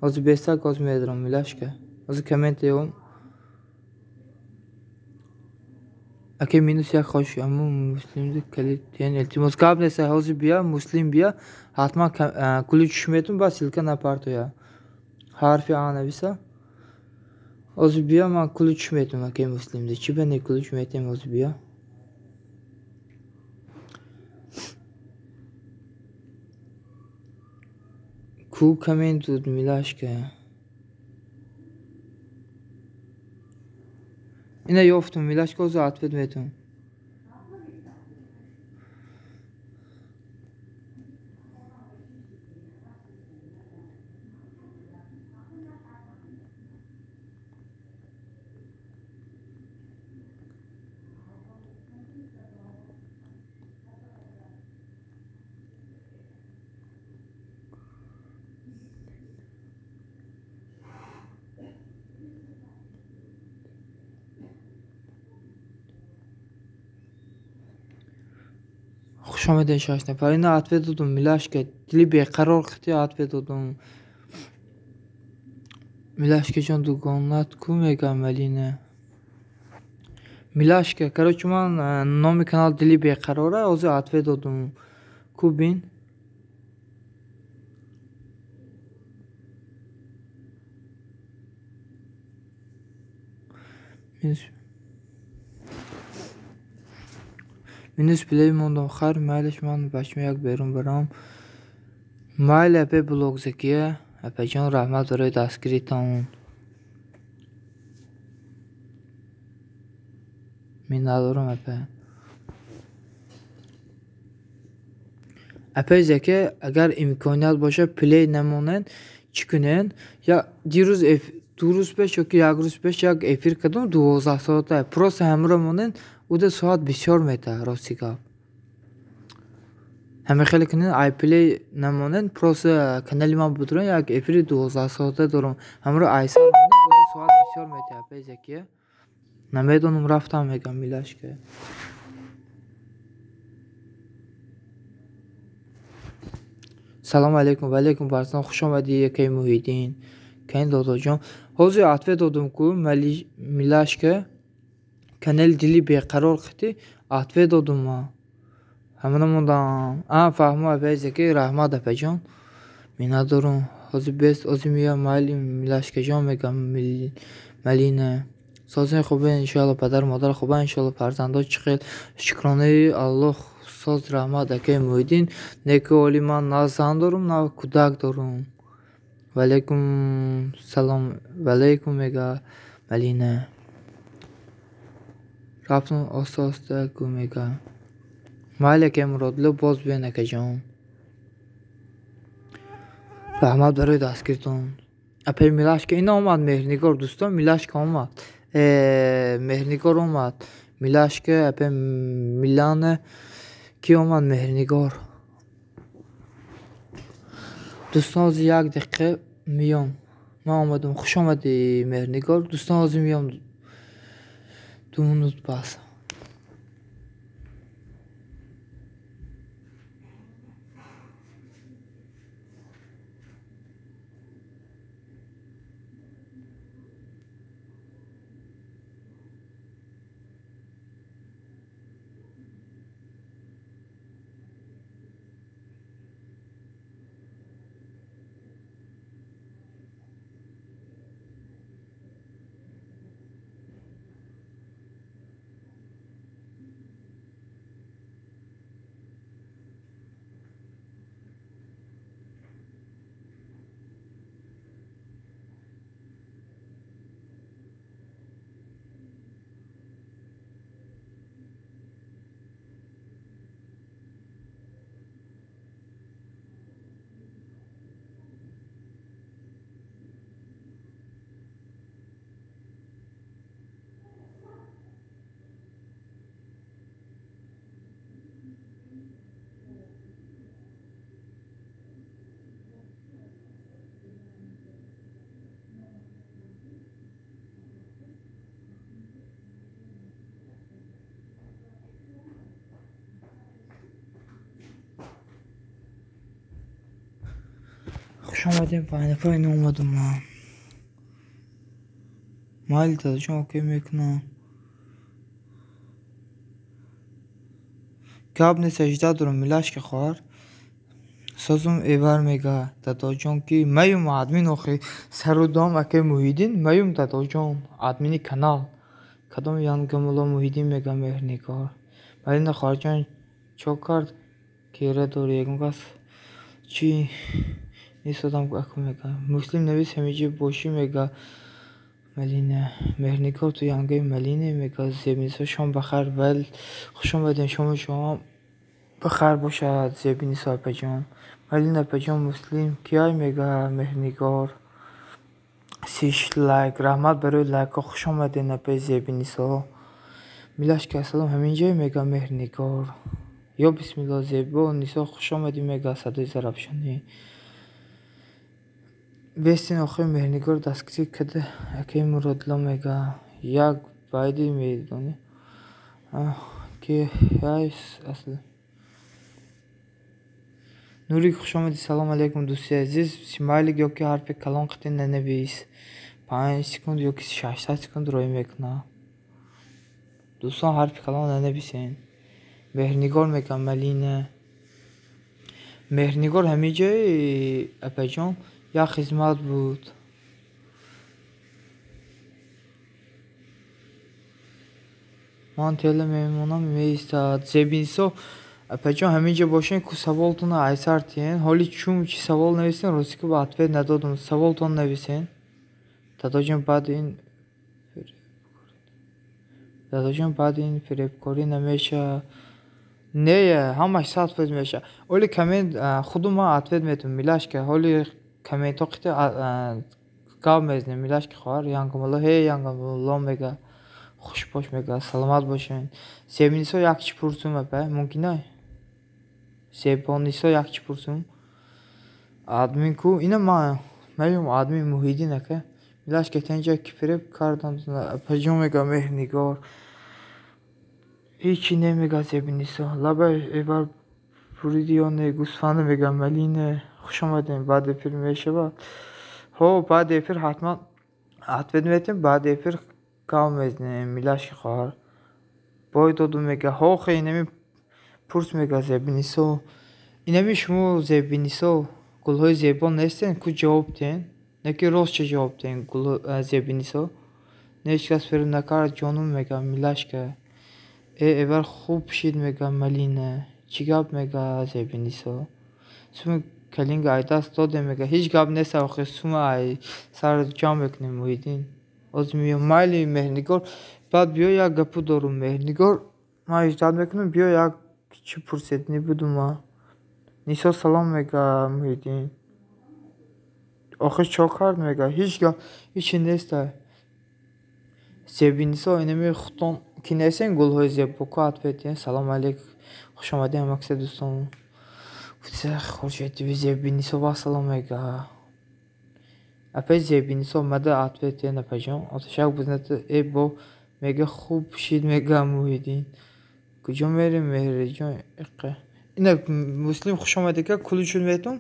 Ҳозир бестак ҳозир медарам Милашка. Ҳозир коммент ём. Аке минус як хош аммо муслимди калид яъне илтимос гап нест. Ҳозир бия муслим бия ҳатман ключ метум ба ссылка напартоя. Ҳарфи А нависа. Ҳозир бия ман ключ метум аке муслимди. Чӣ ба не ключ метем ҳозир бия? Ку коммент буд Милашка? Ина ёфтум Милашка, ҳозир ответ метум. Хуш омадед 6 нафар. Ина ответ додум Милашка. Дили беқарор қити ответ додум. Милашка ҷон дугонат ку мегам Малина. Милашка, короче ман номи канал Дили беқарора, ҳозир ответ додум. Ку бин? Минус плей мондам. Хайр майлаш ман бачам як берун барам. Майли апе блогзакия. Апаҷон раҳмат барои дастгиритон. Миннатдорам апа. Апаи Заке, агар имконият бошад, плей намонед, чӣ кунед? Я дирӯз 2 рӯз пеш ёки як рӯз пеш як эфир кардам 12 соата. Просто ҳамро монед, уда соат бисёр метаҳад, рости гап. Ҳамин хеле кунед, ай плей намонед, просто канали ман будурен, як эфири 12 соата дорам. Ҳамро айсар монед, уда соат бисёр метаҳад, апаи Закия. Намедонам, рафтам мегам, милашка. Салому алейкум, ва алейкум ассалом, хуш омадӣ, якаи Муҳиддин. Кани додоҷон. Ҳозир ответ додум ку милашка. Канали дили беқарор қити ответ додум ман. Ҳамана мондам. А, фаҳмо, апаи Заки, раҳмат, апаҷон. Миннатдорам. Ҳозир бест, ҳозир меоям, майли, милашкаҷон мегам, Малина. Созин хубен, иншоалло, падару модар хубанд, иншоалло, фарзандо чӣ хел? Шукронаи Аллоҳ, соз, раҳмат, акаи Муҳиддин. Неку оли ман на зан дорум, на кӯдак дорум. Ваалайкум салом, ваалайкум мега Малина. Рафтум оста оста ку мега. Майли, акаи Муродило, боз биён, акаҷон. Раҳмат барои дастгиритон. Апаи Милашка, ина омад Меҳрнигор, дӯстон, Милашка омад. Меҳрнигор омад. Милашка, апаи Милана, кӣ омад? Меҳрнигор. Дӯстон, ҳозир як дақиқа меём. Ман омадам. Хуш омадӣ, Меҳрнигор. Дӯстон, ҳозир меём. 2 минут пас. Хуш омадем, пайнафар, ина омадам ман. Майли, дадоҷон, окей мекунам. Гап нест, сажда дорам, милашка хоҳар. Созум эвар мега, дадоҷон ки маюм админ охи сарудом акаи Муҳиддин, маюм дадоҷон, админи канал. Кадом янгамуло Муҳиддин мега Меҳрнигор. Малина хоҳарҷон, чо кард кера дорӣ, ягон кас чӣ нестодам аку мега. Муслим навис ҳамиҷа бошӣ мега Малина. Меҳрнигор, ту янгаи Малине мега Зебинисо, шом бахайр, вал хуш омадем, шоми шумо бахайр бошад, Зебинисо апаҷон. Малина апаҷон, Муслим кияй мега Меҳрнигор. 36 лайк, раҳмат барои лайкҳо, хуш омадем, апаи Зебинисо. Милашка, ассалом, ҳаминҷое мега Меҳрнигор. Ё бисмилло, Зебо Нисо, хуш омадӣ мега садои Зарафшонӣ. Бестин охир Меҳрнигор дастгирӣ карда акаи Муродило мега. Як байди медонӣ ки асл. Нурик, хуш омадӣ, салом алейкум, дӯсти азиз. Смайлик ёки ҳарфи калон қити нанавис. 5 секунд ёки 600 секунд роӣ мекунад. Дӯстон, ҳарфи калон нанависен. Меҳрнигор мега Малина. Меҳрнигор ҳамиҷои апаҷон як хизмат буд. Ман тела мемонам меистад. Зебинисо апаҷон, ҳаминҷо бошен ку, саволтонро айсар тиҳен. Ҳоли чун чи савол нависен, рости ки ба ответ надодум. Саволтон нависен. Дадоҷон, баъд ин Дадоҷон, баъди ин фиребкорӣ намеша? Не, ҳамаш 100% меша. Оли коммент худу ман ответ метавам, милашка. Ҳоли комментҳо қити гап мезанем, милашка хоҳар. Янгамулло, ҳе янгамулло мега. Хушбош мега, саломат бошед. Зебинисо як чӣ пурсум, апа, мумкин ай? Зебонисо як чӣ пурсум? Админ ку? Ина ман меём админ Муҳиддин ака. Милашка тенҷа ки фиреб кардам, апаҷон мега Меҳрнигор. Ҳечи немега Зебинисо. Лаба эбар буриди ё не гӯсфанда мега Малина. Хуш омадем. Баъд эфир мешавад? Ҳо, баъди эфир ҳатман ответ метем, баъди эфир гап мезанем, милашки хоҳар. Бой доду мега. Ҳо, хе инами пурс мега Зебинисо. Инами шумо Зебинисо гулҳои зебо нестен, ку ҷавоб диҳен? Не ки рост чӣ ҷавоб диҳен гул Зебинисо? Не, ҳеҷ кас фиреб накард ҷонум мега милашка. Э эвар хуб шид мега Малина. Чӣ гап мега Зебинисо? Суми калинга ай даст додем мега. Ҳеҷ гап нест охи сума ай сар ҷамъ мекунем Муҳиддин. Оз меём майли Меҳрнигор. Баъд биё як гапу дорум Меҳрнигор. Ман иждат мекунам биё як чӣ пурседнӣ будум ман. Нисо салом мега Муҳиддин. Охир чо кард мега? Ҳеҷ гап ҳечи нест ай. Зебинисо инами худтон ки нестен гулҳои зебо ку ответ диҳен. Салом алейк. Хуш омадед ҳамакса дӯстон. Хуршед ТВ Зебинисо ва салом мега. Апаи Зебинисо омада ответ диҳен апаҷон. Оташак бузната э бо мега хуб шид мега Муҳиддин. Куҷо мерем Меҳриҷон? Иққа. Ина Муслим хуш омадед ка кулучун метум.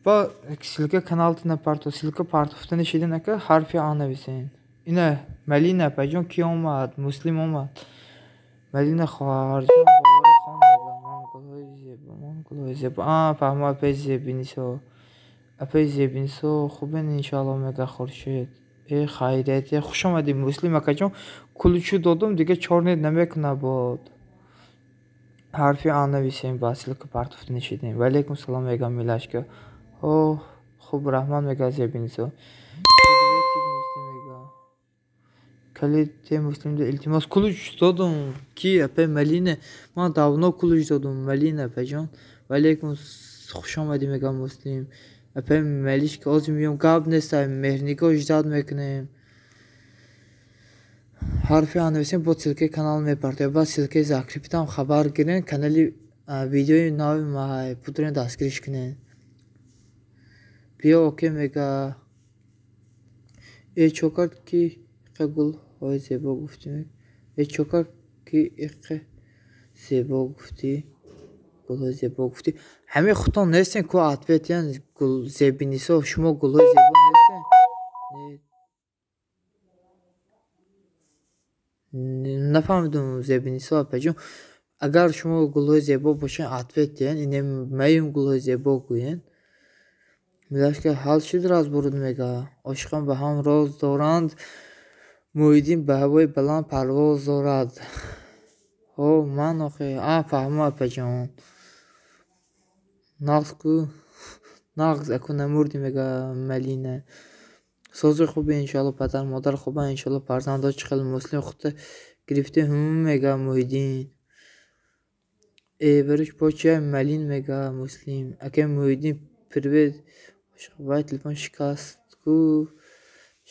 Ба ссылка каналтона парто ссылка партофта нишиден ака ҳарфи А нависен. Ина Малина апаҷон ки омад? Муслим омад. Малина хоҳарҷон болоро хон мега. Ман гулҳои зебо, ман гулҳои зебо. А, фаҳмо апаи Зебинисо. Апаи Зебинисо хубен иншоалло мега Хуршед. Э хайрият, э хуш омадӣ Муслим акаҷон. Кулучу додум дига чор нет намекуна бод. Ҳарфи А нависем ба ссылка партофта нишидем. Ва алейкум салом мега милашка. О, хуб раҳмат мега Зебинисо. Приветик Муслим мега. Калите Муслимда илтимос кулуч додум. Ки апаи Малина? Ман давно кулуч додум Малина апаҷон. Ва алейкум хуш омадӣ мега Муслим. Апаи Малишка ҳозир меём гап нест ай Меҳрнигор ждать мекунем. Ҳарфи А нависем бо ссылкаи канал мепартоем. Баъд ссылкаи закрепитам хабар гирен канали видеои нави май пудрен дастгириш кунен. Биё оке мега. Э чо кард ки иққа гулҳои зебо гуфтӣ? Э чо кард ки иққа зебо гуфтӣ? Гулҳои зебо гуфтӣ? Ҳамин худтон нестен ку ответ диҳен гул Зебинисо шумо гулҳои зебо нестен? Не. Нафаҳмидум Зебинисо апаҷон. Агар шумо гулҳои зебо бошед ответ диҳен, ине маем гулҳои зебо гӯен. Милашка ҳал шуд разборут мега. Ошиқон ба ҳам роз доранд. Муҳиддин ба ҳавои баланд парвоз дорад. Ҳо, ман охи. А, фаҳмо апаҷон. Нағз ку? Нағз аку намурдӣ мега Малина. Сози хубе иншоалло падар модар хубанд иншоалло фарзандо чӣ хел Муслим худта гирифтӣ ҳум мега Муҳиддин. Э барош бо чия Малин мега Муслим. Акай Муҳиддин привет. Вай телефон шикаст ку?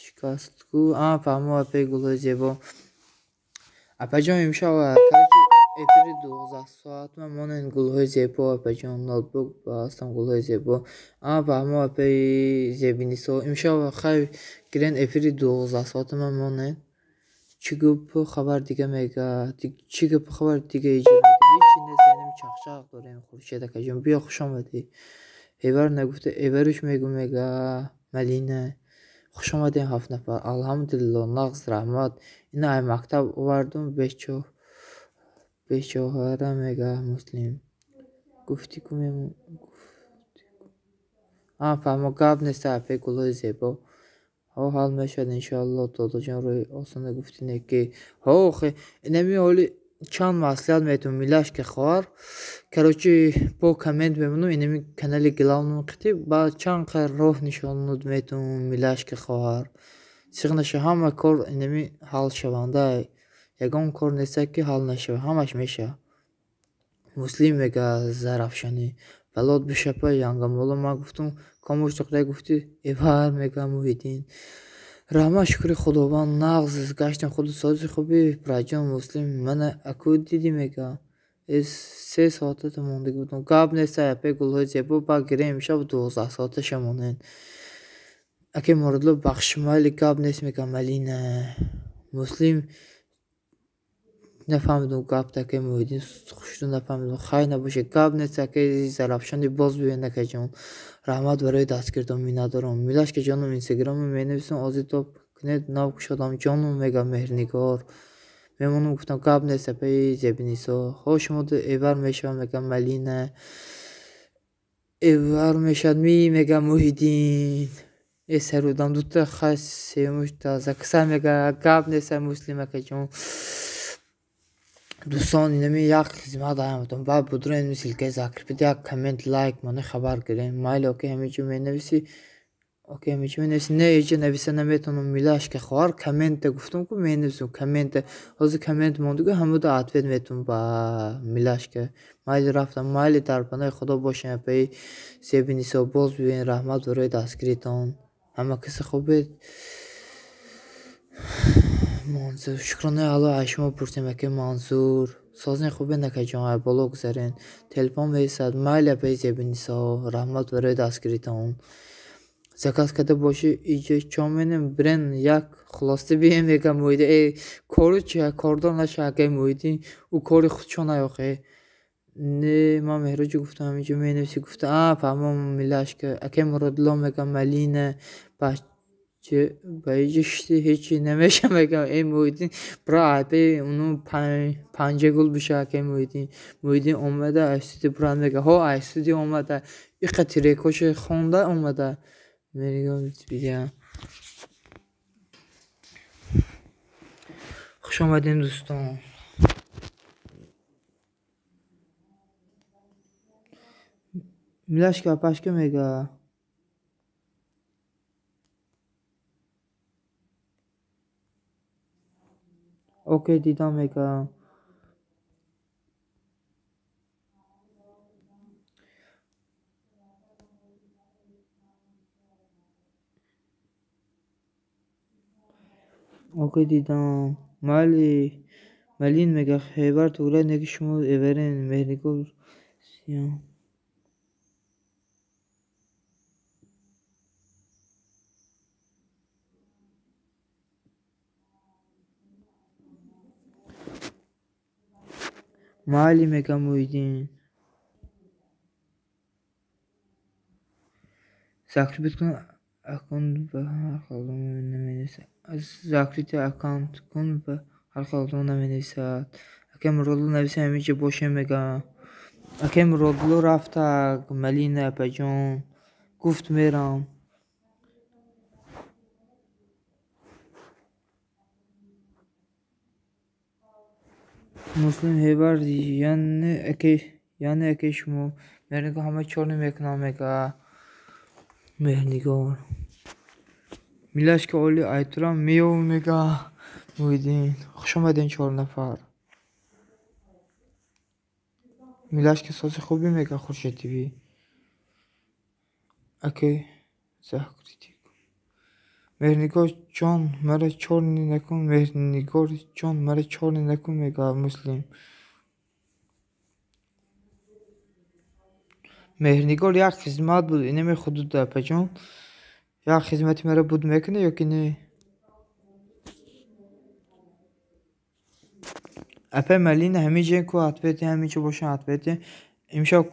Шикаст ку? А, фаҳмо апаи гулҳои зебо. Апаҷон имшаб короче эфири 12 соат ман монен гулҳои зебо апаҷон ноутбук ҳастам гулҳои зебо. А, фаҳмо апаи Зебинисо. Имшаб хайр гирен эфири 12 соата ман монен. Чӣ гапу хабар дига мега? Чӣ гапу хабар дига иҷо мега? Ҳечи нест инами чақчақ дорем Хуршед акаҷон. Биё хуш омадӣ. Эвар нагуфта эваруш мегу мега Малина. Хуш омадем ҳафт нафар. Алҳамдулилло нағз раҳмат. Ина ай мактаб овардум бечоҳара мега Муслим. Гуфтӣ ку А, фаҳмо гап нест апаи гулҳои зебо. Ҳо ҳал мешавад иншоалло додоҷон рӯи осона гуфтӣ не ки. Ҳо охи инами ҳоли чанд маслиҳат метавон милашка хоҳар. Короче бо коммент мемонам инами канали главном қити баъд чанд қадр роҳ нишонуд метавон милашка хоҳар. Сиғ наша ҳама кор инами ҳал шаванда. Ягон кор неста, ки ҳал нашавад, ҳамаш мешавад. Муслим мега Зарафшонӣ. Балот бишапа янгамоло ман гуфтум, комуш тоқра гуфти эвар мега Муҳиддин. Раҳмат, шукри Худованд, нағз гаштем, худу сози хуби браҷон. Муслим мана аку дидӣ мега. 3 соата мондагӣ будам. Гап нест, апе гулҳои зебо ба гирем имшаб 12 соата шамонен. Аке Муродло бахши майли, гап нест мега Малина. Муслим нафаҳмидум гапта, аке Муҳиддин хушрӯ нафаҳмидум. Хайр набошед, гап нест, аке Зарафшони боз биёед акаҷон. Раҳмат барои дастгиритон, миннатдорам. Милашка ҷоном, инстаграмро менависам, озир топ кунед, нав кушодам ҷоном мега Меҳрнигор. Мемонам гуфтам, гап нест апаи Зебинисо. Хо шумо эвар мешавам мега Малина. Эвар мешавад ми мега Муҳиддин. Э сарудам дута хай сеюмуш тазакса мега, гап нест Муслим акаҷон. Дӯстон, инами як хизмат аяматон. Баъд будро ин ссылкаи закрепить, як коммент, лайк моне, хабар гирем. Майли, окей, ҳаминҷо менависӣ. Окей, ҳаминҷо менависӣ. Не, иҷо нависа наметавонам, милашка хоҳар, коммента гуфтум ку менависам, коммента. Ҳозир коммент мондагу ҳамуда ответ метавонам ба милашка. Майли, рафтам, майли, дар паноҳи Худо бошем, апаи Зебинисо, боз биёед, раҳмат барои дастгиритон. Ҳама касе хубед. Мансур, шукронаи Аллоҳ, аз шумо пурсем, аке Мансур. Созни хубе накаҷон, ай боло гузарен. Телефон мерасад, майли апаи Зебинисо, раҳмат барои дастгиритон. Заказ карда бошӣ, иҷо чо менем, бирен як хулоса бием мега Муҳиддин. Э, кору чи, кордор наша аке Муҳиддин, ӯ кори худшо наёхе. Не, ман Меҳроҷо гуфтам, ҳаминҷо менависӣ, гуфта, а, фаҳмом милашка. Аке Муродло мега Малина, ба иҷо шишти ҳечи намеша мега. Э Муҳиддин, бира айпе уну панҷагул биша аке Муҳиддин. Муҳиддин омада аз студия бурад мега. Ҳо, аз студия омада. Иқа трекҳошо хонда омада. Хуш омадем, дӯстон. Милашка апашка мега. Окей, дидам мега. Окей, дидам. Майли, Малин мега, хебар тугра неки шумо эверен Меҳрнигор сиям. Майли мега Муҳиддин. Закрепить кун аккаунт ба ҳар хел наменависад. Закрыть аккаунт кун ба ҳар хел наменависад. Аке Муродло нависа ҳаминҷо бошем мега. Аке Муродло рафта Малина апаҷон. Гуфт мерам. Муслим ҳевар яъне аке шумо. Меҳрнигор ҳама чор мекунам мега. Меҳрнигор. Милашка оли айтурам меёв мега. Муҳиддин. Хуш омадем 4 нафар. Милашка сози хубе мега Хуршед ТВ. Аке закрити. Меҳрнигор ҷон мара чорни накун, Меҳрнигор ҷон мара чорни накун мега Муслим. Меҳрнигор як хизмат буд, инаме худуда апаҷон. Як хизмати мара буд мекунӣ ё ки не? Апа Малина ҳамиҷо ку ответи ҳамиҷо бошан ответи. Имшаб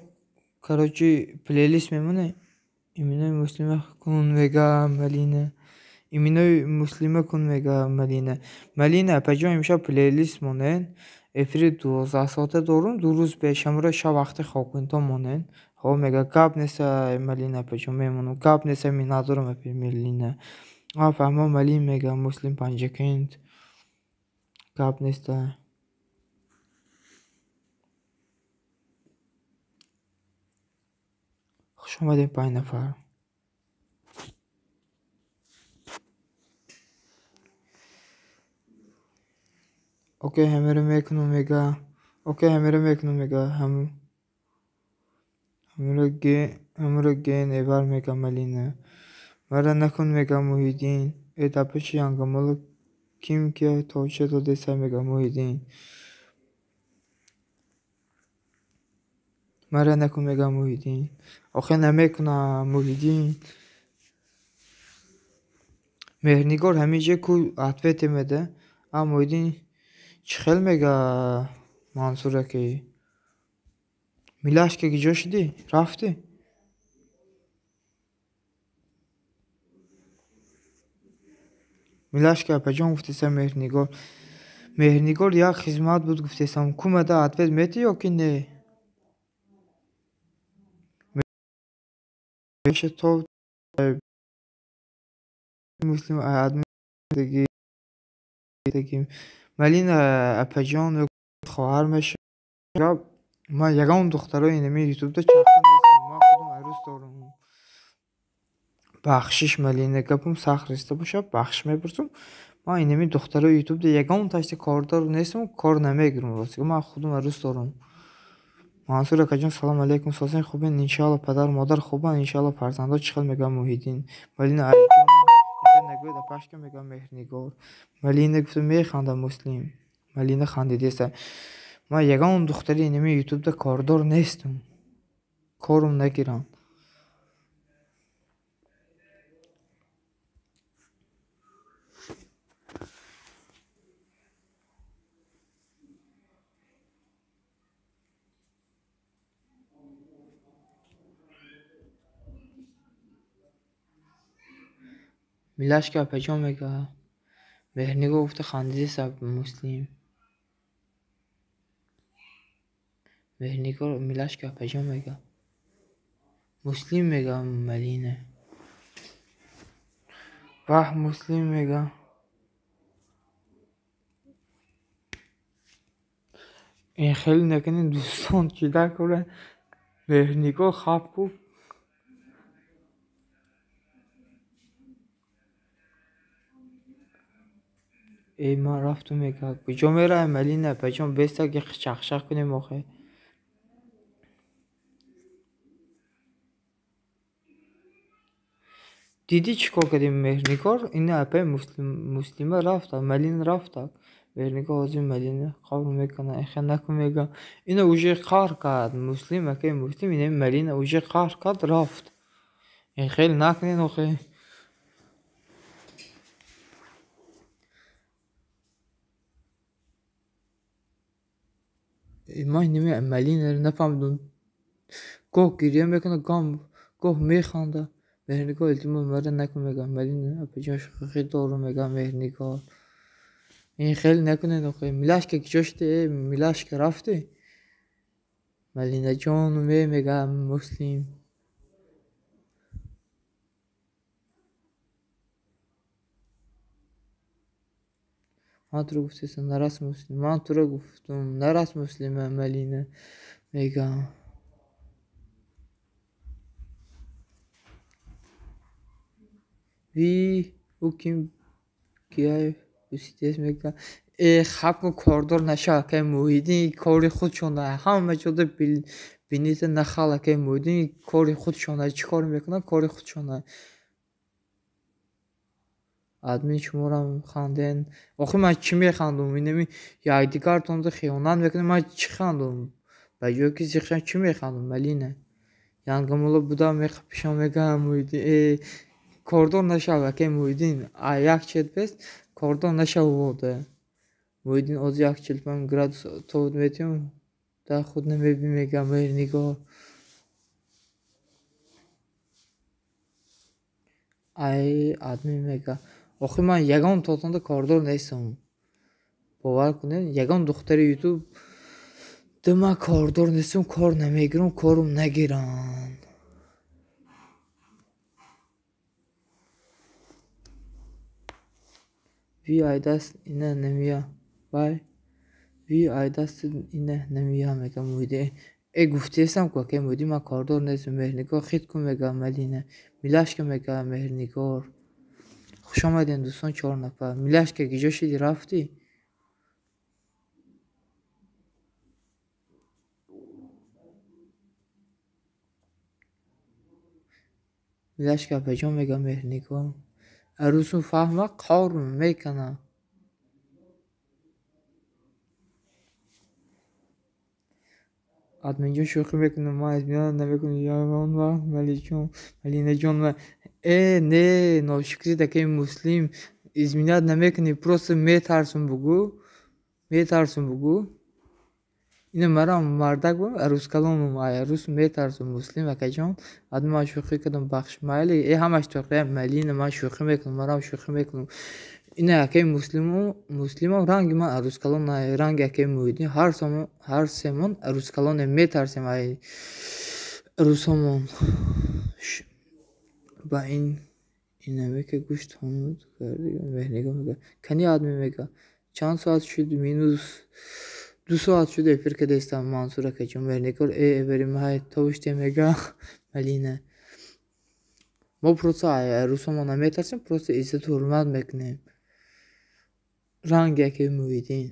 короче плейлист мемоне. Именои Муслима кун мега Малина. Именои Муслима кун мега Малина. Малина апаҷон имшаб плейлист монен. Эфири 12 соата дорум, 2 рӯз пеш ҳамро шаб вақти хобкунтон монен. Хо мега гап неста Малина апаҷон мемонам. Гап неста миннатдорам апи Малина. А фаҳмо Малин мега Муслим Панҷакент. Гап неста. Хуш омадем 5 нафар. Окей, ҳамеро мекунам мега. Окей, ҳамеро мекунам мега. Ҳамеро ген эвар мега Малина. Мара накун мега Муҳиддин. Э дар пеши Янгамоло ким ки точа додеса мега Муҳиддин. Мара накун мега Муҳиддин. Охе намекунам Муҳиддин. Меҳрнигор ҳамиҷа ку ответе меда. А Муҳиддин чӣ хел мега Мансура ки? Милашка киҷо шудӣ? Рафтӣ? Милашка апаҷон гуфтеса Меҳрнигор. Меҳрнигор як хизмат буд гуфтесам. Ку мада ответ метӣ ё ки не? То муслим админ Малина апаҷон хоҳар мешавад. Ман ягон духтарои инами ютубда чарха нестам. Ман худам арӯс дорам. Бахшиш Малина, гапам сахт реста бошад, бахшиш мепурсам. Ман инами духтарои ютубда ягон ташта кордор нестам, кор намегирам ростига. Ман худам арӯс дорам. Мансур акаҷон салом алейкум. Созен хубен, иншаалло падару модар хубанд, иншаалло фарзандо чӣ хел мегӯяд Муҳиддин. Малина айҷон нагӯяд апашка мегӯяд Меҳрнигор. Малина гуфта механдад Муслим. Малина хандидеста. Ман ягон духтари инами ютубда кордор нестам. Корум нагиранд. Милашка апаҷон мегӯяд. Меҳрнигор гуфта хандидеста Муслим. Меҳрнигор Милашка апаҷон мегӯяд. Муслим мегӯяд Малина. Ваҳ Муслим мегӯяд. Ин хеле накунед дӯстон чӣ дакора. Меҳрнигор хаб ку. Э ман рафтум мегӯяд. Куҷо меравем Малина апаҷон? Беста ки чахчах кунем охе. Дидӣ чӣ кор кардем Меҳрнигор? Ина апаи Муслима рафта, Малина рафта. Меҳрнигор ҳозир Малина қабр мекунад. Эхе накун мегӯям. Ина уже қаҳр кард. Муслим акаи Муслим ина Малина уже қаҳр кард рафт. Ин хеле накунед охе. Ман инами Малинаро нафаҳмидам. Гоҳ гиря мекунад, гоҳ механдад. Меҳрнигор илтимос мара накун мегӯяд. Малина апаҷон шӯхӣ дорум мегӯяд Меҳрнигор. Ин хеле накунед охе. Милашка киҷо шудӣ? Э Милашка рафтӣ? Малинаҷон мегӯяд Муслим. Ман туро гуфтестам нарас Муслим. Ман туро гуфтам нарас Муслима Малина мегӯям. Ви ӯ ким кияй бусидес мегӯяд. Э хаб кун кордор нашав акаи Муҳиддин кори худшона. Ҳама ҷода бинита нахал акаи Муҳиддин кори худшона. Чӣ кор мекунад? Кори худшона. Админ шуморам ханден. Охир ман чӣ механдум? Инами якдигартонда хиёнат мекунед. Ман чӣ хандум? Ба ҷое ки зиқшам чӣ механдум Малина? Янгамоло будам мехапишам мегӯям Муҳиддин. Э кордор нашав акаи Муҳиддин. Як чет бест кордор нашав вода. Муҳиддин оз як 45 градус тоб метиҳам. Дар худ намебин мегӯям Меҳрнигор. Ай админ мегӯяд. Охир ман ягон тотонда кордор нестам. Бовар кунед, ягон духтари ютуб да ман кордор нестам, кор намегирам, корум нагиранд. Ви ай даст ина намия. Вай. Ви ай даст ина намия мегӯяд Муҳиддин. Э гуфтестам ку акаи Муҳиддин ман кордор нестам. Меҳрнигор хит кун мегӯяд Малина. Милашка мегӯяд Меҳрнигор. Хуш омадем дӯстон 4 нафар. Милашка киҷо шудӣ рафтӣ? Милашка апаҷон мега Меҳрнигор. Арӯсум фаҳма қор мекана. Админҷон шӯхӣ мекунам, ман измена намекунам. Ягон вақт Малиҷон, Малинаҷон э не, ношукрӣ такаи муслим изменять намекунӣ, просто метарсум бугӯ. Метарсум бугӯ. Ина марам мардак бо арӯскалонум, ай арӯс метарсум муслим акаҷон. Адми ман шӯхӣ кардам, бахш майли. Э ҳамаш тоқия Малина ман шӯхӣ мекунам, марам шӯхӣ мекунам. Ина акаи муслиму муслимам ранги ман арӯскалон, ранги акаи Муҳиддин ҳар семон арӯскалоне метарсем ай арӯсомон. Ба ин инаме ки гӯшт ҳомуд карди Меҳрнигор мега. Кани адми мега. Чанд соат шуд минус 2 соат шуд эфир кардастам Мансур акаҷон. Меҳрнигор э эвери май товиште мега Малина. Мо просто ай арӯсомон наметарсем, просто иззату ҳурмат мекунем. Ранги акаи Муҳиддин.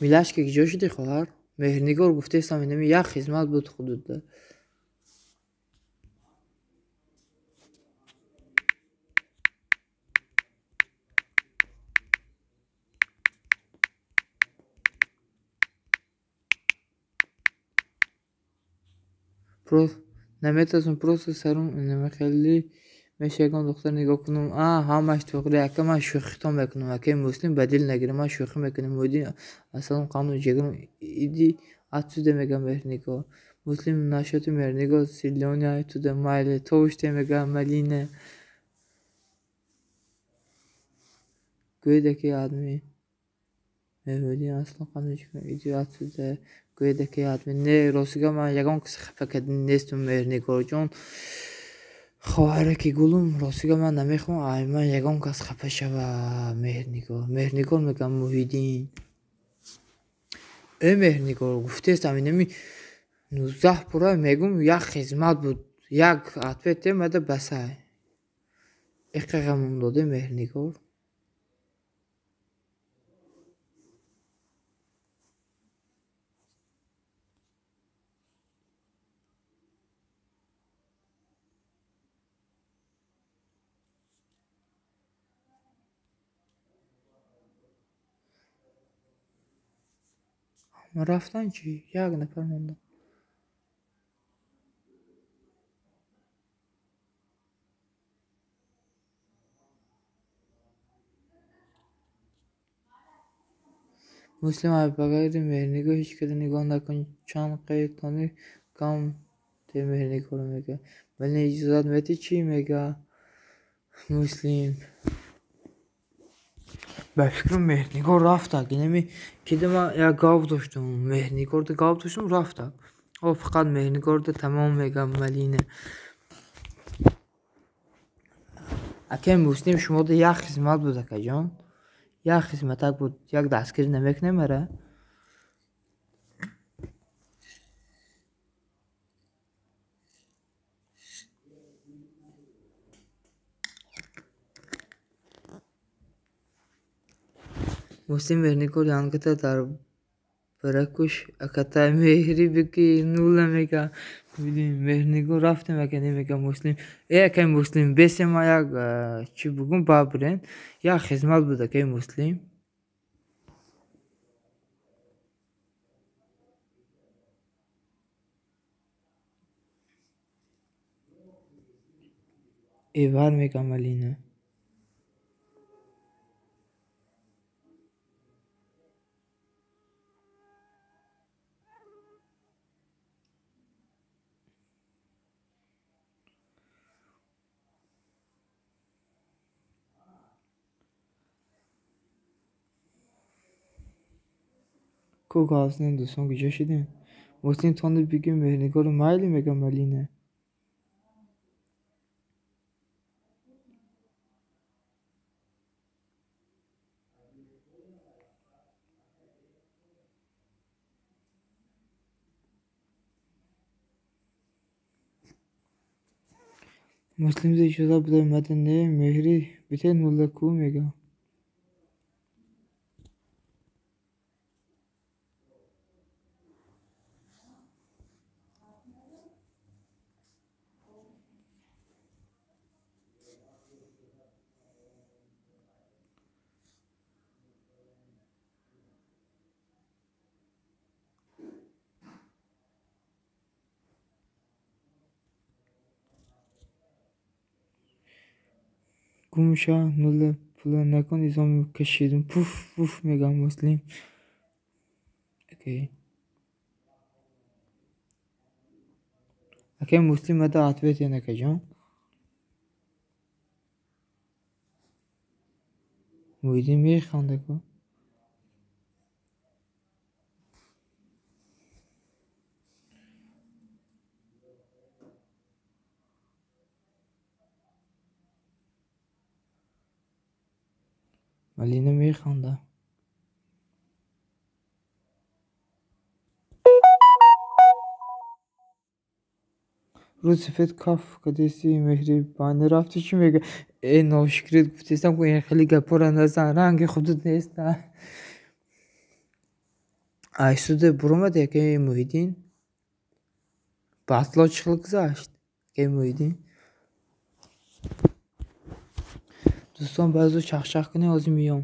Милашка киҷо шудӣ хоҳар? Меҳрнигор гуфтаистам инами як хизмат буд худуда. Наметарсум, просто сарум инаме хеле меша ягон духтар нигоҳ кунам. А ҳамаш тоғри ака ман шӯхитон мекунам. Акаи муслим ба дил нагирам, ман шӯхӣ мекунам. Муҳиддин ассалом қанду ҷигарам иди отсюда мега Меҳрнигор. Муслим нашоти Меҳрнигор силёни оттуда майли товиште мега Малина. Гӯед акаи адми. Муҳиддин ассалом қанду ҷигарам иди отсюда. Гӯед акаи адми. Не, ростига ман ягон кас хафа карда нестам Меҳрнигорҷон. Хоҳараки гулум, ростига ман намехоҳам ай ман ягон кас хафа шава Меҳрнигор. Меҳрнигор мегам Муҳиддин. Э Меҳрнигор, гуфтаистам инами 19 пура мегум як хизмат буд. Як ответ мада басай. Иқа ғамум доде Меҳрнигор. Рафтан чӣ? Як нафар монда. Муслим ай ба ғайри Меҳрнигор ҳеҷ када нигоҳ накун. Чанд қайтони кам те Меҳрнигорро мега. Вале иҷозат метӣ чӣ мега Муслим? Ба фикрам Меҳрнигор рафтак. Инами кида ман як гав доштам. Меҳрнигорда гав доштам рафтак. О фақат Меҳрнигорда тамом мега Малина. Акаи муслим шумода як хизмат буд акаҷон. Як хизматак буд. Як дастгирӣ намекунем ара? Муслим Меҳрнигор янгата дар баракуш акатай меҳри бики нула мега. Меҳрнигор рафтем ака не мега муслим. Э акаи муслим бесе ман як чӣ бугум бабрен. Як хизмат буд акаи муслим. Эвар мега Малина. Ку газнем дӯстон куҷо шудем? Муслим тони биги Меҳрнигорро майли мега Малина. Муслим иҷозат буда мада не меҳри бите нула ку мега. Гум ша нула пула накун изом кашидум. Пуф пуф мегам муслим. Окей. Акай муслим мада ответ накаҷон. Муҳиддин механдаку. Малина механда. Рӯз сафед каф кадеси меҳрибонӣ рафти чӣ мега? Э ношукрит гуфтестам ку ин хеле гапора назан ранги худут нест. Айсуде буромад якаи Муҳиддин. Батло чӣ хел гузашт? Якаи Муҳиддин. Дӯстон баъзо чахчах кунед ҳозир меём.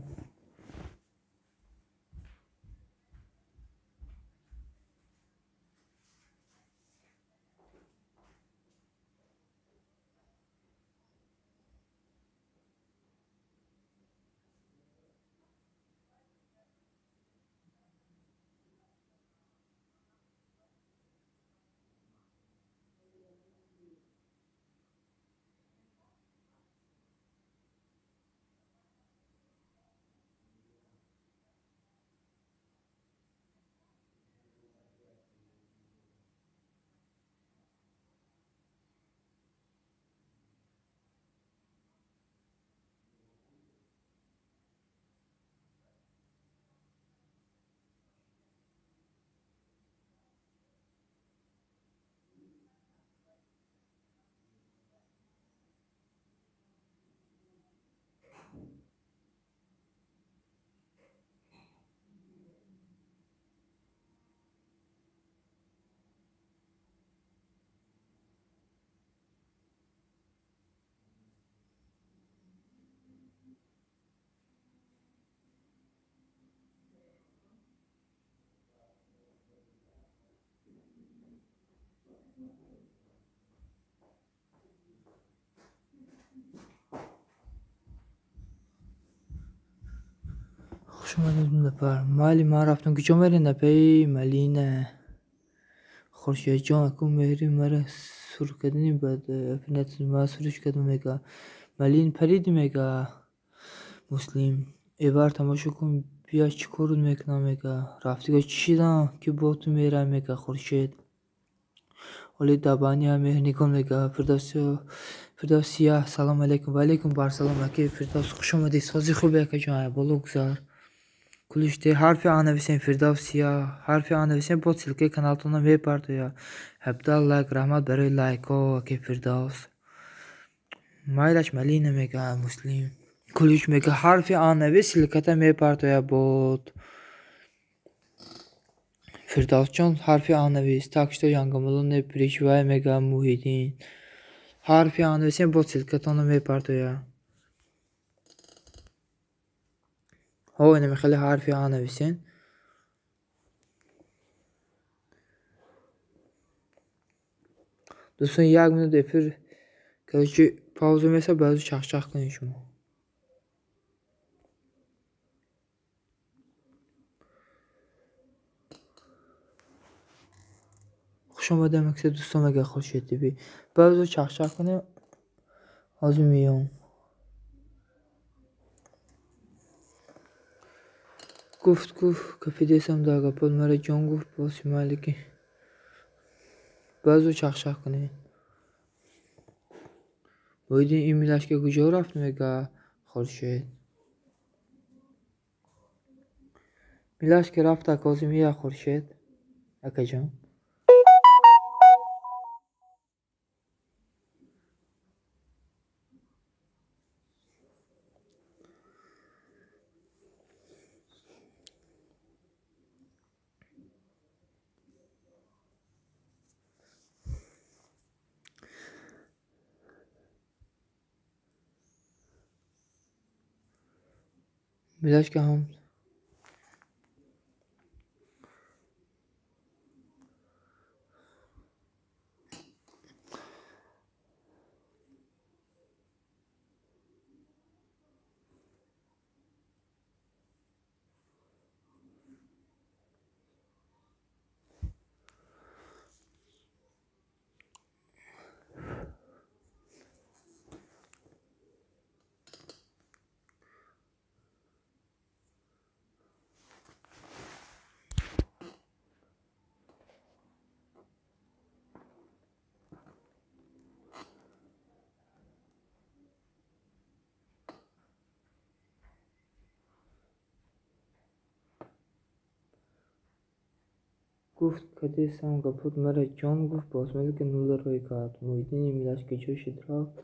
Хуш омадед нафар. Майли ман рафтам. Куҷо мерем нафаи Малина? Хуршедҷон аку меҳри мара сур кардани бад ман сурш кардам мега. Малин париди мега. Муслим эвар тамошо кун бия чӣ корут мекунам мега. Рафтига чӣ шидам ки бо ту мерам мега Хуршед. Оли дабани меҳрнигон мега. Фирдавсия салом алейкум. Ва алейкум барсалом аки Фирдавс хуш омадӣ. Сози хубе акаҷон боло гузар. Кулиште ҳарфи А нависем Фирдавсия, ҳарфи А нависем бо ссылкаи каналтона мепартоя. 17 лайк, раҳмат барои лайкҳо аки Фирдавс. Майлаш Малина мега Муслим. Кулиш мега ҳарфи А навис ссылката мепартоя бот. Фирдавсҷон ҳарфи А навис. Так что янгамуло не переживай мега Муҳиддин. Ҳарфи А нависем бо ссылкатона мепартоя. Ҳо инаме хеле ҳарфи А нависен. Дӯстон як минут эфир короче пауза меса баъзо чахчах кунед шумо. Хуш омадем акса дӯстон мега Хуршед ТВ. Баъзо чахчах кунем ҳозир меём. Гуфт гуфт кафидесам дар гапот мара ҷон гуфт боси малики. Баъзо чахчах кунед. Муҳиддин ин милашка куҷо рафт мега Хуршед. Милашка рафт ҳозир мея Хуршед акаҷон. Милашка ҳам Гуфт кадесам гапот мара ҷон гуфт босмел ки нула рой кард. Муҳиддини Милашка ҷо шид рафт.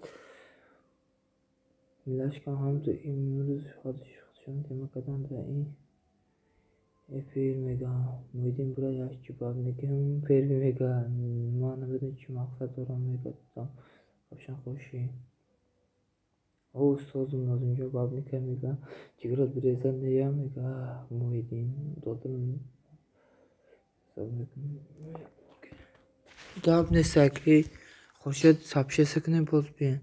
Милашкам ҳамту имрӯз худшон тема кардан дар ин эфир мега. Муҳиддин бура як чӣ бабникам первый мега. Ман намедонам чӣ мақсад дорам мега. Равшан хушӣ. О устозум Нозимҷон бабника мега. Ҷигарот биреза нея мега. Муҳиддин додам. Гап нест ки Хуршед сообщение кунем боз бием.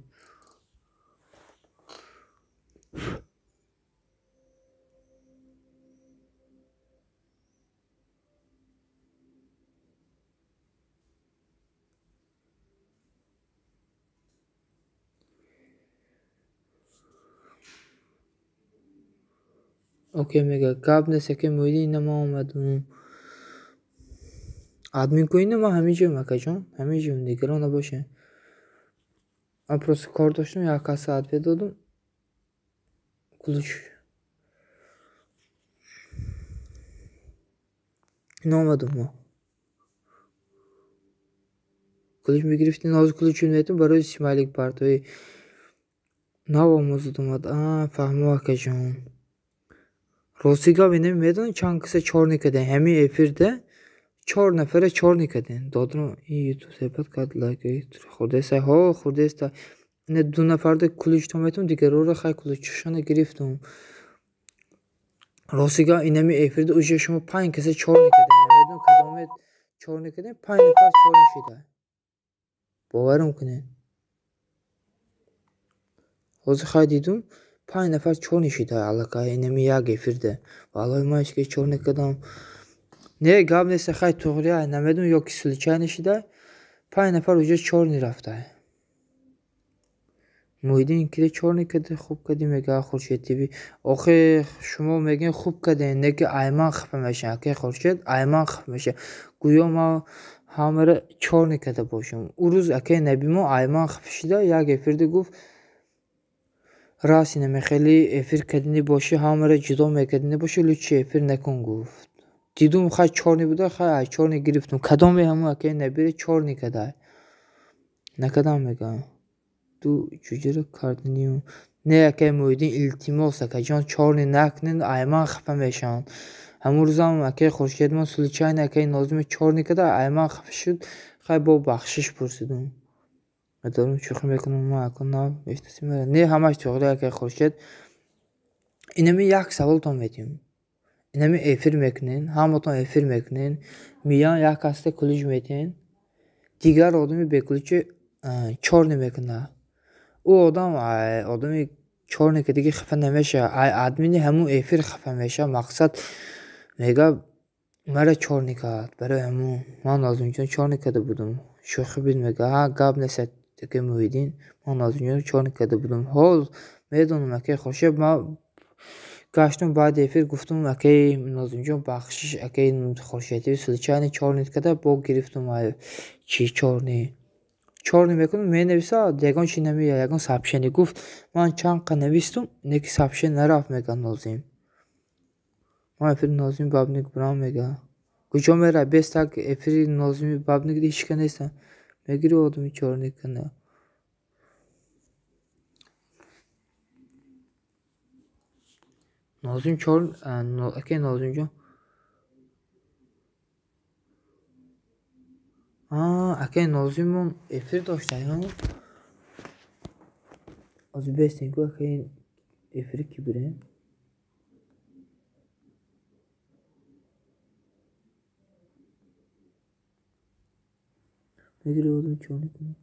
Окей мега. Гап нест ки Муҳиддин ина ман омадум. Админ кунед ман ҳаминҷоям акаҷон, ҳаминҷоям, нигарон набошед. Ман просто кор доштам, як каса ответ додум. Ключ. Ина омадум мо. Ключ мегирифтем, ҳозир ключ метум барои смайлик партои нав омӯзад омад. Фаҳмо акаҷон. Рости гап ина медонед чанд каса чор кардем ҳамин эфирда? 4 нафара чор кардем. Додарам ин ютуб сепат кард лайк хурдеста. Ҳо хурдеста. Ина 2 нафарда ключ то метум, дигарора хай ключшона гирифтум. Рости гап инами эфирда уже шумо 5 каса чор кардем. Намедонам кадомет чор кардем, 5 нафар чор шида. Боварам кунед. Ҳозир хай дидум 5 нафар чор шида аллакай инами як эфирда. Валлоҳи ман ҳеч ки чор накардам. Не гап нест хай туғри намедонам ё ки случайно шида 5 нафар уже чорни рафта. Муҳиддин кида чорни карда хуб кардӣ мега Хуршед ТВ. Охе шумо мегӯед хуб кардем, не ки айман хафа мешавам. Аке Хуршед айман хафа мешавам. Гӯё ман ҳамаро чорни карда бошам. Ӯ рӯз аке Набимо айман хафа шида як эфирда гуфт раст инаме хеле эфир кардинӣ бошӣ ҳамаро ҷудо мекардинӣ бошӣ лучше эфир накун гуфт. Дидум хай чорни буда, хай ай чорни гирифтум. Кадоме ҳамун акаи Набира чорни кадай. Накадам мегӯям. Ту чуҷора кардинию? Не акаи Муҳиддин илтимос акаҷон чорни накунед, айман хафа мешаванд. Ҳамун рӯзам акаи Хуршедмон случайно акаи Нозиме чорни када, айман хафа шуд, хай бо бахшиш пурсидум. Дорум шӯхӣ мекунам ман ака нав мешнасӣ мера. Не ҳамаш туғри акаи Хуршед. Инами як саволтон медиҳем. Инами эфир мекунен, ҳаматон эфир мекунен, миян як касда ключ медиҳен, дигар одами беключи чорни мекунад. Ӯ одам одами чорне ки диги хафа намешавад, ай админи ҳамун эфир хафа мешавад. Мақсад мега мара чорни кард, барои ҳамун ман Нозимҷон чорни карда будум. Шӯхӣ бид мега, ҳа гап нест акаи Муҳиддин, ман Нозимҷон чорни карда будум. Ҳол медонам акаи Хуршед, ман гаштум баъди эфир гуфтум акаи Нозимҷон бахшиш акаи Хуршед ТВ случайно чорни карда бо гирифтум чи чорни. Чорни мекунам менависад ягон чи намеяд, ягон сообщение гуфт ман чанд қа навистум, не ки сообщение нарафт мега Нозим. Ман эфири Нозими бабник бурам мега. Куҷо мера без так эфири Нозими бабник ҳеч ка нестам. Мегири одами чорни кана. Нозим чор акаи Нозимҷон. Акаи Нозимон эфир доштаем. Ҳозир бестем ку акаи эфири ки бирем. Мегири одами чорни кана.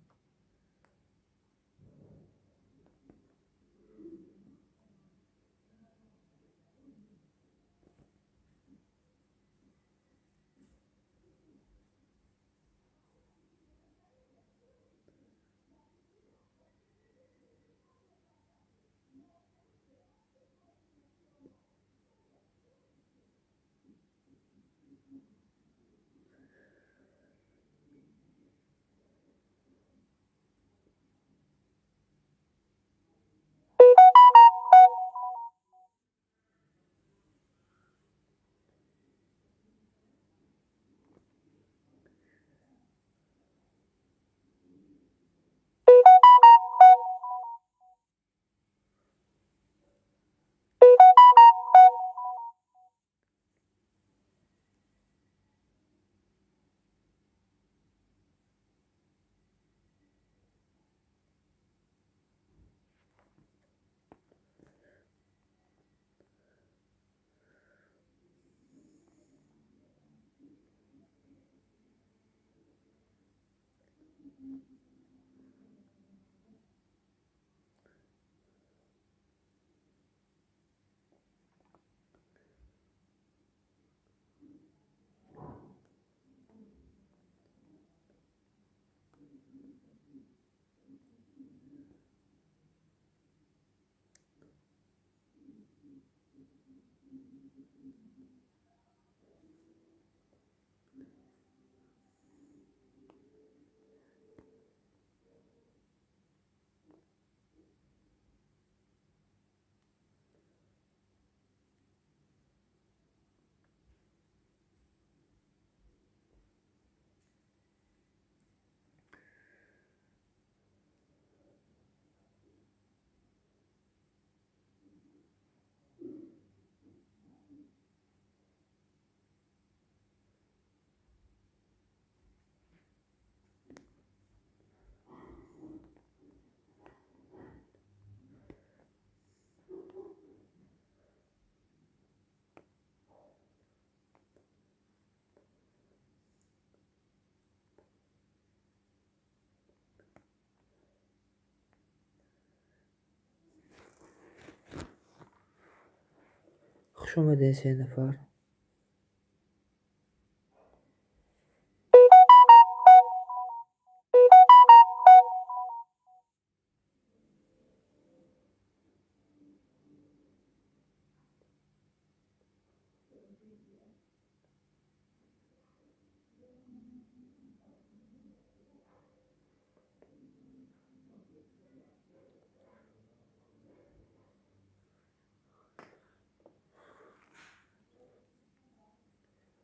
Хуш омадед се нафар.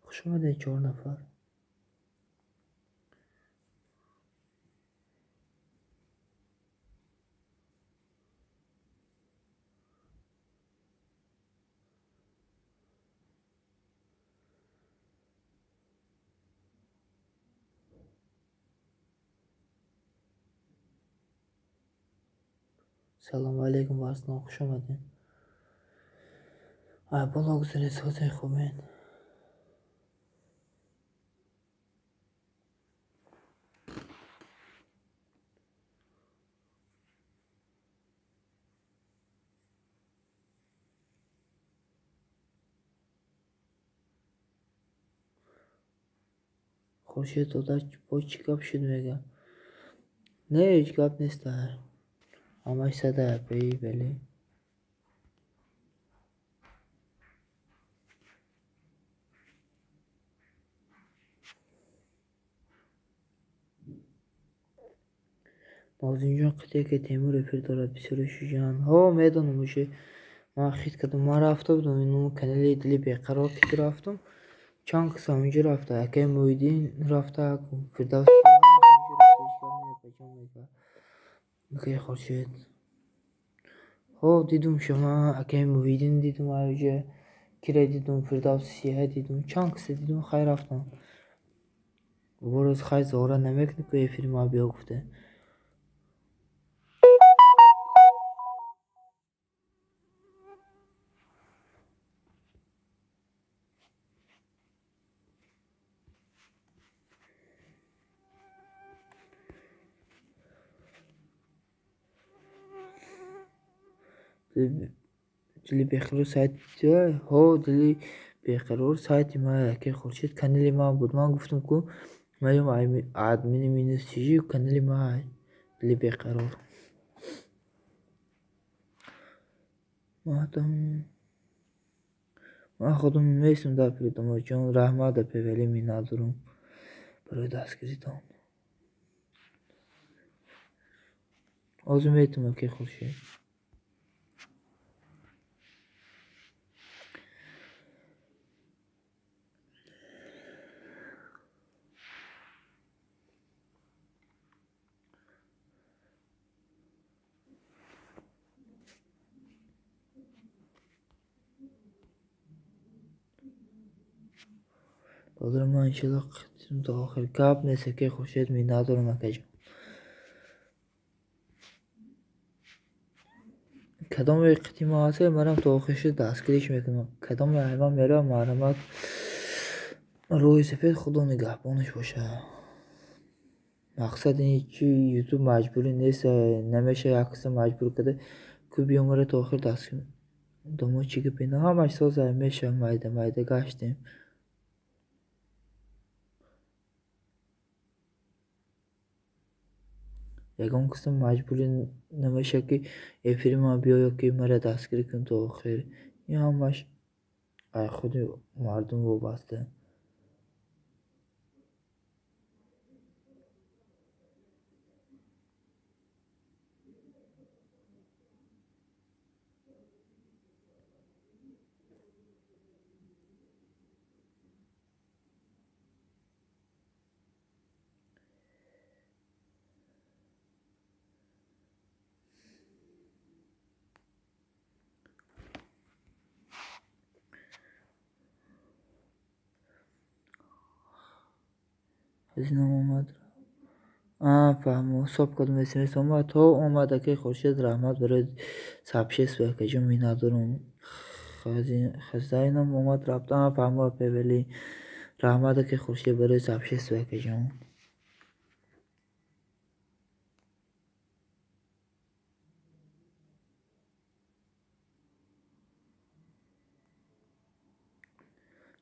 Хуш омадед чор нафар. Салому алейкум, Арслон, хуш омадед. Ай, боло гузаред, созаи хубед. Хуршед додар бо чӣ гап шуд мега? Не, ҳеҷ гап нест. Ҳамаш сада беи бели. Нозимҷон қитъе ки Темур эфир дорад, бисёре шуҷаанд. Ҳо, медонам, уже ман хит кардам. Ман рафта будам ину канали Дили Беқарор ки рафтам. Чанд кас ҳаминҷо рафта, акаи Муҳиддин рафта, Фирдавс акаи Хуршед. Ҳо, дидум шума, акаи Муҳиддин дидум, аҷа кира дидум, Фирдавс сия дидум, чанд каса дидум, хай рафтам. Борӯз хай зора намекунӣ ку эфири ма биё гуфта. Дили Беқарор сайт ҳо, Дили Беқарор сайти ма акаи Хуршед канали ман буд. Ман гуфтам ку маём админи минус чижи канали ма Дили Беқарор. Ман худам местам дар придомаҷон, раҳмат дар певели миннатдорам барои дастгиритон. Ҳозир метавонам акаи Хуршед. Додарам, ман иншаллоҳ то охир гап нест акаи Хуршед, миннатдорам акаҷон. Кадоме қити ма ҳаст, манам то охир шуд дастгириш мекунам. Кадоме айман меравам, марҳамат, рӯи сафед, худо нигаҳбонаш бошад. Мақсад ин ки ютуб маҷбурӣ нест, намеша як каса маҷбур карда ку биё мара то охир дастгир. Домо чӣ гапе на, ҳамаш соза меша, майда майда гаштем. Ягон каса маҷбурӣ намеша ки эфири ман биё ё ки мара дастгирӣ кун то охир. Ин ҳамаш ай худи мардум вобаста. Хазинам омад. Фаҳмо, ҳисоб кардам, смс омад. То омад акаи Хуршед, раҳмат барои сообщество, акаҷон, миннатдорам. Хазинам омад рафт. Фаҳмо, певели. Раҳмат акаи Хуршед барои сообщество, акаҷон.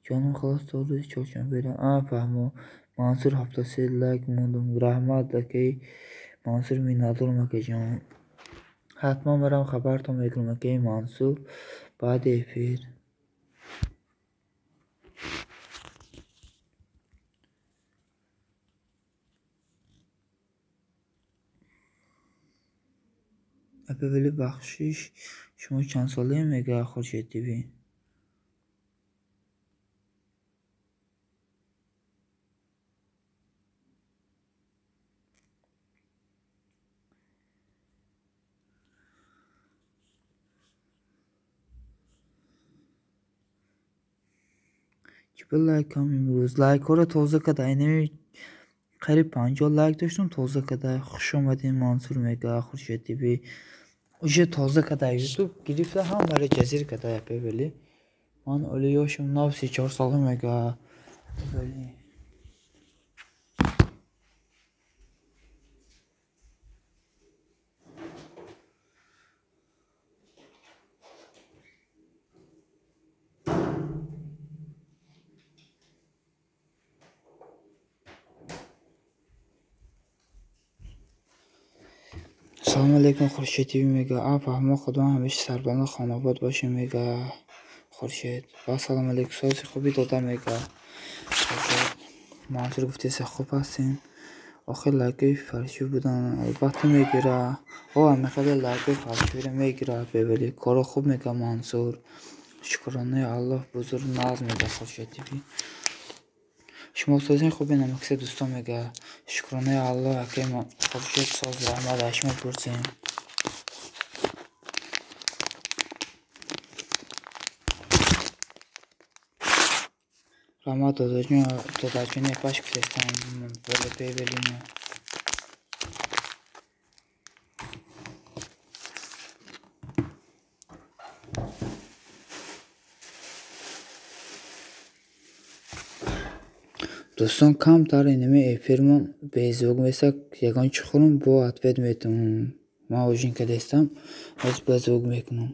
Ҷонум халос то рӯзи чоршанбера. Фаҳмо. Мансур 73 лайк мондум. Раҳмат акаи Мансур, миннатдорам акаҷон. Ҳатман барам хабартон мекунам акаи Мансур баъди эфир. Апа вале бахшиш, шумо чанд солаем мега Хуршед ТВ? Чӣ лайкам имрӯз? Лайкҳоро тоза карда. Инами қариб 50 лайк доштам, тоза карда. Хуш омадем Мансур мега Хуршед ТВ. Уже тоза карда. Ютуб гирифта ҳамаро ҷазир карда апа вале. Ман оли ёшам нав 34 сола мега. Вале Салом алейкум Хуршед ТВ мега. Фаҳмо, худо ҳамеша сарбаланд хонобод боше мега Хуршед. Ва салом алейкум, сози хуби дода мега Хуршед. Мансур гуфтеса хуб ҳастем. Охир лайкои фаршӣ будан албатта мегира. О, ҳамихеле лайкои фарширо мегира бевали. Коро хуб мега Мансур. Шукронаи Аллоҳ бузург наз мега Хуршед ТВ. Шумо созин хубе намаксе дӯстон мега. Шукронаи Аллоҳ акаи Хуршед соз, раҳмат аз шумо пурсем. Раҳмат додаҷон, додаҷони паш гуфтестам вале бевелино. Дӯстон, камтар инами эфирмон беззвук месак, ягон чӣ хӯрам, бо ответ метавонам. Ман ужин кардастам, ҳоз беззвук мекунам.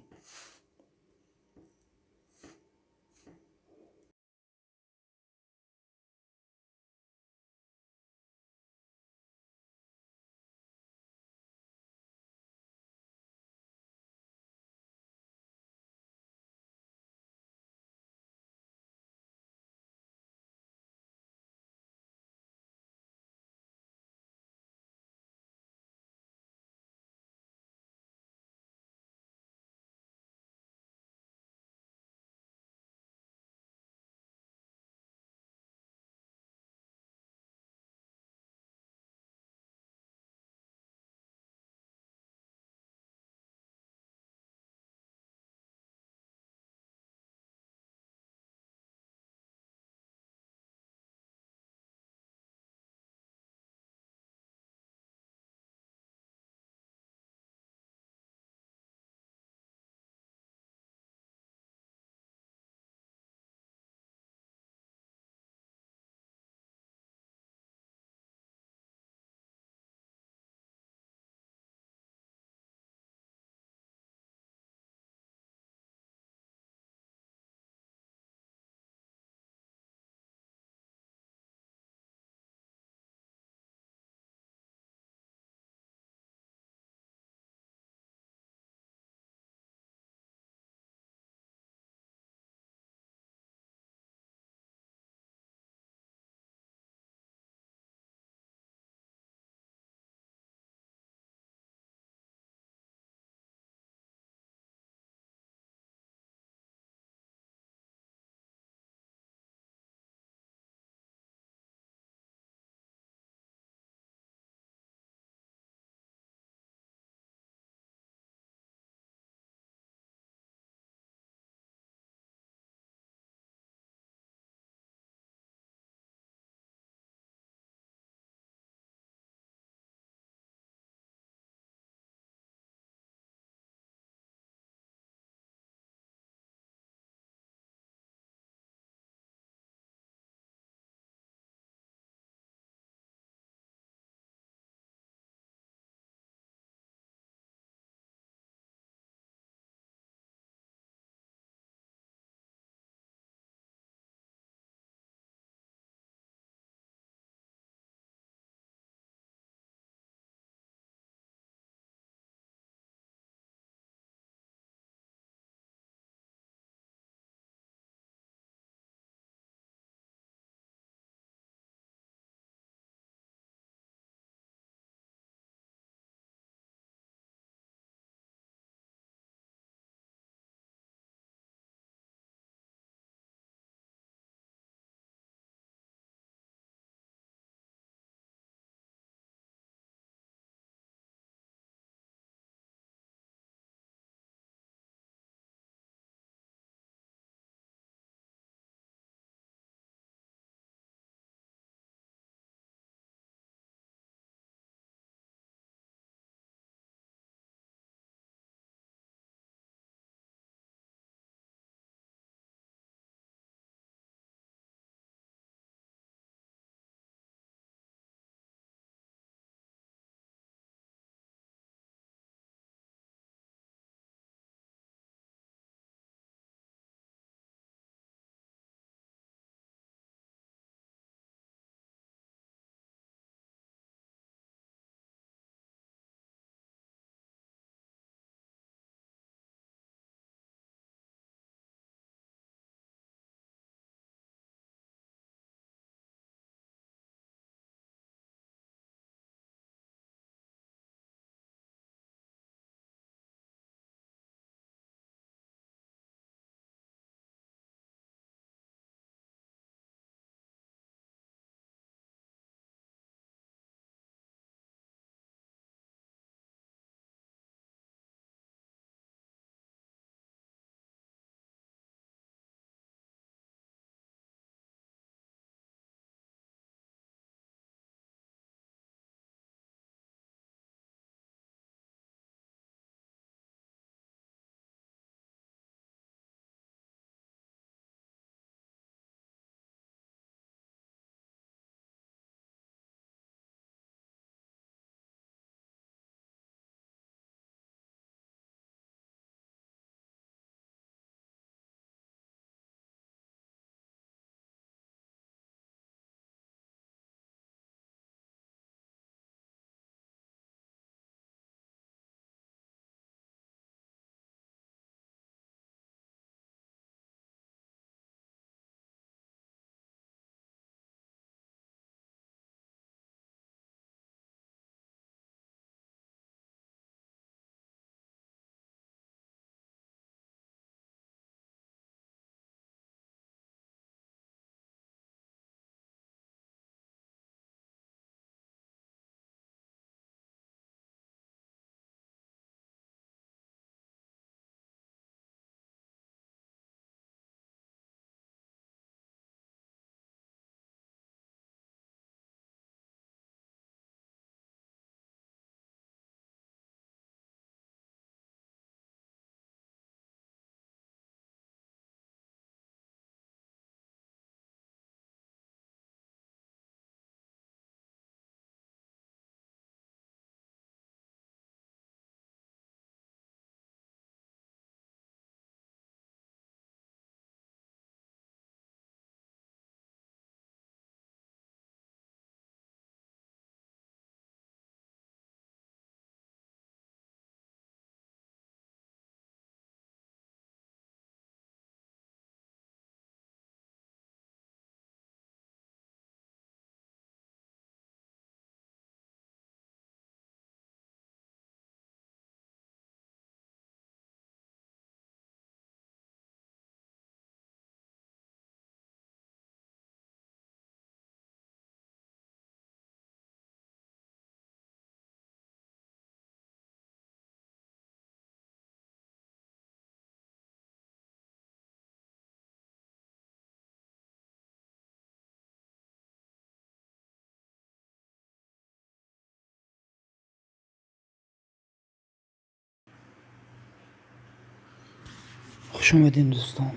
Хуш омадем дӯстон.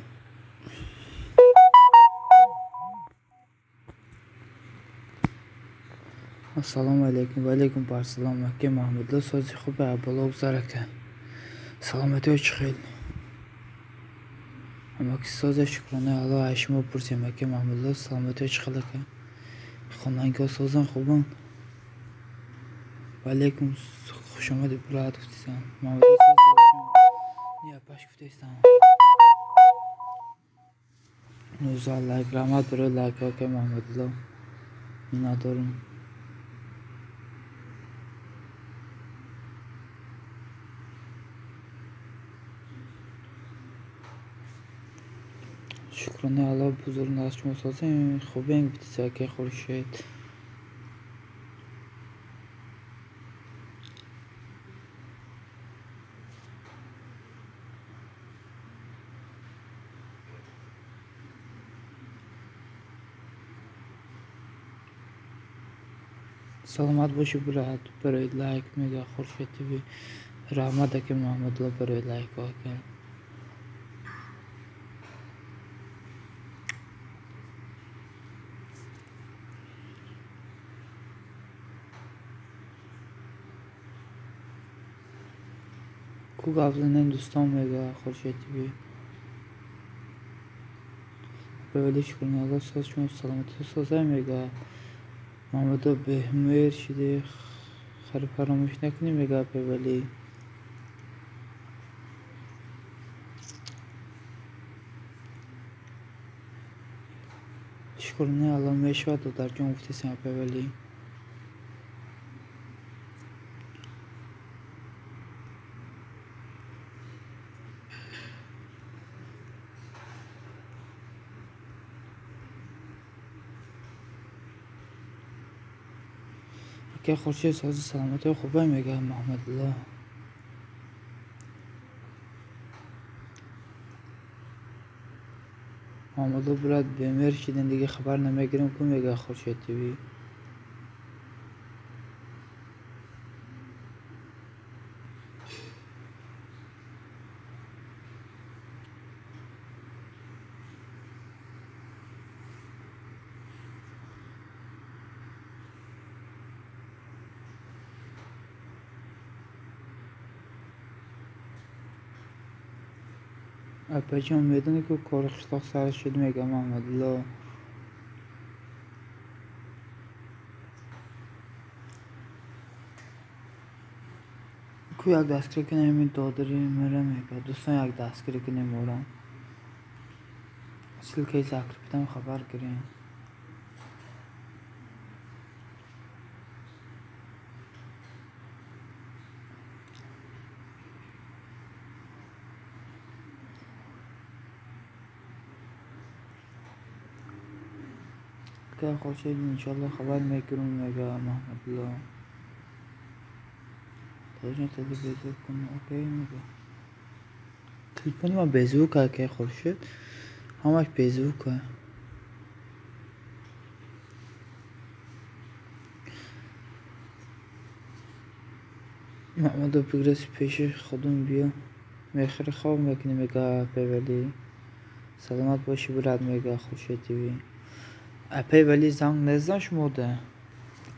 Ассалому алайкум ва алайкум ассалом. Ака Маҳмудулло сози хуб боло гузар ака. Саломатиҳо чӣ хел? Ҳамаки соза шукронаи Аллоҳ аз шумо пурсем ака Маҳмудулло саломатиҳо чӣ хел ака? Хонандагиҳо созан хубанд? Ва алайкум хуш омадед брат гуфтисам. Маҳмудулло соз апаш гуфтаистам. 19 лайк раҳмат барои лайкҳо ака Маҳмудулло. Миннатдорам. Шукронаи Аллоҳ бузург аз шумо созем хубем гуфтиса ака Хуршед. Саломат бошӣ брат барои лайк мега Хуршед ТВ. Раҳмат ака Маҳмудулло барои лайкҳо ака. Ку гап занем дӯстон мега Хуршед ТВ. Вале шукронаи Аллоҳ соз шумо саломатӣ созай мега. Маҳмудо беҳмер шиде хар фаромӯш накунӣ мега Певали. Шукронаи Аллоҳ мешавад додарҷон гуфтисам Певали. Ака Хуршед сози саломатиҳо хубай мега Маҳмадулло. Маҳмудулло брат бемер шидем дига хабар намегирем ку мега Хуршед ТВ. Апаҷон медонӣ ку кори қишлоқ сар шуд мега Маҳмадулло. Ку як дастгирӣ кунем ин додари мера мега. Дӯстон як дастгирӣ кунем ора. Ссылкаи закрепитам хабар гирем. Ака Хуршед иншоалло хабар мекунам мега Маҳмадулло. Тоҷон теле беззвук кун окей мега. Телефони ман беззвук ака Хуршед. Ҳамаш беззвук. Маҳмудо бигрез пеши худум биё. Мехӯри хоб мекунӣ мега Певали. Саломат бошӣ брат мега Хуршед ТВ. Апай вали занг наздан шумода.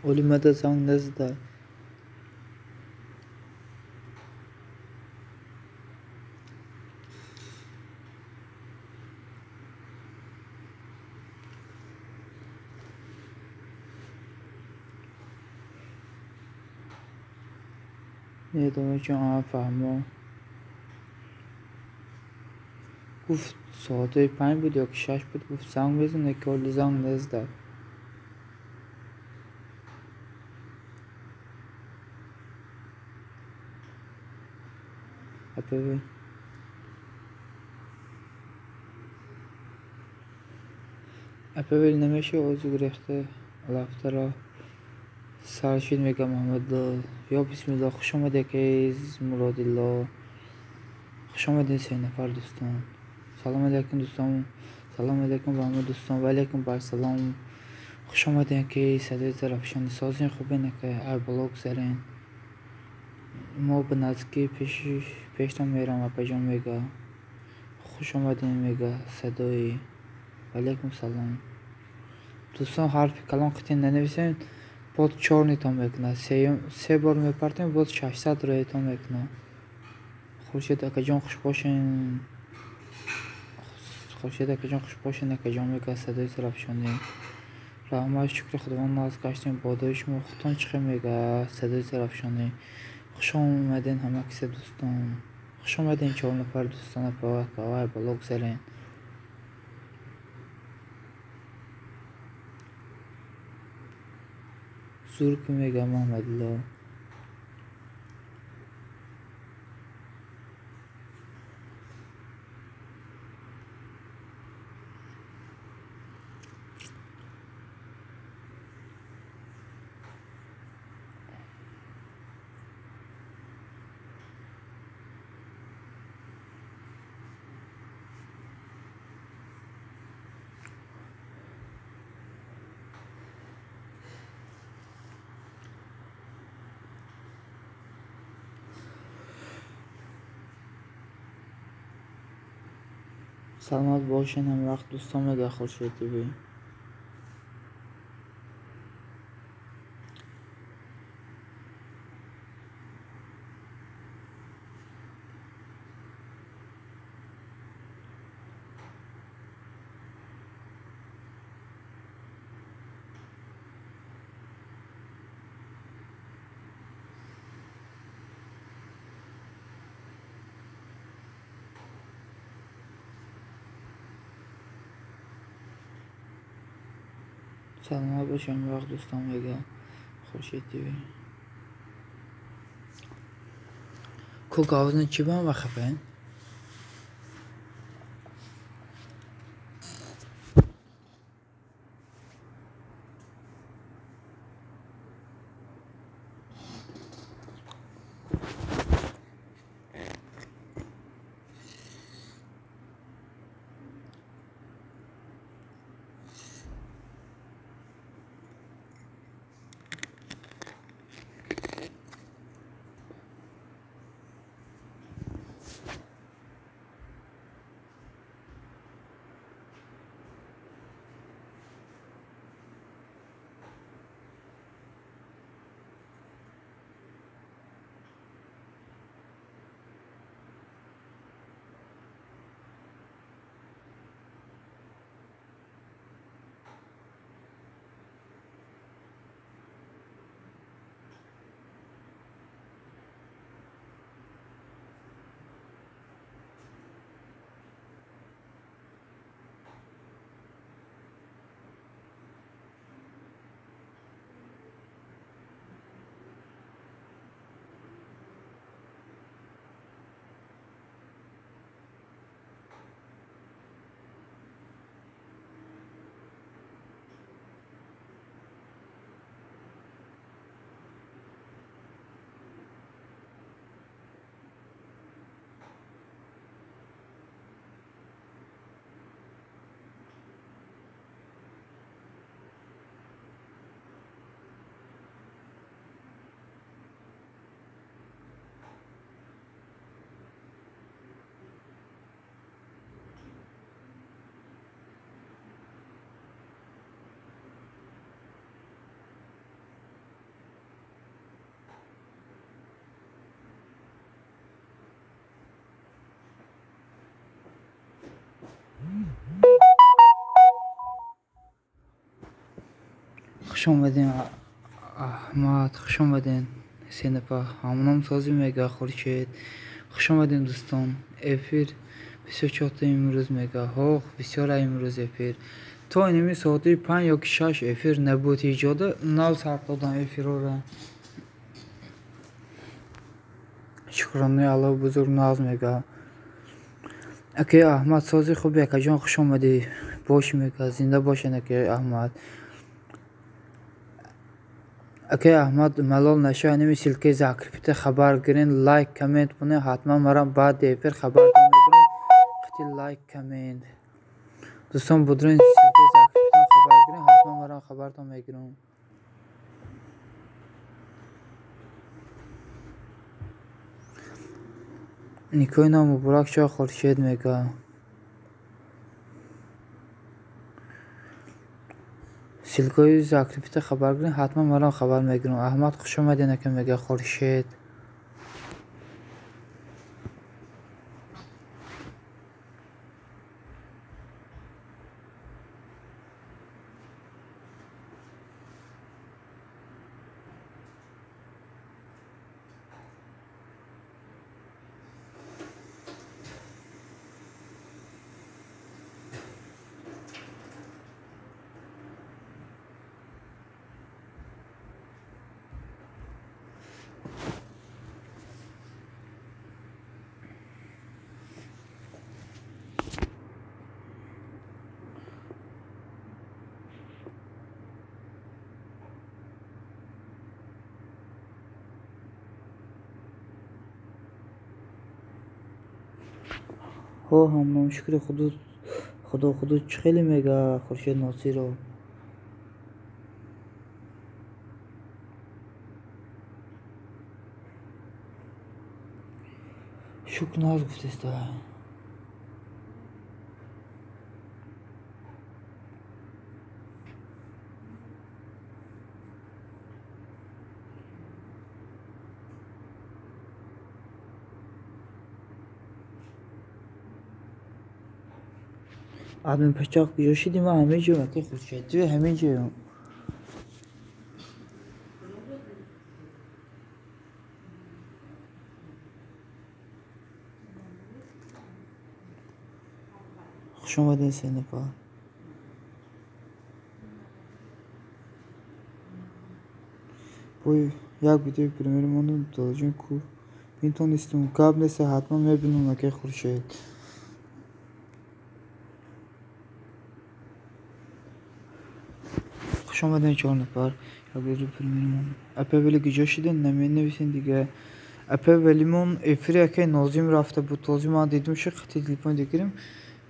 Оли мада занг назда. Медонам чун фаҳмо. Гуфт соатҳои 5 буд ё ки 6 буд гуфт занг мезанад ки оли занг назда. Апавел намешава озу гурехта лафтаро сар шуд мега Маҳмудулло. Ё бисмиллоҳ хуш омадед акаи Муродилло. Хуш омадед се нафар дӯстон. Салом алайкум дӯстон. Салом алайкум ба ҳама дӯстон. Ва алайкум ассалом. Хуш омадед акаи Садои Зарафшон. Созин хубен ака ай боло гузарен. Мо ба наздикӣ пештон мерам апаҷон мега. Хуш омадем мега садои. Ваалайкум салом. Дӯстон, ҳарфи калон қитин нанависем, бод чорнитон мекунад. Се бор мепартем, бод 600 роятон мекунад. Хуршед акаҷон, хуш бошен. Хуршед акаҷон, хуш бошен, акаҷон мега садои Зарафшонӣ. Раҳмат, шукри Худованд, наз гаштем. Бодои шумо худтон чӣ хел мега садои Зарафшонӣ. Хуш омаден ҳама киса дӯстон. Хуш омаден 4 нафар дӯстон, апа боло гузарен. Зур ки мега Муҳаммадулло. Саломат бошен ҳамвақт дӯстон мега Хуршед ТВ. Саломат бошем вақт дӯстон мега Хуршед ТВ. Ку гавзни чӣ ба ма хафен? Хуш омадем Аҳмад, хуш омадем Сенапа. Ҳамоном созӣ мега Хуршед. Хуш омадем дӯстон. Эфир 24 имрӯз мега. Ҳоқ, бисёра имрӯз эфир. То инами соати 5 ё 6 эфир набуд ҳеҷода, нав сар додам эфирора. Шукронаи Аллоҳ бузург нағз мега. Акаи Аҳмад сози хуби, акаҷон, хуш омадӣ. Бош мега, зинда бошен акаи Аҳмад. Акаи Аҳмад, малол наша, инами ссылкаи закрепита хабар гирен, лайк, коммент кунед, ҳатман марам баъди эфир хабартон мекунам. Қити лайк, коммент. Дӯстон, будрин ссылкаи закрепитан хабар гирен, ҳатман марам хабартон мегирам. Никои ном муборак шоҳ Хуршед мега. Ссылкаи закрепита хабар кунед, ҳатман маро хабар мегирам. Аҳмад хуш омадед ака мега Хуршед. Ҳо ҳамном шукри худо худо чӣ хеле мега Хуршед Носиров. Шукр наз гуфтеста. Админ пачақ куҷо шидӣ? Ман ҳамин ҷоям ака Хуршед, ту ҳамин ҷоям. Хуш омадед се нафар. Бой як видеои премьера мондум додоҷон ку метонистум гап нест, ҳатман мебинам ака Хуршед. Хуш омадед чор нафар. Як видеои премьера мондум. Апа вели куҷо шидед? Наменависен дига. Апа велимон эфири акаи Нозим рафта буд. Този ман дидум ши хати телефон дигирим.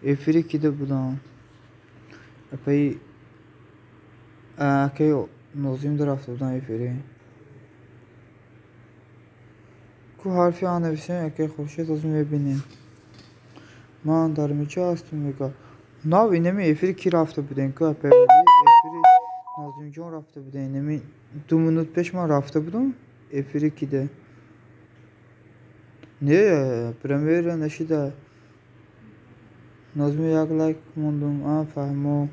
Эфири кида буданд? Апаи акаи Нозим да рафта буданд эфири. Ку ҳарфи а нависем акаи Хуршед ҳозир мебинем. Ман дар миҷа ҳастум мега. Нав инами эфири ки рафта будем ку апа вели? Эфири Нозимҷон рафта будем. Инами 2 минут пеш ман рафта будум эфири кида. Не, премьера нашида. Нозими як лайк мондум. А фаҳмо.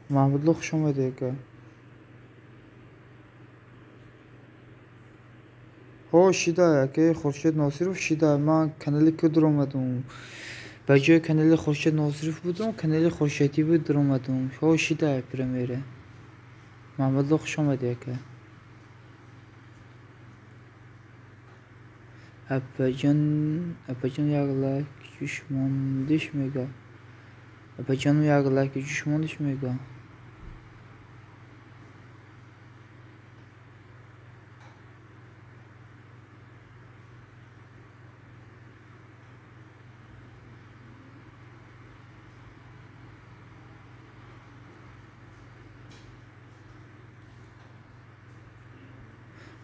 Маҳмудло хуш омадед ака. Ҳо шида акаи Хуршед Носиров шида. Ман канали ку дуромадум. Ба ҷои канали Хуршед Носиров будум, канали Хуршедӣ буд дуромадум. Ҳо шида премьера. Маҳмудло хуш омадед ака. Апаҷон як лайк ҷӯш мондиш мега. Апаҷоном як лайк ҷӯш мондиш мега.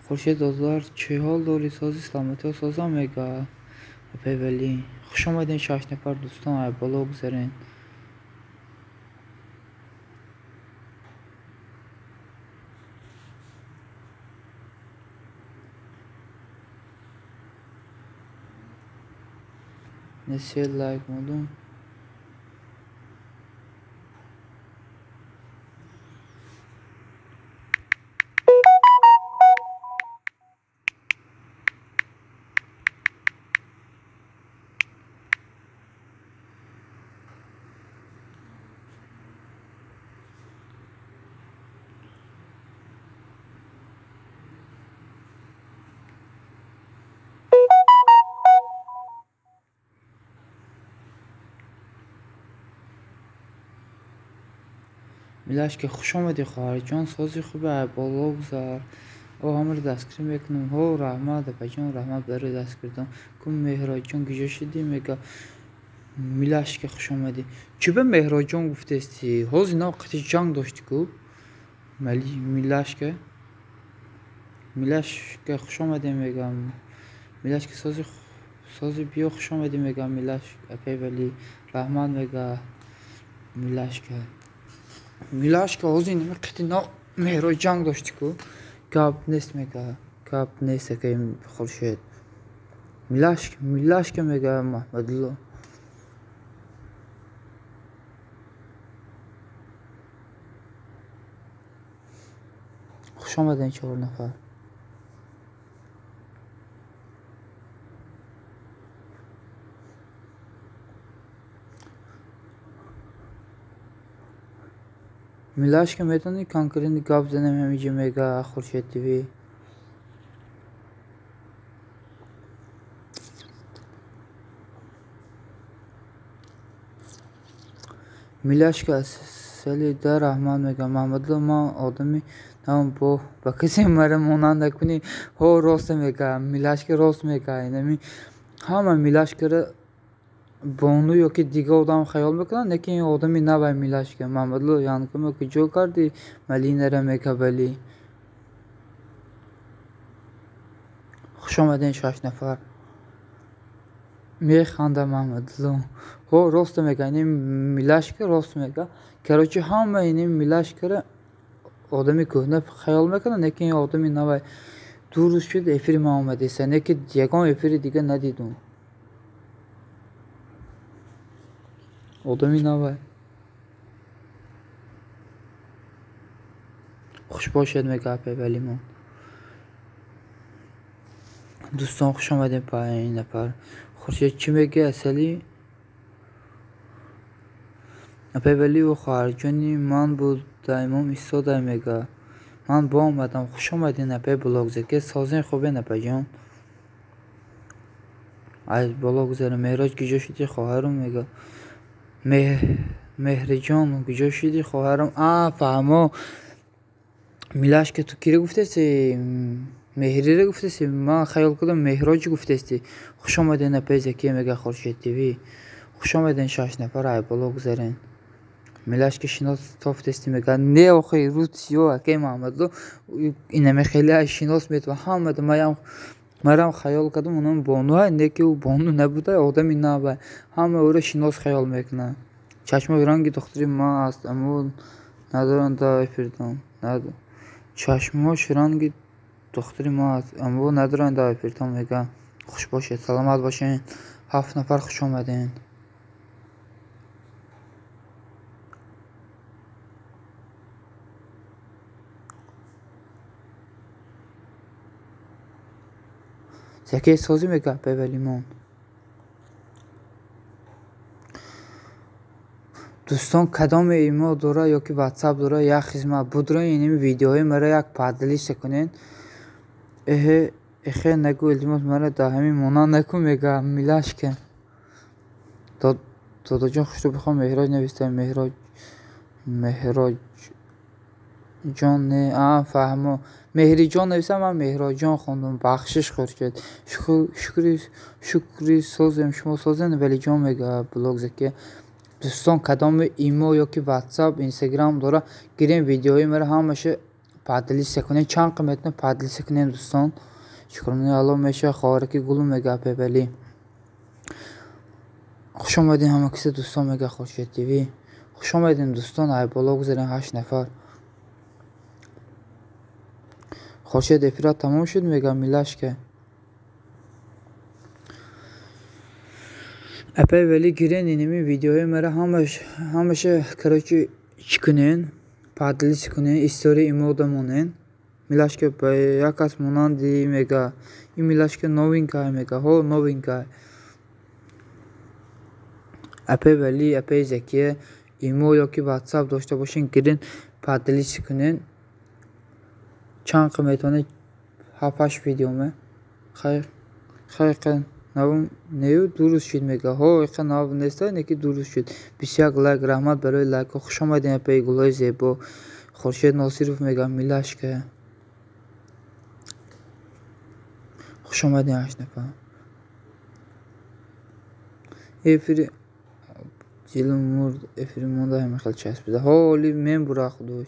Хуршед додалар чӣ ҳол дорӣ? Сози саломатиҳо созам мега. Апаи валӣ. Хуш омадед 6 нафар дӯстон, ай боло гузарен. Не се лайк мондум. Милашка хуш омадӣ хоҳарҷон, сози хубе ай боло гузар. О ҳамаро дастгирӣ мекунам. Ҳо раҳмат апаҷон, раҳмат барои дастгиридон. Ку Меҳроҷон куҷо шидӣ мега. Милашка хуш омадӣ. Чӣ ба Меҳроҷон гуфтести? Ҳозир нав қати ҷанг доштӣ ку? Милашка. Милашка хуш омадем мегам. Милашка сози Сози биё, хуш омадӣ мега Милаш апай Вали. Раҳмат мега Милашка. Милашка ҳозир инами қитино Меҳроҷ ҷанг дошти ку. Гап нест мега. Гап нест акай Хуршед. Милашка, Милашка мега Маҳмадулло. Хуш омадем 4 нафар. Милашка метавонӣ конкретно гап занем ҳамиҷа мега Хуршед ТВ. Милашка сали да раҳмат мега Маҳмадулло, ман одами нам бо ба касе мара монанд накунӣ. Ҳо, рост мега Милашка, рост мега. Инами ҳама Милашкара бону ёки дига одам хаёл мекунанд, лекин ин одами навай Милашка. Маҳмадулло янкуме куҷо кардӣ малинара мега вали. Хуш омадем 6 нафар. Механда Маҳмадулло. Ҳо, рост мега, ин Милашка рост мега. Короче, ҳама ин Милашкара одами кӯҳна хаёл мекунанд, лекин ин одами навай. 2 рӯз шуд эфири ман омадеса, лекин ягон эфири дига надидум. Одами навай. Хуш бошед мега апай Валимон. Дӯстон, хуш омадем 5 нафар. Хуршед чӣ мегӯяд асали? Апай Вали ва хоҳарҷони ман буд, даимом истода мега. Ман бо омадам. Хуш омадин апай блогзаке. Созен хубен апайҷон. Аз боло гузара. Меҳроҷ куҷо шудӣ хоҳарум мега. Меҳриҷон куҷо шудӣ хоҳарум? А, фаҳмо. Милашка ту киро гуфтеси? Меҳриро гуфтеси? Ман хаёл кардам Меҳроҷ гуфтести. Хуш омаден апай Закия мега Хуршед ТВ. Хуш омаден 6 нафар, ай боло гузарен. Милашка шинос тофтести мега. Не, охи рӯз сиё акай Маҳмадло инаме хеле шинос метава ҳамада. Марам хаёл кардам онам бонуа, не ки ӯ бону набуда, одами навай. Ҳама ӯро шинос хаёл мекунад. Чашмои ранги духтари ман аст, аммо надорам да эфирдон. Чашмош ранги духтари ман аст, аммо надорам да эфирдон мега. Хуш бошед, саломат бошед. 7 нафар хуш омадед. Закия созӣ мега апай Валимон. Дӯстон, кадоме имо дора ёки ватсап дора, як хизмат будро инами видеоҳои мара як поделиться кунед. Эҳе, эхе нагӯ, илтимос мара дар ҳамин монанд накун мега Милашка. Додоҷон хушрӯ бихон Меҳроҷ нависта. Меҳроҷ, Меҳроҷ ҷон не, а фаҳмо. Меҳриҷон нависта, ман Меҳроҷон хондум. Бахшиш Хуршед. Шукри созем, шумо созем Валиҷон мега блог Закия. Дӯстон, кадоме имо ёки ватсап, инстаграм дора, гирем видеоҳои мара ҳамаша поделиться кунед. Чанд қимат метавонед поделиться кунед дӯстон. Шукронаи Аллоҳ меша хоҳараки гулу мега апай Вали. Хуш омадем ҳама киса дӯстон мега Хуршед ТВ. Хуш омадем дӯстон, ай боло гузарем 8 нафар. Хуршед эфират тамом шуд мега Милашка. Апай Вали гирен инами видеоҳои мара ҳамаша короче чӣ кунен, поделиться кунен, история имода монен. Милашка ба як кас монанди мега. Ин Милашка новинка мега. Ҳо, новинка. Апай Вали, апай Закия имо ёки ватсап дошта бошен, гирен поделиться кунен. Чанд қимат метавонед 7-8 видеоме. Хайр, хайр навм нею 2 рӯз шуд мега. Ҳо, иқа нав неста, неки 2 рӯз шуд. 21 лайк, раҳмат барои лайкҳо. Хуш омадем апай гулҳои зебо. Хуршед Носиров мега Милашка. Хуш омадем 8 нафар. Эфири дилум мурд, эфири монда ҳама хел часпида. Ҳо, оли мембура худош.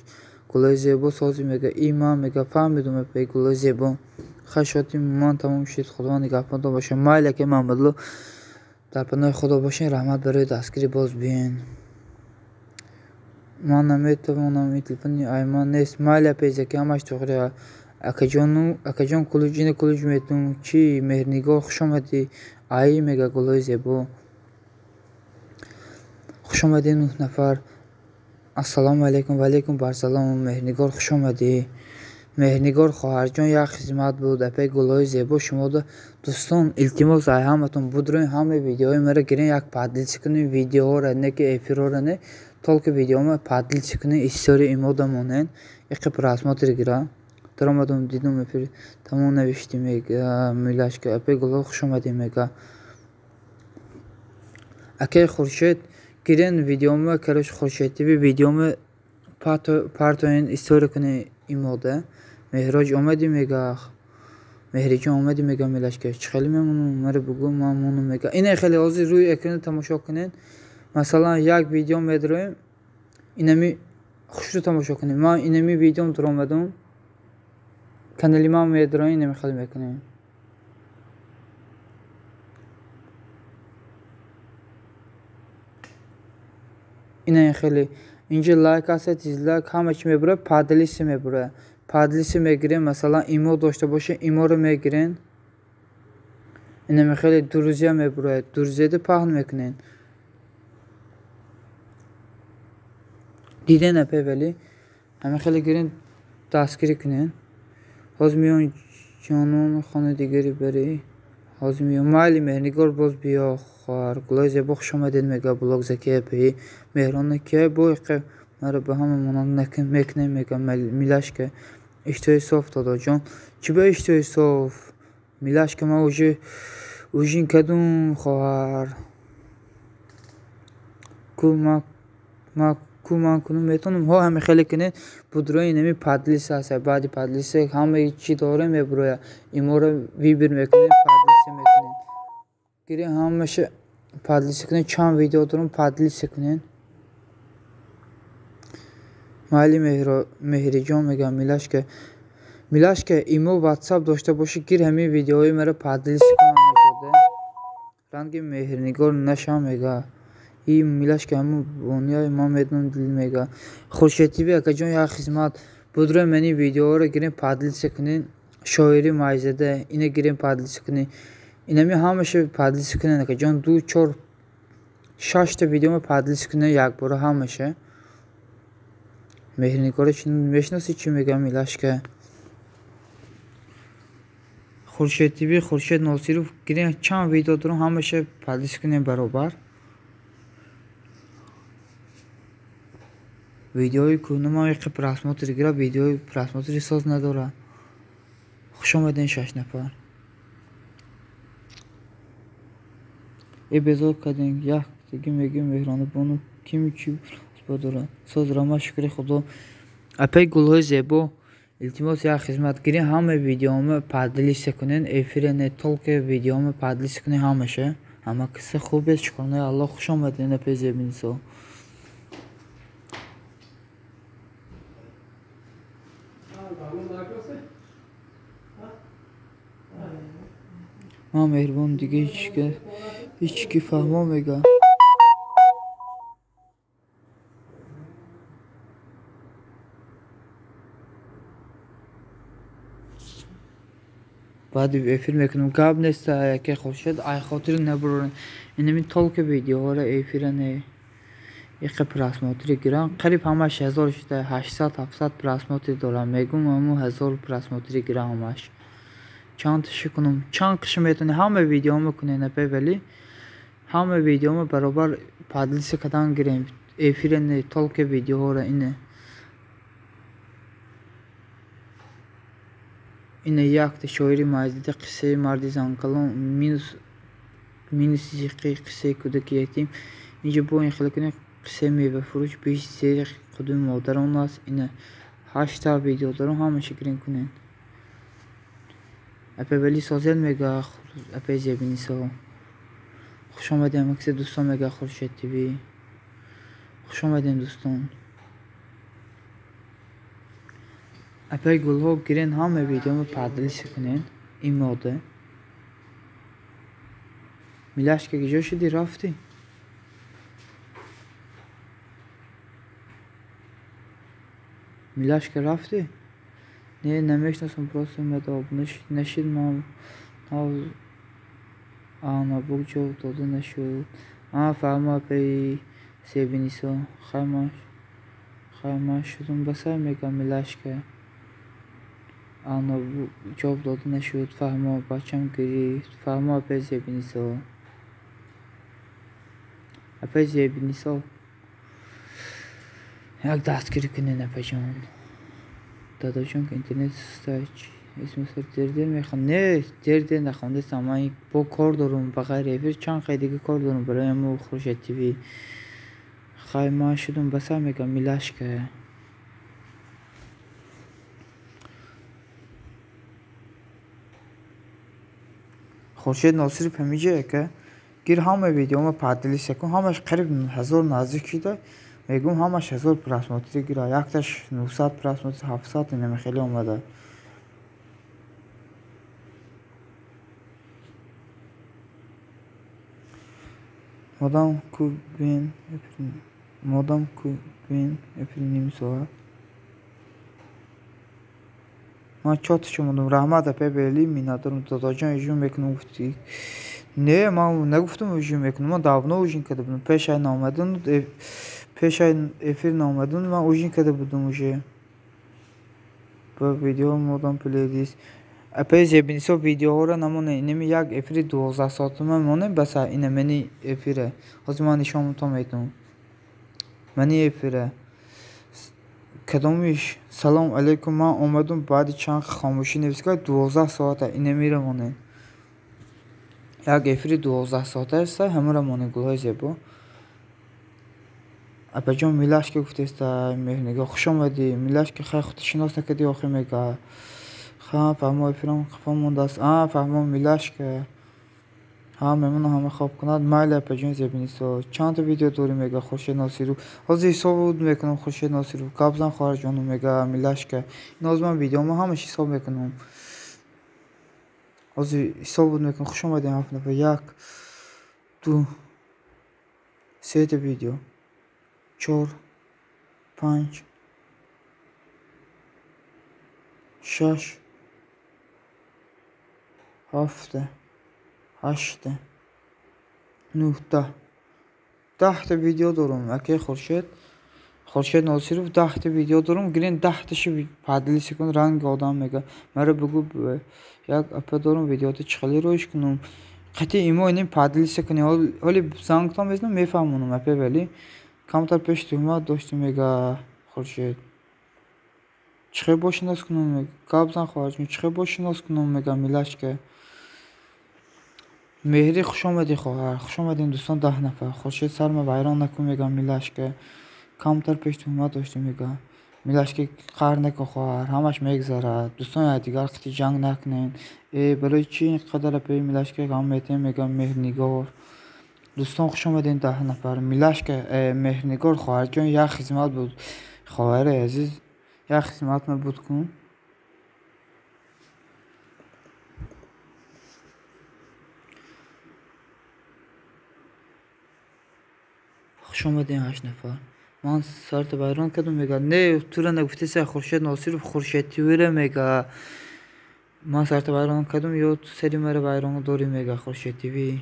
Гулҳои зебо сози мега. И ман мега фаҳмидум апай гулҳои зебо. Хашоти ман тамом шид. Худованд нигаҳбонтон бошад. Майли акаи Маҳмадло, дар паноҳи Худо бошед. Раҳмат барои дастгирӣ. Боз биёен. Ман наметавонам, ин телефони айман нест. Майли апаи Заки, ҳамаш туғри. Акаҷон кулуҷ, ина кулуҷ метум. Чӣ Меҳрнигор, хуш омадӣ. Ай мега гулҳои зебо. Хуш омадед 9 нафар. Ассалому алайкум. Ва алайкум барсалом. Меҳрнигор, хуш омадӣ. Меҳрнигор хоҳарҷон, як хизмат буд. Апаи гулҳои зебо шумода. Дӯстон, илтимос ай ҳаматон будроин ҳамаи видеоҳои маро гирен, як поделиться кунед видеоҳоро, не ки эфирҳоро, не только видеоҳоро поделиться кунед, история имода монен. Иқи просмотр гира. Даромадам, дидум эфир тамом навиштӣ мега милашка. Апаи гулҳо хуш омадӣ мега. Акаи Хуршед, гирен видеома, короче, Хуршед ТВ видеома партоен, история кунед имода. Меҳроҷ омадӣ мега. Меҳриҷон омадӣ мега милашка. Чӣ хеле мемонам, маро бугӯ, ман монам мега. Ина хеле ҳозир рӯи экран тамошо кунед. Масалан, як видео медроем, инами хушрӯ тамошо кунед. Ман инами видеом дуромадам. Канали ман медроем, инами хеле мекунем. Ина хеле инҷа лайк аст, дизлайк, ҳама чӣ мебурад, поделиться мебурад. Поделиться мегирем, масалан, имо дошта бошед, иморо мегирен. Инами хеле друзья мебурад, друзьяда паҳн мекунен. Диден апе вале ҳама хеле гирен, дастгирӣ кунен. Ҳозир меён ҷонон хона дигари бари. Ҳозир меён. Майли Меҳрнигор, боз биё хоҳар. Гулои зебо хуш омадед мега блог Заки апаи. Меҳрона кия бо иқе маро ба ҳама монанд мекунем мега милашка. Иштиҳои соф додоҷон. Чӣ ба иштиҳои соф? Милашка, ман уже ужин кардум хоҳар. Ку ман кунум метавонам. Ҳо ҳами хеле кунед. Будрои инами поделиться аст. Баъди поделиться ҳамаи чӣ дорем мебурояд. Иморо вибр мекунем, поделиться мекунем. Гирем ҳамаша поделиться кунед. Чанд видео дорам, поделиться кунед. Майли Меҳриҷон мега милашка. Милашка, имо ватсап дошта бошӣ, гир ҳамин видеоҳои маро поделиться кун ҳамаҷода. Ранги Меҳрнигор нашам мега. И милашка ҳамун бониёи ман медонам дил мега. Хуршед ТВ акаҷон, як хизмат. Будрои мани видеоҳоро гирем, поделиться кунед. Шоири майзада ина гирем, поделиться кунед. Инами ҳамаша поделиться кунед акаҷон. 2, 4, 6 та видеома поделиться кунед якбора ҳамаша. Меҳрнигора чӣ мешиносӣ, чӣ мегӯям милашка? Хуршед ТВ, Хуршед Носиров гирем, чанд видео дорам, ҳамаша поделиться кунем баробар. Видеои кӯҳнамам иқи просмотр гира, видеои просмотри соз надорад. Хуш омаден 6 нафар. Э безор кардем, як диги мегӯем Меҳрона бону кими чӣ дорад. Соз рама, шукри Худо. Апаи гулҳои зебо, илтимос як хизмат. Гирем ҳамаи видеома поделиться кунед, эфире не только видеома поделиться кунед ҳамаша. Ҳама киса хубест, шукронаи Аллоҳ. Хуш омадед апаи Зебинисо. Ман меҳрибон дига ҳеҷ ки фаҳмо мега. Баъди эфир мекунам. Гап нест, яке Хуршед, ай хотир набурорем. Инами только видеоҳоро эфира не иқи просмотри гирам. Қариб ҳамаш 1000 шуда, 800, 700 просмотр дорам. Мегӯм ҳамун 1000 просмотри гирам ҳамаш. Чанд таши кунам, чанд қишм метавонед ҳама видеома кунед апе, вале ҳама видеома баробар поделиться кардан гирем. Эфира не только видеоҳоро ине. Ина якта шоири майзида, қиссаи марди занкалон, минус зиқи, қиссаи кӯдаки ятим. Инҷа бо ин хеле кунед, қиссаи мевафурӯш, бишт зери қудуми модарон аст. Ина 8 та видео дорам, ҳамаша гирем кунед. Апе вали созел мега апе Зебинисо. Хуш омадем ҳама киса дӯстон мега Хуршед ТВ. Хуш омадем дӯстон. Апаи гулҳо гирен ҳама видеомо поделиться кунед. Имода. Милашка киҷо шудӣ рафтӣ? Милашка рафтӣ? Не, намешиносам, просто омада обуна нашид ман нобук ҷавоб дода нашуд. Фаҳмо апаи Зебинисо. Хай ман шудум ба сар мегӯям Милашка. Ҷавоб дода нашуд. Фаҳмо бачам гирифт. Фаҳмо апаи Зебинисо. Апаи Зебинисо. Як дастгирӣ кунед апаҷон. Дадоҷон ки интернет суста смсро дер-дер мехонд. Не, дер-дер нахондастам. Ман бо кор дорум, ба ғайри эфир чанд қай дига кор дорум барои ҳамо Хуршед ТВ. Хай ман шудум ба сар мегӯям Милашка. Хуршед Носиров ҳамиҷа яка гир ҳама видеома поделиться кун, ҳамаш қариб 1000 наздик шуда. Мегӯм ҳамаш 1000 просмотр гира, якташ 900 просмотр, 700 инаме хеле омада. Модам ку бин, модам ку бин, эфир ним соат. Ман чоташо мондум. Раҳмат апа Бели, миннатдорам. Додоҷон ужин мекунам гуфтӣ. Не, ман нагуфтам ужин мекунам. Ман давно ужин карда будам. Пешай наомадан, пешай эфир наомадан, ман ужин карда будам уже. Ба видео модам плейлист. Апаи Зебинисо видеоҳоро намоне. Инами як эфири 12 соатума моне, баса ина мани эфире. Ҳозир ман нишонтон метавонам. Мани эфире. Кадомиш салом алейкум, ман омадум баъди чанд хомӯшӣ навис кард 12 соата ина мирамоне. Як эфири 12 соата аста, ҳамаро моне гулҳои зебо. Апаҷон Милашка гуфтеста Меҳрнигор хуш омадӣ. Милашка хай худто шинос накардӣ охир мега. Ха фаҳмо эфирам қафо мондааст. Фаҳмо Милашка. Ҳа мемона ҳама хоб кунад. Майли апаҷон Зебинисо. Чандта видео дорӣ мега Хуршед Носиров. Ҳозир ҳисоб мекунам Хуршед Носиров. Гап зан хоҳарҷону мега Милашка. Ин ҳозир ман видеома ҳамаш ҳисоб мекунам. Ҳозир ҳисоб мекунам. Хуш омадем ҳафт нафар. 1 2 3 та видео. 4 5 6 7 8 9 10 10 та видео дорум. Акай Хуршед, Хуршед Носиров 10 та видео дорум. Гирин 10 таши поделиться кун ранги одам мега. Маро бугу як апа дорум видеото чӣ хеле роиш кунум. Қатъи имо иним поделиться кунем. Ҳоли зангтон мезанам мефаҳмонам апа вале камтар пеш туҳмат доштем мега Хуршед. Чӣ хел бо шинос кунам мега. Гап зан хоҳарҷон, чӣ хел бо шинос кунам мега Милашка. Меҳри хуш омадӣ хоҳар. Хуш омадем дӯстон 10 нафар. Хуршед сарма вайрон накун мега Милашка. Камтар пеш туҳмат доштем мега. Милашка қаҳр накун хоҳар, ҳамаш мегзарад. Дӯстон якдигар қити ҷанг накунед. Барои чӣ ин қадар апаи Милашка ғам метем мега Меҳрнигор. Дӯстон хуш омадем 10 нафар. Милашка, Меҳрнигор хоҳарҷон як хизмат буд. Хоҳари азиз як хизмат мабуд кун. Хуш омадем 8 нафар. Ман сарта вайрон кардам мега. Не, тура нагуфтеса Хуршед Носиров Хуршед ТВ-ра мега. Ман сарта вайрон кардам ё ту сари маро вайрон дорӣ мега Хуршед ТВ.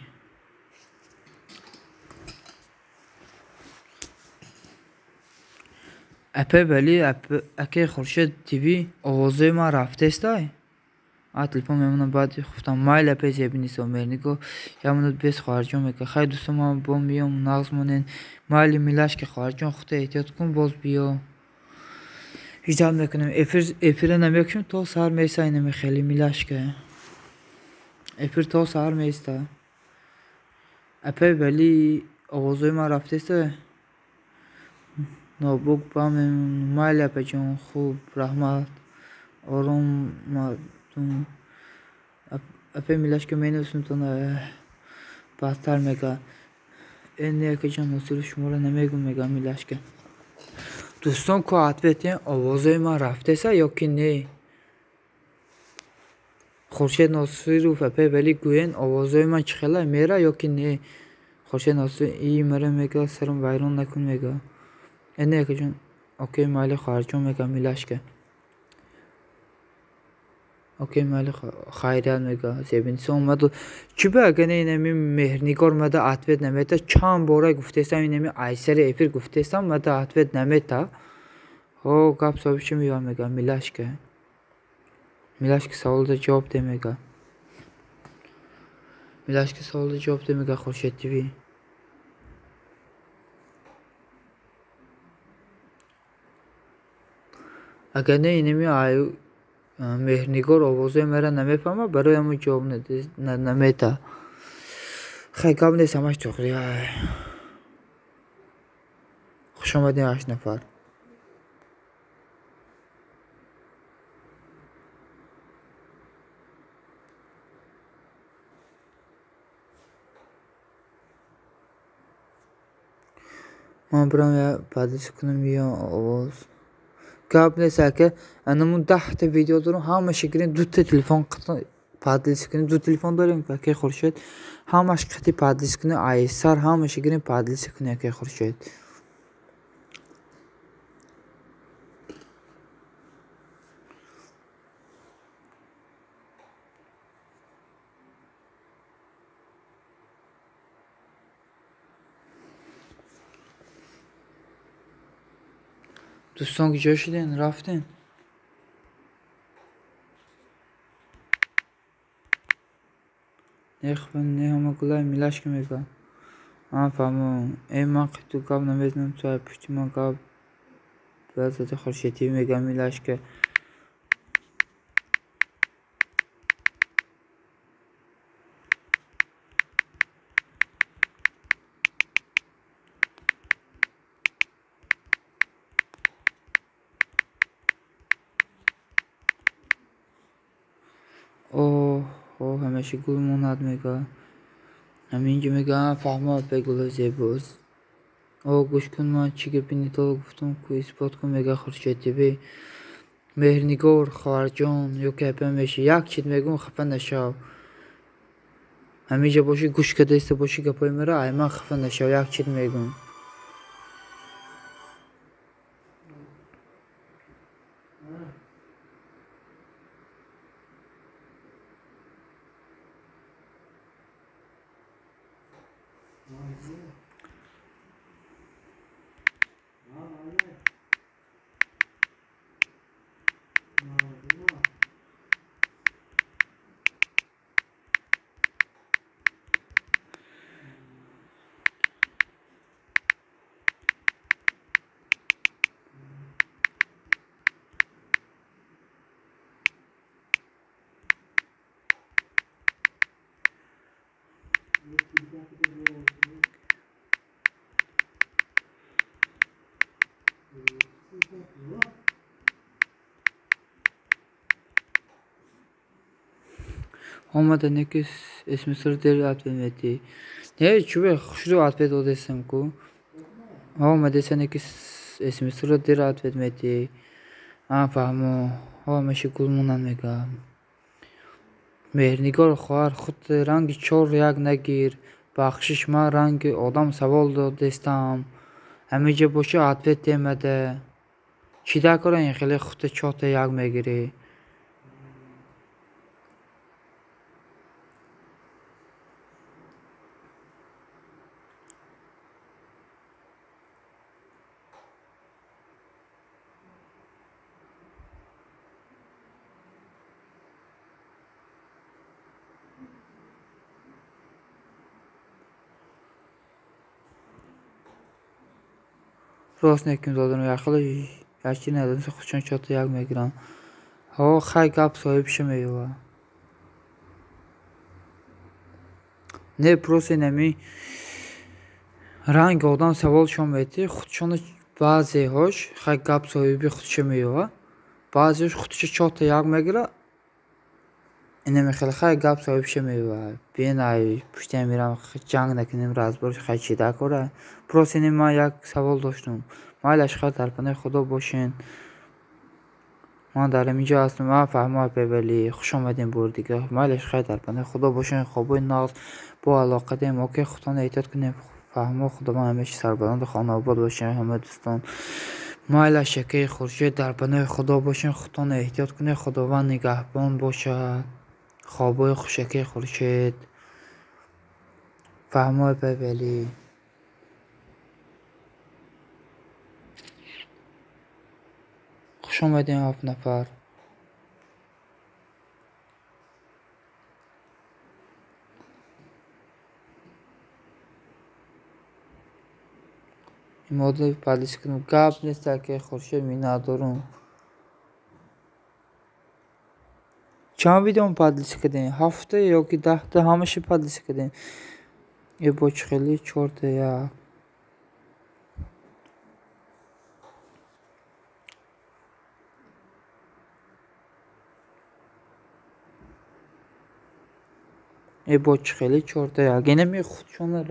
Апа вали акай Хуршед ТВ овозои ман рафтестай. Телефон мемонам баъд хуфтам. Майли апаи Зебинисо Меҳрнигор як минут бес хоҳарҷон мега. Хай дӯстон ман бо миём нағз монед. Майли Милашка хоҳарҷон худто эҳтиёт кун боз биё. Ҳиҷаб мекунем. Эфира намекушем то саҳар меиста инаме хеле Милашка. Эфир то саҳар меиста. Апаи вали овозои ман рафтеста. Нобук ба майли апаҷон хуб раҳмат. Ором мардум. Апаи Милашка менависумтон бадтар мега. Не акаҷон Носиров шуморо намегӯм мега Милашка. Дӯстон ку ответен овозои ман рафтеса ё ки не? Хуршед Носиров апай вали гӯен овозҳои ман чӣ хела мера ё ки не? Хуршед Носиров и мара мега сарам вайрон накун мега. Э не акаҷон, окей майли хоҳарҷон мега милашка. Окей майли хайрият мега. Зебинисо омаду чӣ ба агар не инами Меҳрнигор мада ответ намета, чанд бора гуфтестам инами айсари эфир гуфтестам мада ответ намета. Ҳо гап соҳиби чӣ меёвад мега милашка. Милашка саволда ҷавоб де мега. Милашка саволда ҷавоб де мега Хуршед ТВ. Агар не инами Меҳрнигор овозҳои маро намефаҳмад, барои ҳамон ҷавоб намета. Хай гап нест, ҳамаш тоғри. Хуш омадем 8 нафар. Ман бирам я падис кунам ё овоз. Гап нест ака, анамун 10 та видео дорам, ҳамаша гирем, 2 та телефон падис кунем, 2 телефон дорем акай Хуршед, ҳамаш қати падис кунем, айсар ҳамаша гирем падис кунем акай Хуршед. Дӯстон куҷо шуден? Рафтен? Не хуб, не ҳама гулай милашка мега. Ман фаҳмам. Э ман қиту гап намезанам, ту ай пушти ман гап зада Хуршед ТВ мега милашка. Оҳ, ҳамеша гул монад мега. Ҳаминҷо мега, фаҳмад бе гули зебост. О, гӯш кун, ман чӣ гапи нитоло гуфтам ку исбот кун мега Хуршед ТВ. Меҳрнигор, хоҳарҷон, ё ки апа меши, як чиз мегӯм, хафа нашав. Ҳаминҷо бошӣ, гӯш карда иста бошӣ гапҳои маро, ай ман хафа нашав, як чиз мегӯм. Омада неки смсро дер ответ метӣ. Не, чӯбе хушрӯ ответ додестам ку. Омадеса неки смсро дер ответ метӣ. А фаҳмо. Ҳамеша гул монанд мега. Меҳрнигор хоҳар, худ ранги 4-1 нагир. Бахшиш, ман ранги одам савол додестам. Ҳамиҷа боши ответ темада. Чӣ дакора ин хеле худта 4-1 мегирӣ? Рост неким додам, яхеле якчи надонста худшон 4-1 мегиранд. Ҳо, хай гап соҳибша меёвад. Не, просто инами ранги одам саволшон метӣ, худшона баъзеҳош хай гап соҳиби худша меёвад, баъзеҳош худша 4-1 мегирад. Инами хеле хай гап соҳибша меёвад. Биен ай пушти мирам ҷанг накунем, разбор хай чӣ дакора. Просто ини ман як савол доштум. Майлаш хай дар паноҳи Худо бошен. Ман дар инҷо ҳастам. Ман фаҳмо бевали. Хуш омадем бор дига. Майлаш хайр дар паноҳи Худо бошен. Хобои нағз бо алоқа дем. Окей, худтон эҳтиёт кунем. Фаҳмо Худованд ҳамеша сарбаланду хонаобод бошен ҳама дӯстон. Майлаш якаи Хуршед дар паноҳи Худо бошен. Худтон эҳтиёт кунед. Худованд нигаҳбон бошад. Хобои хуш якаи Хуршед. Фаҳмо бевали. Хуш омадем 7 нафар. Имода падлиш кунам. Гап нест акаи Хуршед, миннатдорум. Чанд видеом падлиш кардем? 7 ё ки 10 ҳамаша падлиш кардем. Е бо чӣ хеле 4 1. Е бо чӣ хеле 4 1. Инами худшона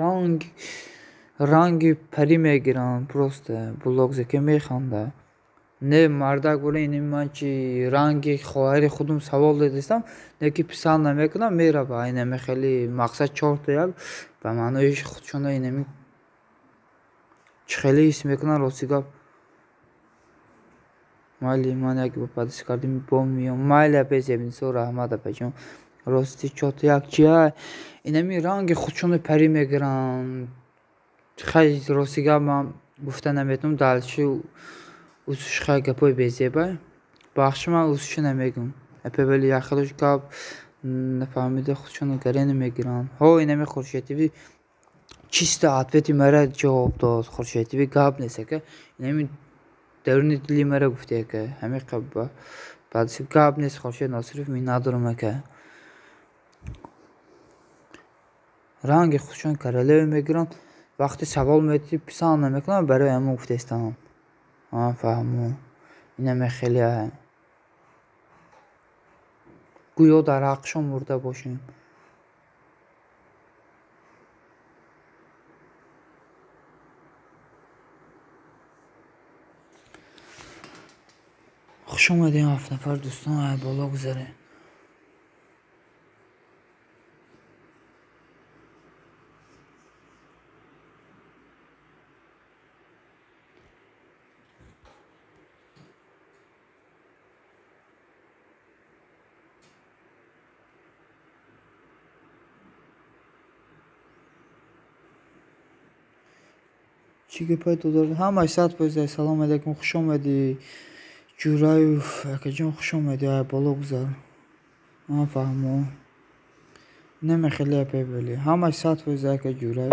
ранги парӣ мегиранд просто. Блогзаке механда. Не мардак бола инами ман чи ранги хоҳари худум савол додистам, не ки писанд намекунам, мерава. Инами хеле мақсад 4 1 ба маънои худшона инами чӣ хеле ҳис мекунанд рости гап. Майли ман як бо падис кардем бо миём. Майли апе Зебинисо раҳмат апаҷон. Рости 4 1 чия? Инами ранги худшона парӣ мегиранд. Хай рости гап ман гуфта наметавонам дальше усуш хай гапои безеба. Бахши ман усуша намегӯм. Апе вали яхелош гап нафаҳмида худшона гарена мегиранд. Ҳо инами Хуршед ТВ чисто ответи мара ҷавоб дод. Хуршед ТВ гап нест ака. Инами даруни дили мара гуфта ака. Ҳамин қаб баъд гап нест Хуршед Носиров миннатдорум ака. Ранги худшон королева мегиранд. Вақти савол медиҳӣ писанд намекунам, барои ҳамон гуфтаистам. Ман фаҳмо. Инаме хеле гӯё дар ҳаққшон мурда бошем. Хуш омадем 7 нафар дӯстон, ай боло гузарем. Чӣ гапай додар? Ҳамаш 100%. Салом алейкум, хуш омадӣ. Ҷураев акаҷон хуш омадӣ, ай боло гузар. Ман фаҳмо. Намехеле апай вале. Ҳамаш 100% ака Ҷураев.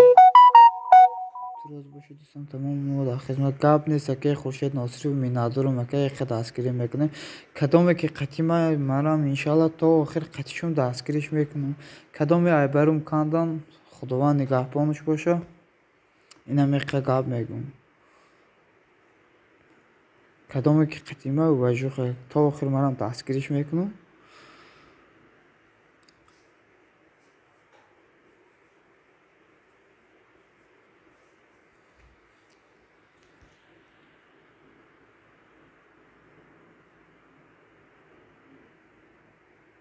Туроз бошед дӯстон, тамом мо дар хизмат. Гап нест акаи Хуршед Носиров, миннатдорум ака, яке дастгирӣ мекунем. Кадоме ки қатъи манам иншалло то охир қатъишум дастгириш мекунам. Кадоме айбарум кандан, Худованд нигаҳбонаш боша. Инам яке гап мегӯм. Кадоме ки қатъима уважуха то охир манам дастгириш мекунам.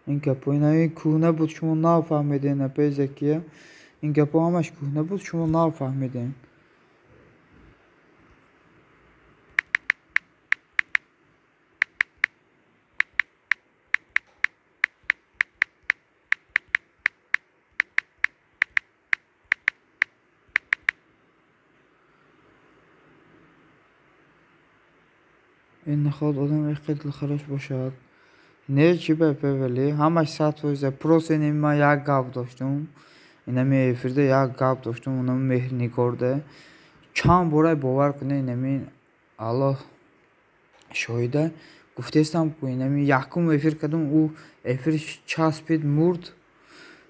Ин гапҳо ин кӯҳна буд, шумо нафаҳмидем апаи Закия. Ин гапҳо ҳамаш кӯҳна буд, шумо нафаҳмидем. Ин наход одам эқи дилхарош бошад. Не чӣ ба певали, ҳамаш 100%. Просто инами ман як гап доштум. Инами эфирда як гап доштум, унам Меҳрнигорда. Чанд бора бовар кунед, инами Аллоҳ шоҳида. Гуфтаистам ку инами якум эфир кардум, ӯ эфир часпид мурд.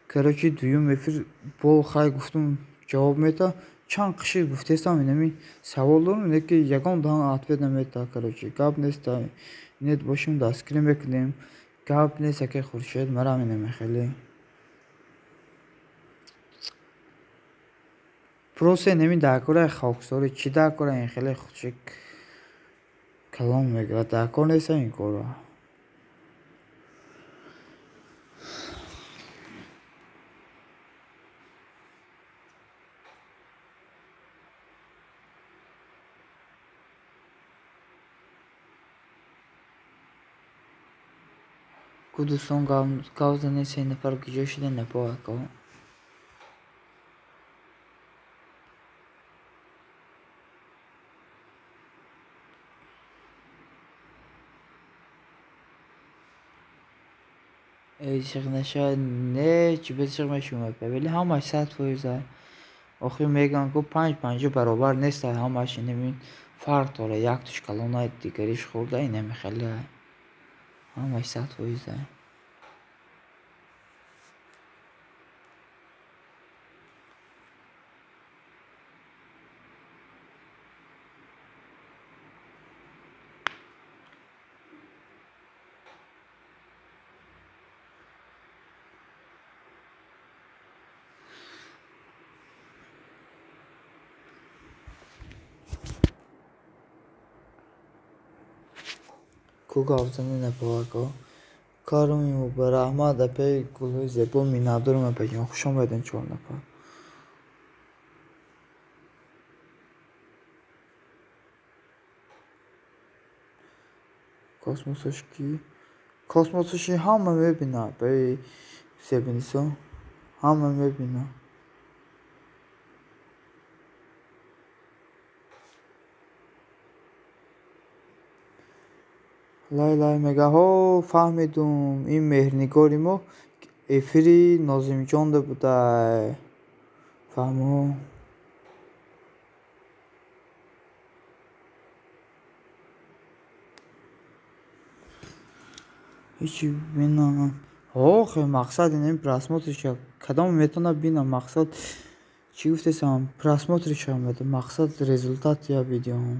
Короче, дуюм эфир бо хай гуфтум ҷавоб мета. Чанд қиши гуфтаистам инами савол дорум, ине ки ягон даҳан ответ намета. Короче, гап нест. Инет бошем дастгирӣ мекунем. Гап нест акаи Хуршед, марам инаме хеле. Просто инами дар кораи хоксорӣ чӣ дар кора ин хеле худши калом мегирад. Дар кор нест ин кора. Ку дӯстон гав занед, се нафар куҷо шуда напо ако. Эй, наша не, чӣ безиқ мешумад, вале ҳамаш 100%. Охир мегӯянд, ку панҷ панҷо баробар нест, ҳамаш инамин фарқ дорад, яктуш калона, дигариш хурда, инами хеле ҳамаш 100%. Ку гавзани напо ако. Каромиму ба раҳмат, апаи гулҳои зебо, миннатдорам, апаҷон, хуш омадем, чор нафар. Космосаш ки? Космосаши ҳама мебина, апаи Себинисо. Ҳама мебина. Лай лай мега, ҳо, фаҳмидум, ин меҳрнигори мо эфири Нозимҷонда будай. Фаҳмо. Ҳечи бинам. Охе, мақсад ин просмотрша кадом метавона бинам, мақсад чӣ гуфтесам, просмотрша омада, мақсад результат я видеоам.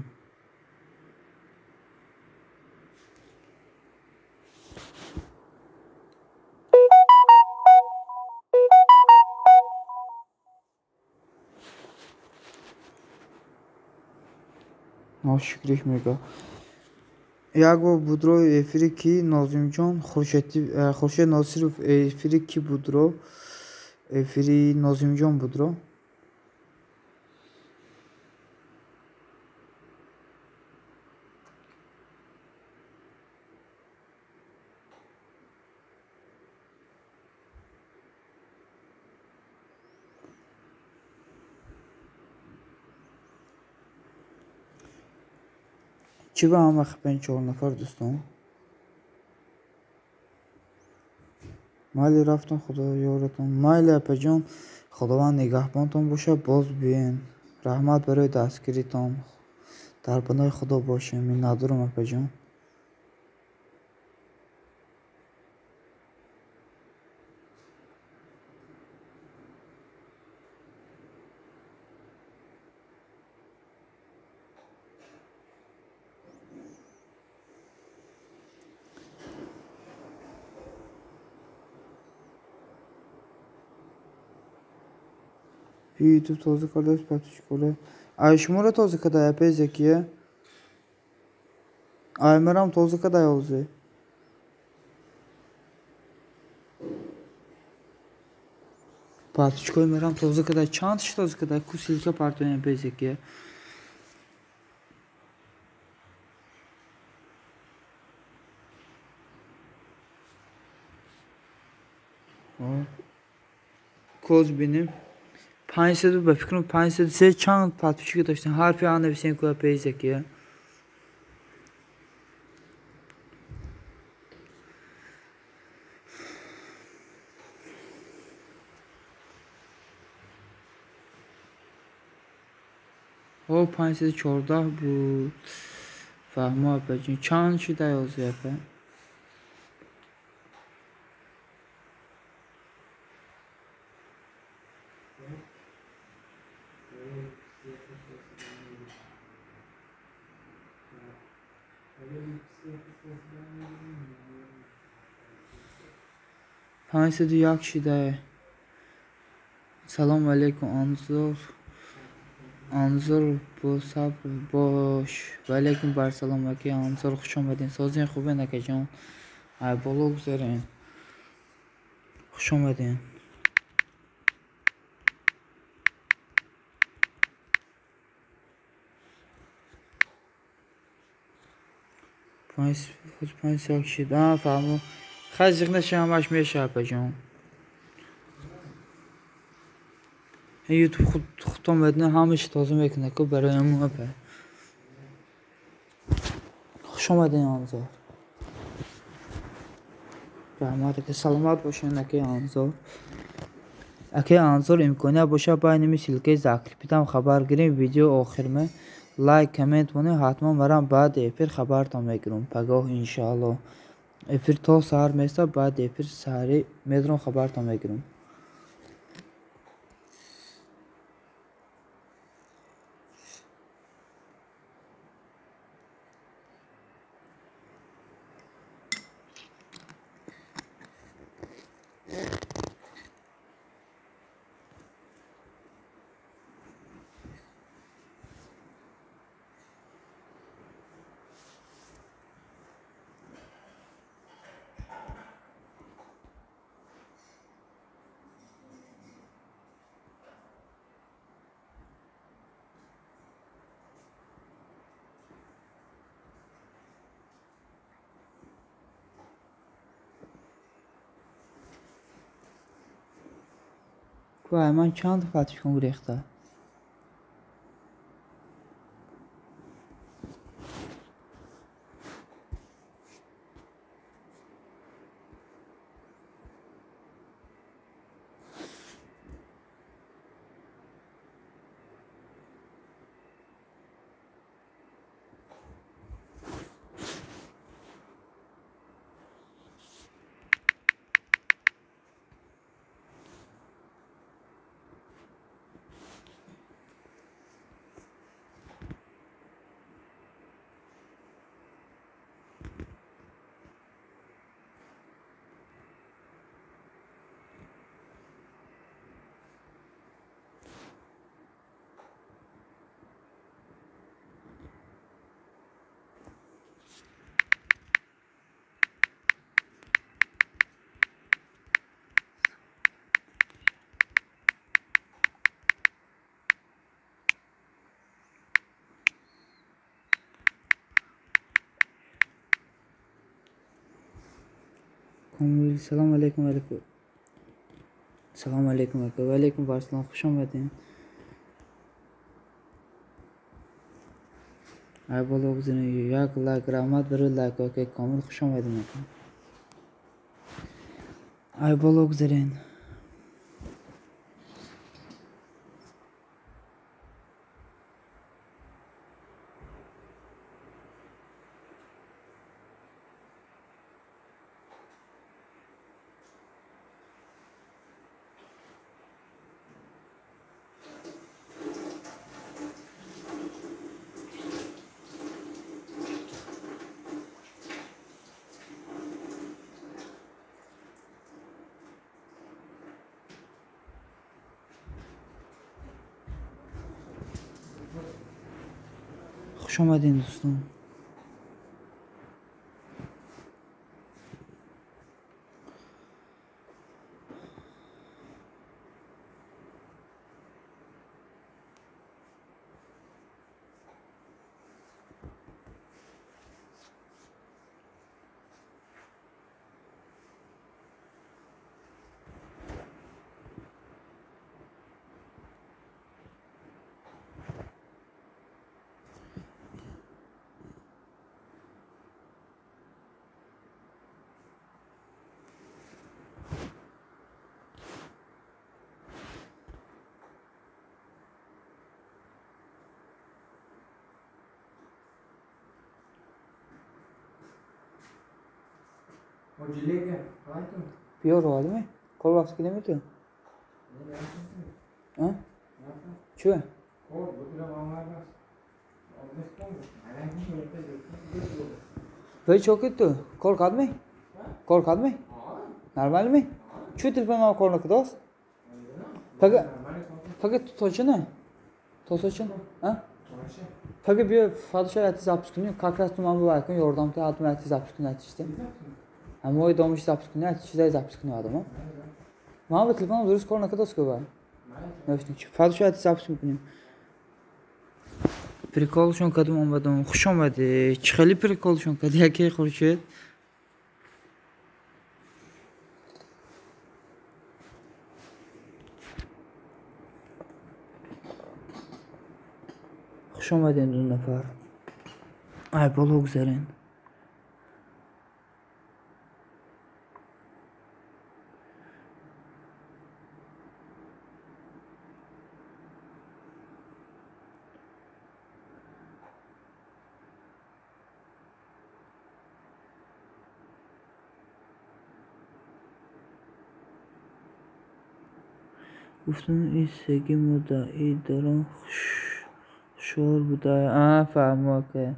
Ношукрих мега. Як бор будро эфири ки Нозимҷон, Хуршед Носиров эфири ки будро? Эфири Нозимҷон будро. Чӣ ба ҳама хапен чор нафар дӯстон? Майли, рафтам, худо ёратон. Майли, апаҷон, худованд нигаҳбонтон бошад, боз биёен. Раҳмат барои дастгиритон. Дар паноҳи худо бошем. Миннатдорам, апаҷон. Ютуб тоза кардааст подписчикоре. Ай, шуморо тоза кардая, апаи Закия? Ай, марам тоза кардая ҳозир. Подписчикои марам тоза кардая. Чанд тиш тоза кардая? Ку ссылка партоем, апаи Закия. Коз бинем. 500 ба фикрам 503 чанд подписчика доштем. Ҳарфи А нависем ку, апаи Закия. Ҳо, 514 буд. Фаҳмо, апаҷон. Чанд шуда ҳозир, апа? 501 шидае. Салому алейкум, Анзор. Анзор, бо сабр бош. Ва алейкум бар салом, аки Анзор, хуш омадин. Созин хубен, акаҷон. Ай боло гузарем. Хуш омадин. Панҷ як шид. А, фаҳмо. Хай зиқ наша ҳамаш меша апаҷон. Ютуб худтон медона ҳамааш тоза мекунад ку барои ҳамон апа. Хуш омадед Анзор. Раҳмат ака, саломат бошед акаи Анзор. Акаи Анзор имконият бошад байни ссылкаи закрепитам хабар гирем видео охирме лайк коммент монед ҳатман марам баъди эфир хабартон мегирам. Пагоҳ иншаалло. Эфир то саҳар места баъди эфир саҳарӣ медорам хабартон мегирам. Вай, ман чанд фатишкон гурехта. Салом алейкум алейкум. Салом алейкум ака. Ва алейкум вассалом. Хуш омадед. Ай боло бизанед як лайк раҳмат барои лайк ака комил хуш омадед ака. Ай боло гузарен. Хуш омадед дӯстон. Биё роҳалиме? Кор вақте ки наметавон? Чӯ? Вай чо ки ту? Кор кардме? Кор кардме? Нормалме? Чӯ телефон ман кор накардааст? Фақат то чӣ не? То чӣ? Фақат биё фардо шояд запись кунем, как раз ту ман бувай кун, ёрдам та ҳатман запись кунӣ чизе. Ҳамои домиш запись кунӣ, чизае запись кунӣ одама. Ман ба телефонам дуруст кор накардааст ку вай. Фардо шояд запись мекунем. Приколшон кардам омадам. Хуш омадӣ. Чӣ хеле приколшон кардӣ, яке Хуршед? Хуш омадем ду нафар. Ай боло гузарен. Гуфтам ин сеги муддаӣ дар он хушёр буда. Фаҳмо ака.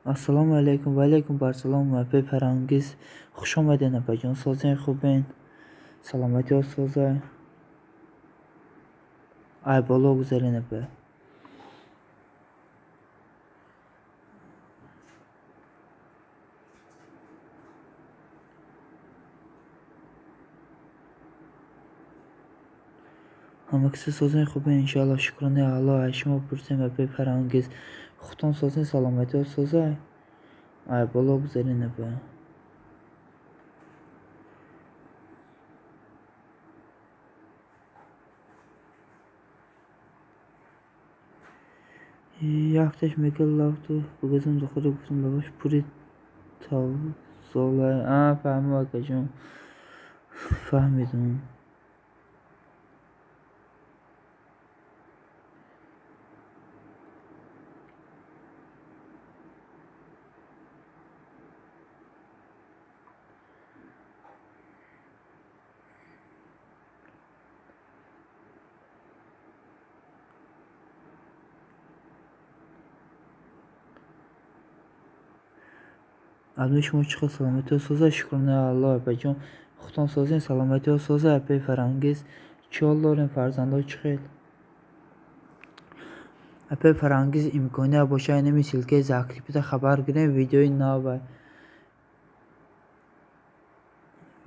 Ассалому алайкум. Ва алайкум барсалом. Апаи Фарангиз, хуш омадед апаҷон. Созен хубен. Саломатиҳо соза. Ай боло гузарен апа. Ҳама киса созен хубен иншоалло. Шукрони Аллоҳ. Ай шумо пурсем апаи Фарангиз. Худтон созен, саломатиҳо соза. Ай боло гузарен апа. Якташ мегӯяд лавту бигазам духтаре гуфтам лабаш пури тавзола. Фаҳмо акаҷон. Фаҳмидам. Адми шумо чӣ хел саломатиҳо соза? Шукрони Аллоҳ апаҷон. Худтон созен, саломатиҳо соза апаи Фарангиз. Чӣ ҳол дорем фарзандҳо чӣ хел? Апаи Фарангиз имкония боша инами ссылкаи закрепита хабар гирем видеои нав.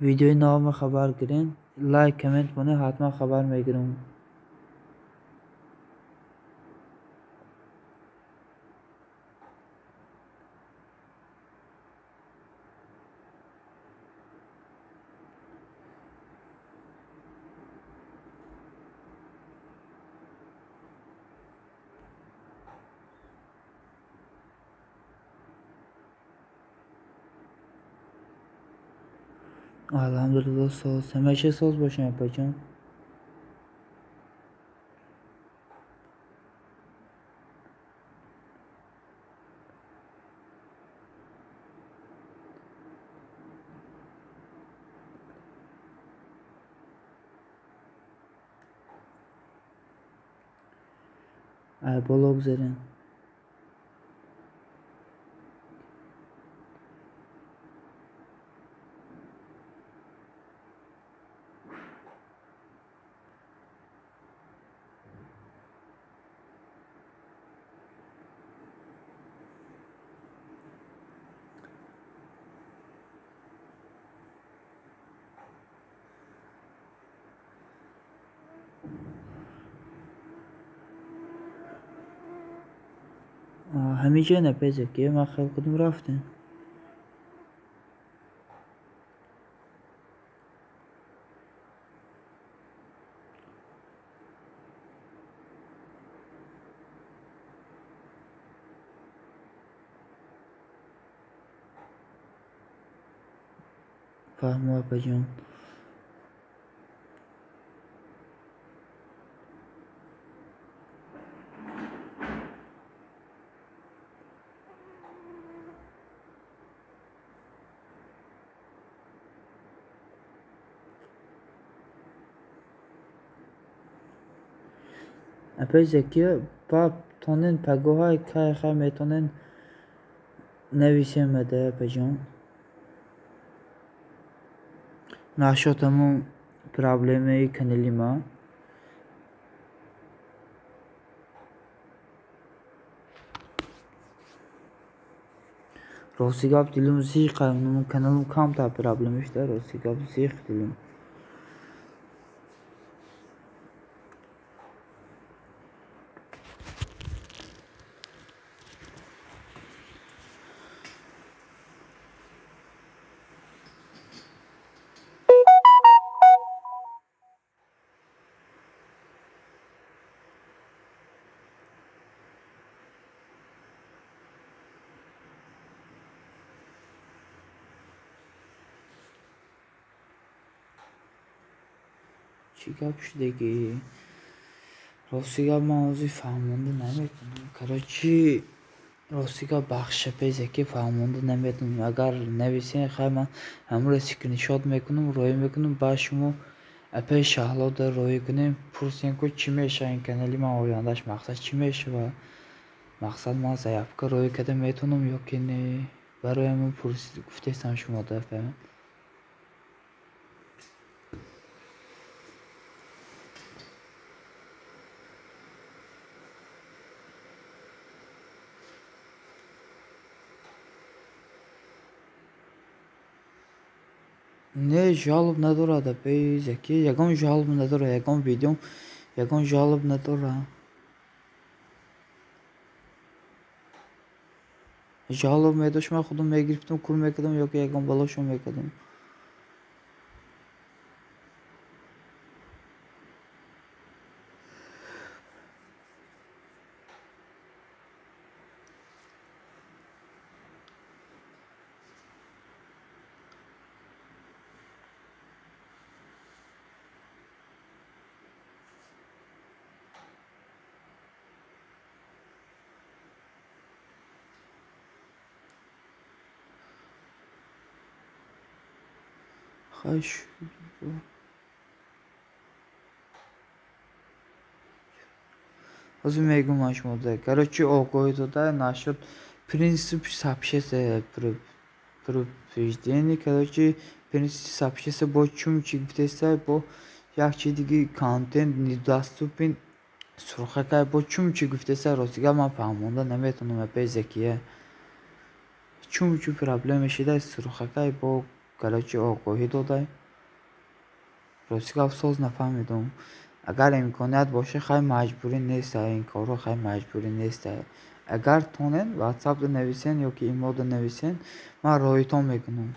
Видеои навма хабар гирем. Лайк, коммент монед, ҳатман хабар мегирам. Алҳамдулиллоҳ соз. Ҳамеша соз бошем апаҷон. Ай боло гузарен. Ҳамиҷа напезе ки ман хел кудум рафтем. Фаҳмо апаҷон. Апаи Закия, ба тонен пагоҳай кай хай метонен нависем ада апаҷон. Нашод ҳамон проблемаи канали ма. Рости гап дилум зиқ, каналум камтар проблема шуда, рости гап зиқ дилум. Чӣ гап шудагӣ? Рости гап ман ҳозир фаҳмонда наметавонам. Короче, рости гап бахшапе Заки фаҳмонда наметавонам. Агар нависен, хай ман ҳамуро скриншот мекунам, роӣ мекунам, баъд шумо апаи Шаҳлода роӣ кунем, пурсем ку чӣ мешава ин канали ман ояндаш мақсад чӣ мешава? Мақсад ман заявка роӣ карда метавонам ё ки не? Барои ҳамин гуфтестам шумо дафъа. Не, жалоб надорад апаи Заки, ягон жалоб надорад, ягон видеом ягон жалоб надорад. Жалоб медошт, ман худам мегирифтам, кур мекардам ё ки ягон балошон мекардам. Хай ҳозир мегӯм ман шумо. Короче, огоҳӣ дода насчёт принцип сообщества предупреждение. Короче, принцип сообщества бо чум чӣ гуфтеста, бо як чи диги контент недоступен сурхакай бо чум чӣ гуфтеста. Рости гап ман фаҳмонда наметавонам апаи Закия. Чум чӣ проблема шида сурхакай бо короче огоҳӣ дода. Рости гап соз нафаҳмидам. Агар имконият боша, хай маҷбурӣ нест ин корро, хай маҷбурӣ нест. Агар тонен WhatsApp-да нависен ё ки имода нависен, ман роитон мекунам.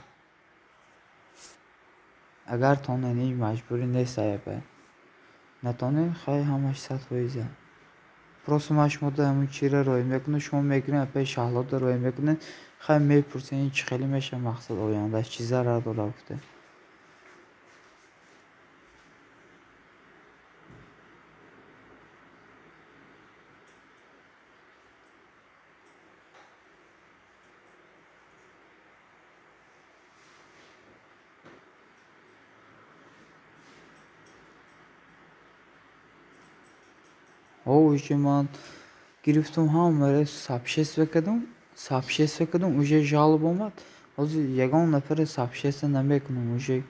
Агар тонен, ин маҷбурӣ нест апа. Натонен, хай ҳамаш 100%. Просто ман шумода ҳамун чиро роӣ мекунам, шумо мегирен апаи Шаҳлода роӣ мекунед, хай мепурсен ин чӣ хеле мешава мақсад ояндаш, чӣ зарар дорад гуфта. Уже ман гирифтум ҳамаро сообщество кардам, сообщество кардам, уже жалоб омад. Ҳозир ягон нафарро сообщество намекунам, уже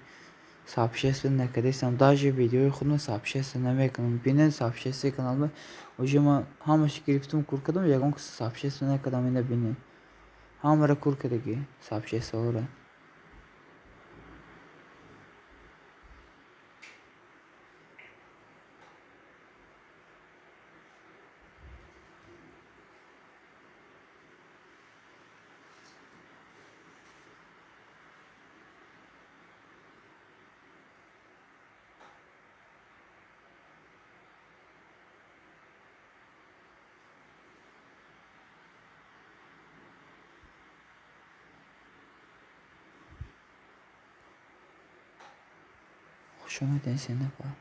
сообщество накардастам, даже видеои худро сообщество намекунам. Бинед сообщество каналма, уже ман ҳамааш гирифтум, кур кардам, ягон кас сообщество накардам, ина бинед. Ҳамаро кур кардагӣ сообществоро. Хуш омадед се нафар.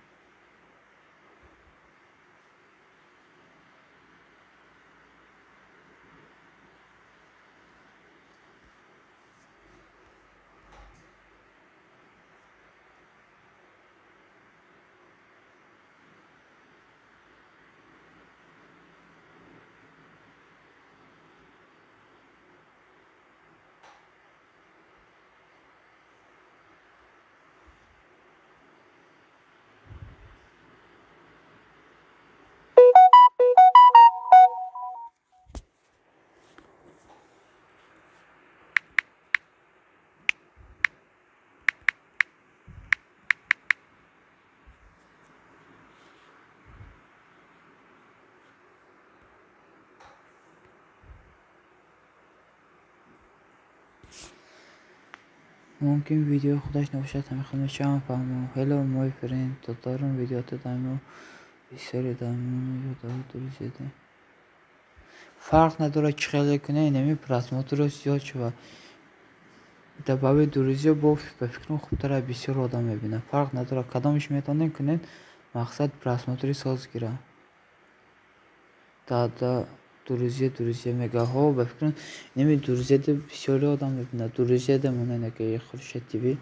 Мумкин видеои худаш набошад, ҳамин хел мешавам фаҳмам. Hello my friend, додарам видеото даймо бисёре даймону ёдовар зиёде. Фарқ надорад чӣ хеле кунед, инами просмотрро зиёд шавад. Добавить друзья бо ба фикрам хубтара, бисёр одам мебинад. Фарқ надорад, кадомаш метавонед кунед, мақсад просмотри соз гира. Да, друзья мега. Ҳо, ба фикрам инами друзьяда бисёри одам мебинад. Друзьяда монанд акаи Хуршед ТВ.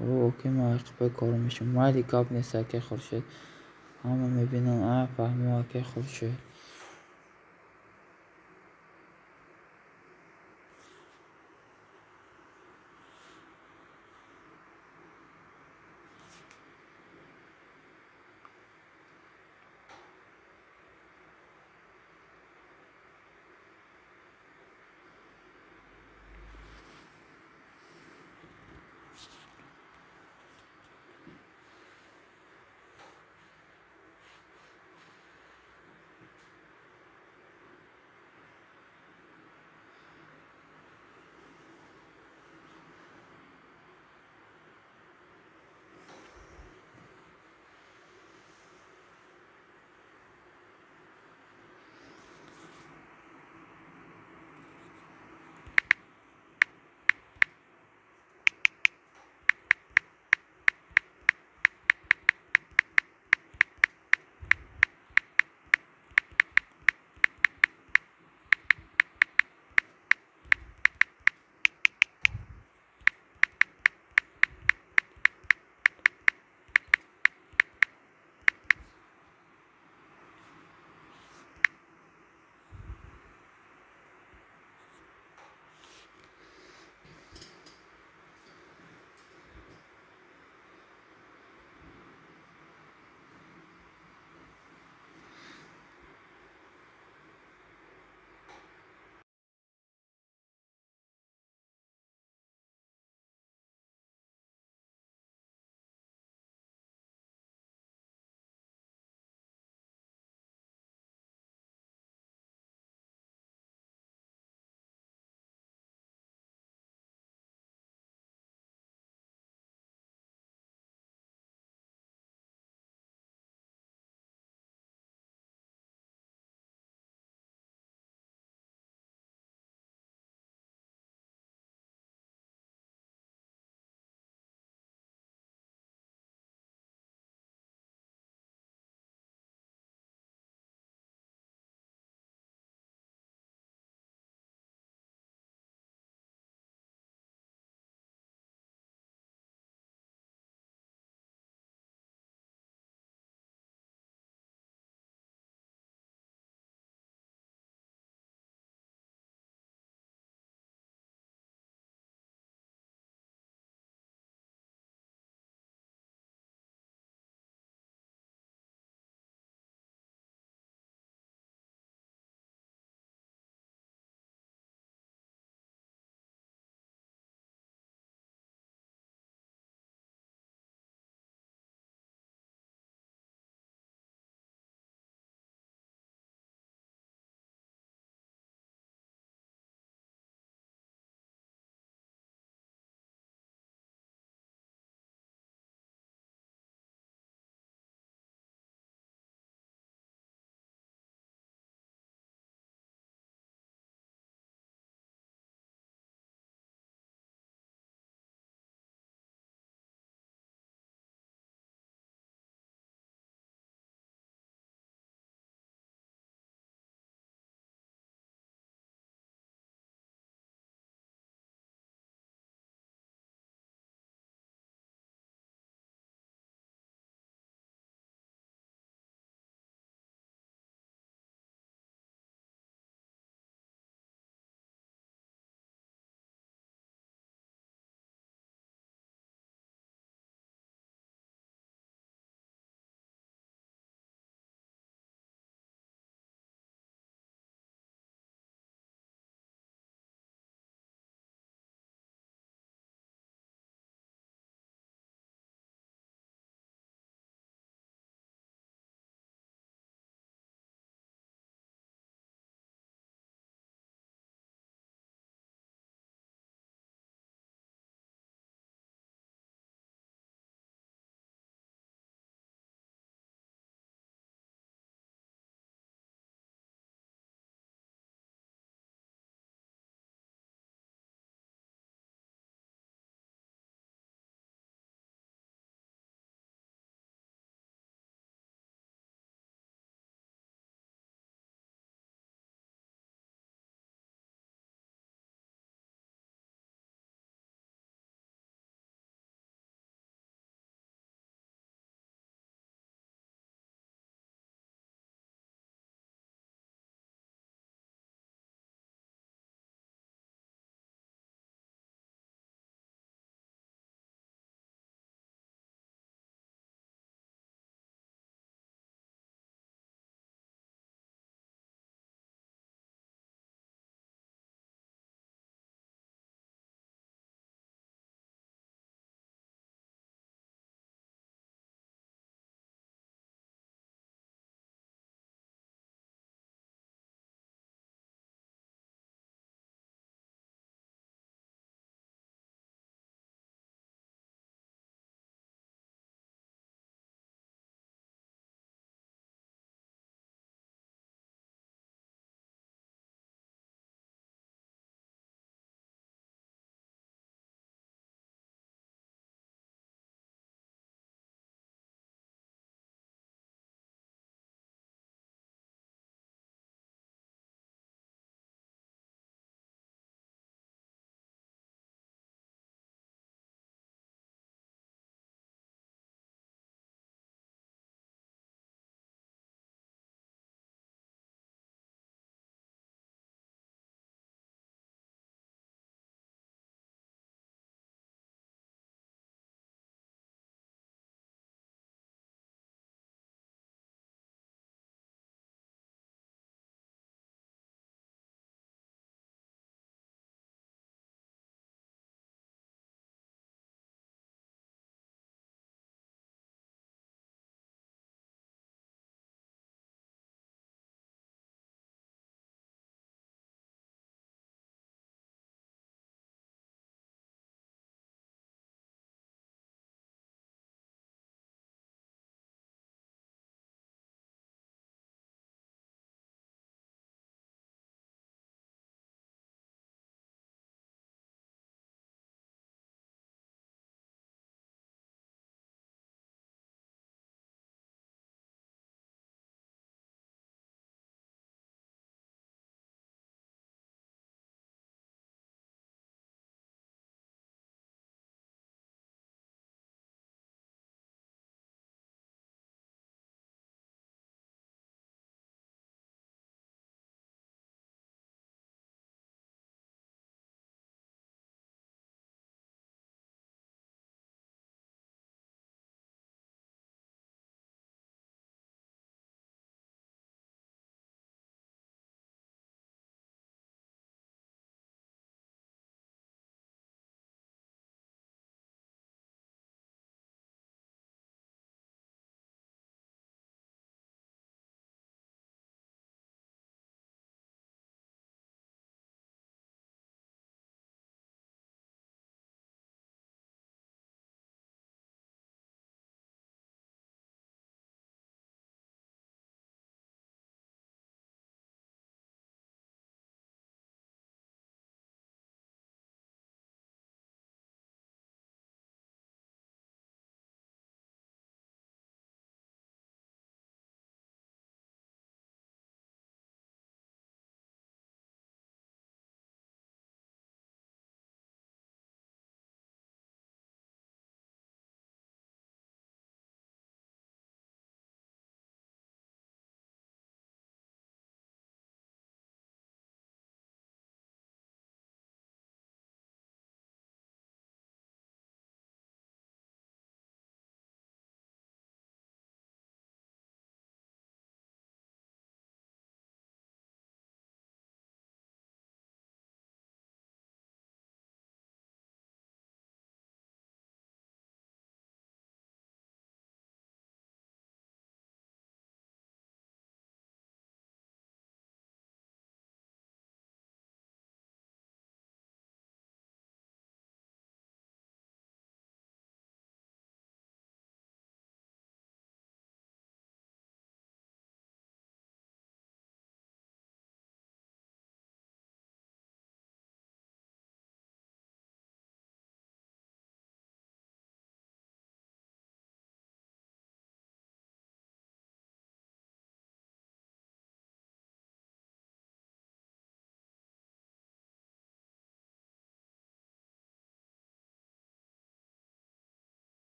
Окей, ман қиппаи кор мешавам. Майли, гап нест, акаи Хуршед. Ҳама мебинанд. А, фаҳмо, акаи Хуршед.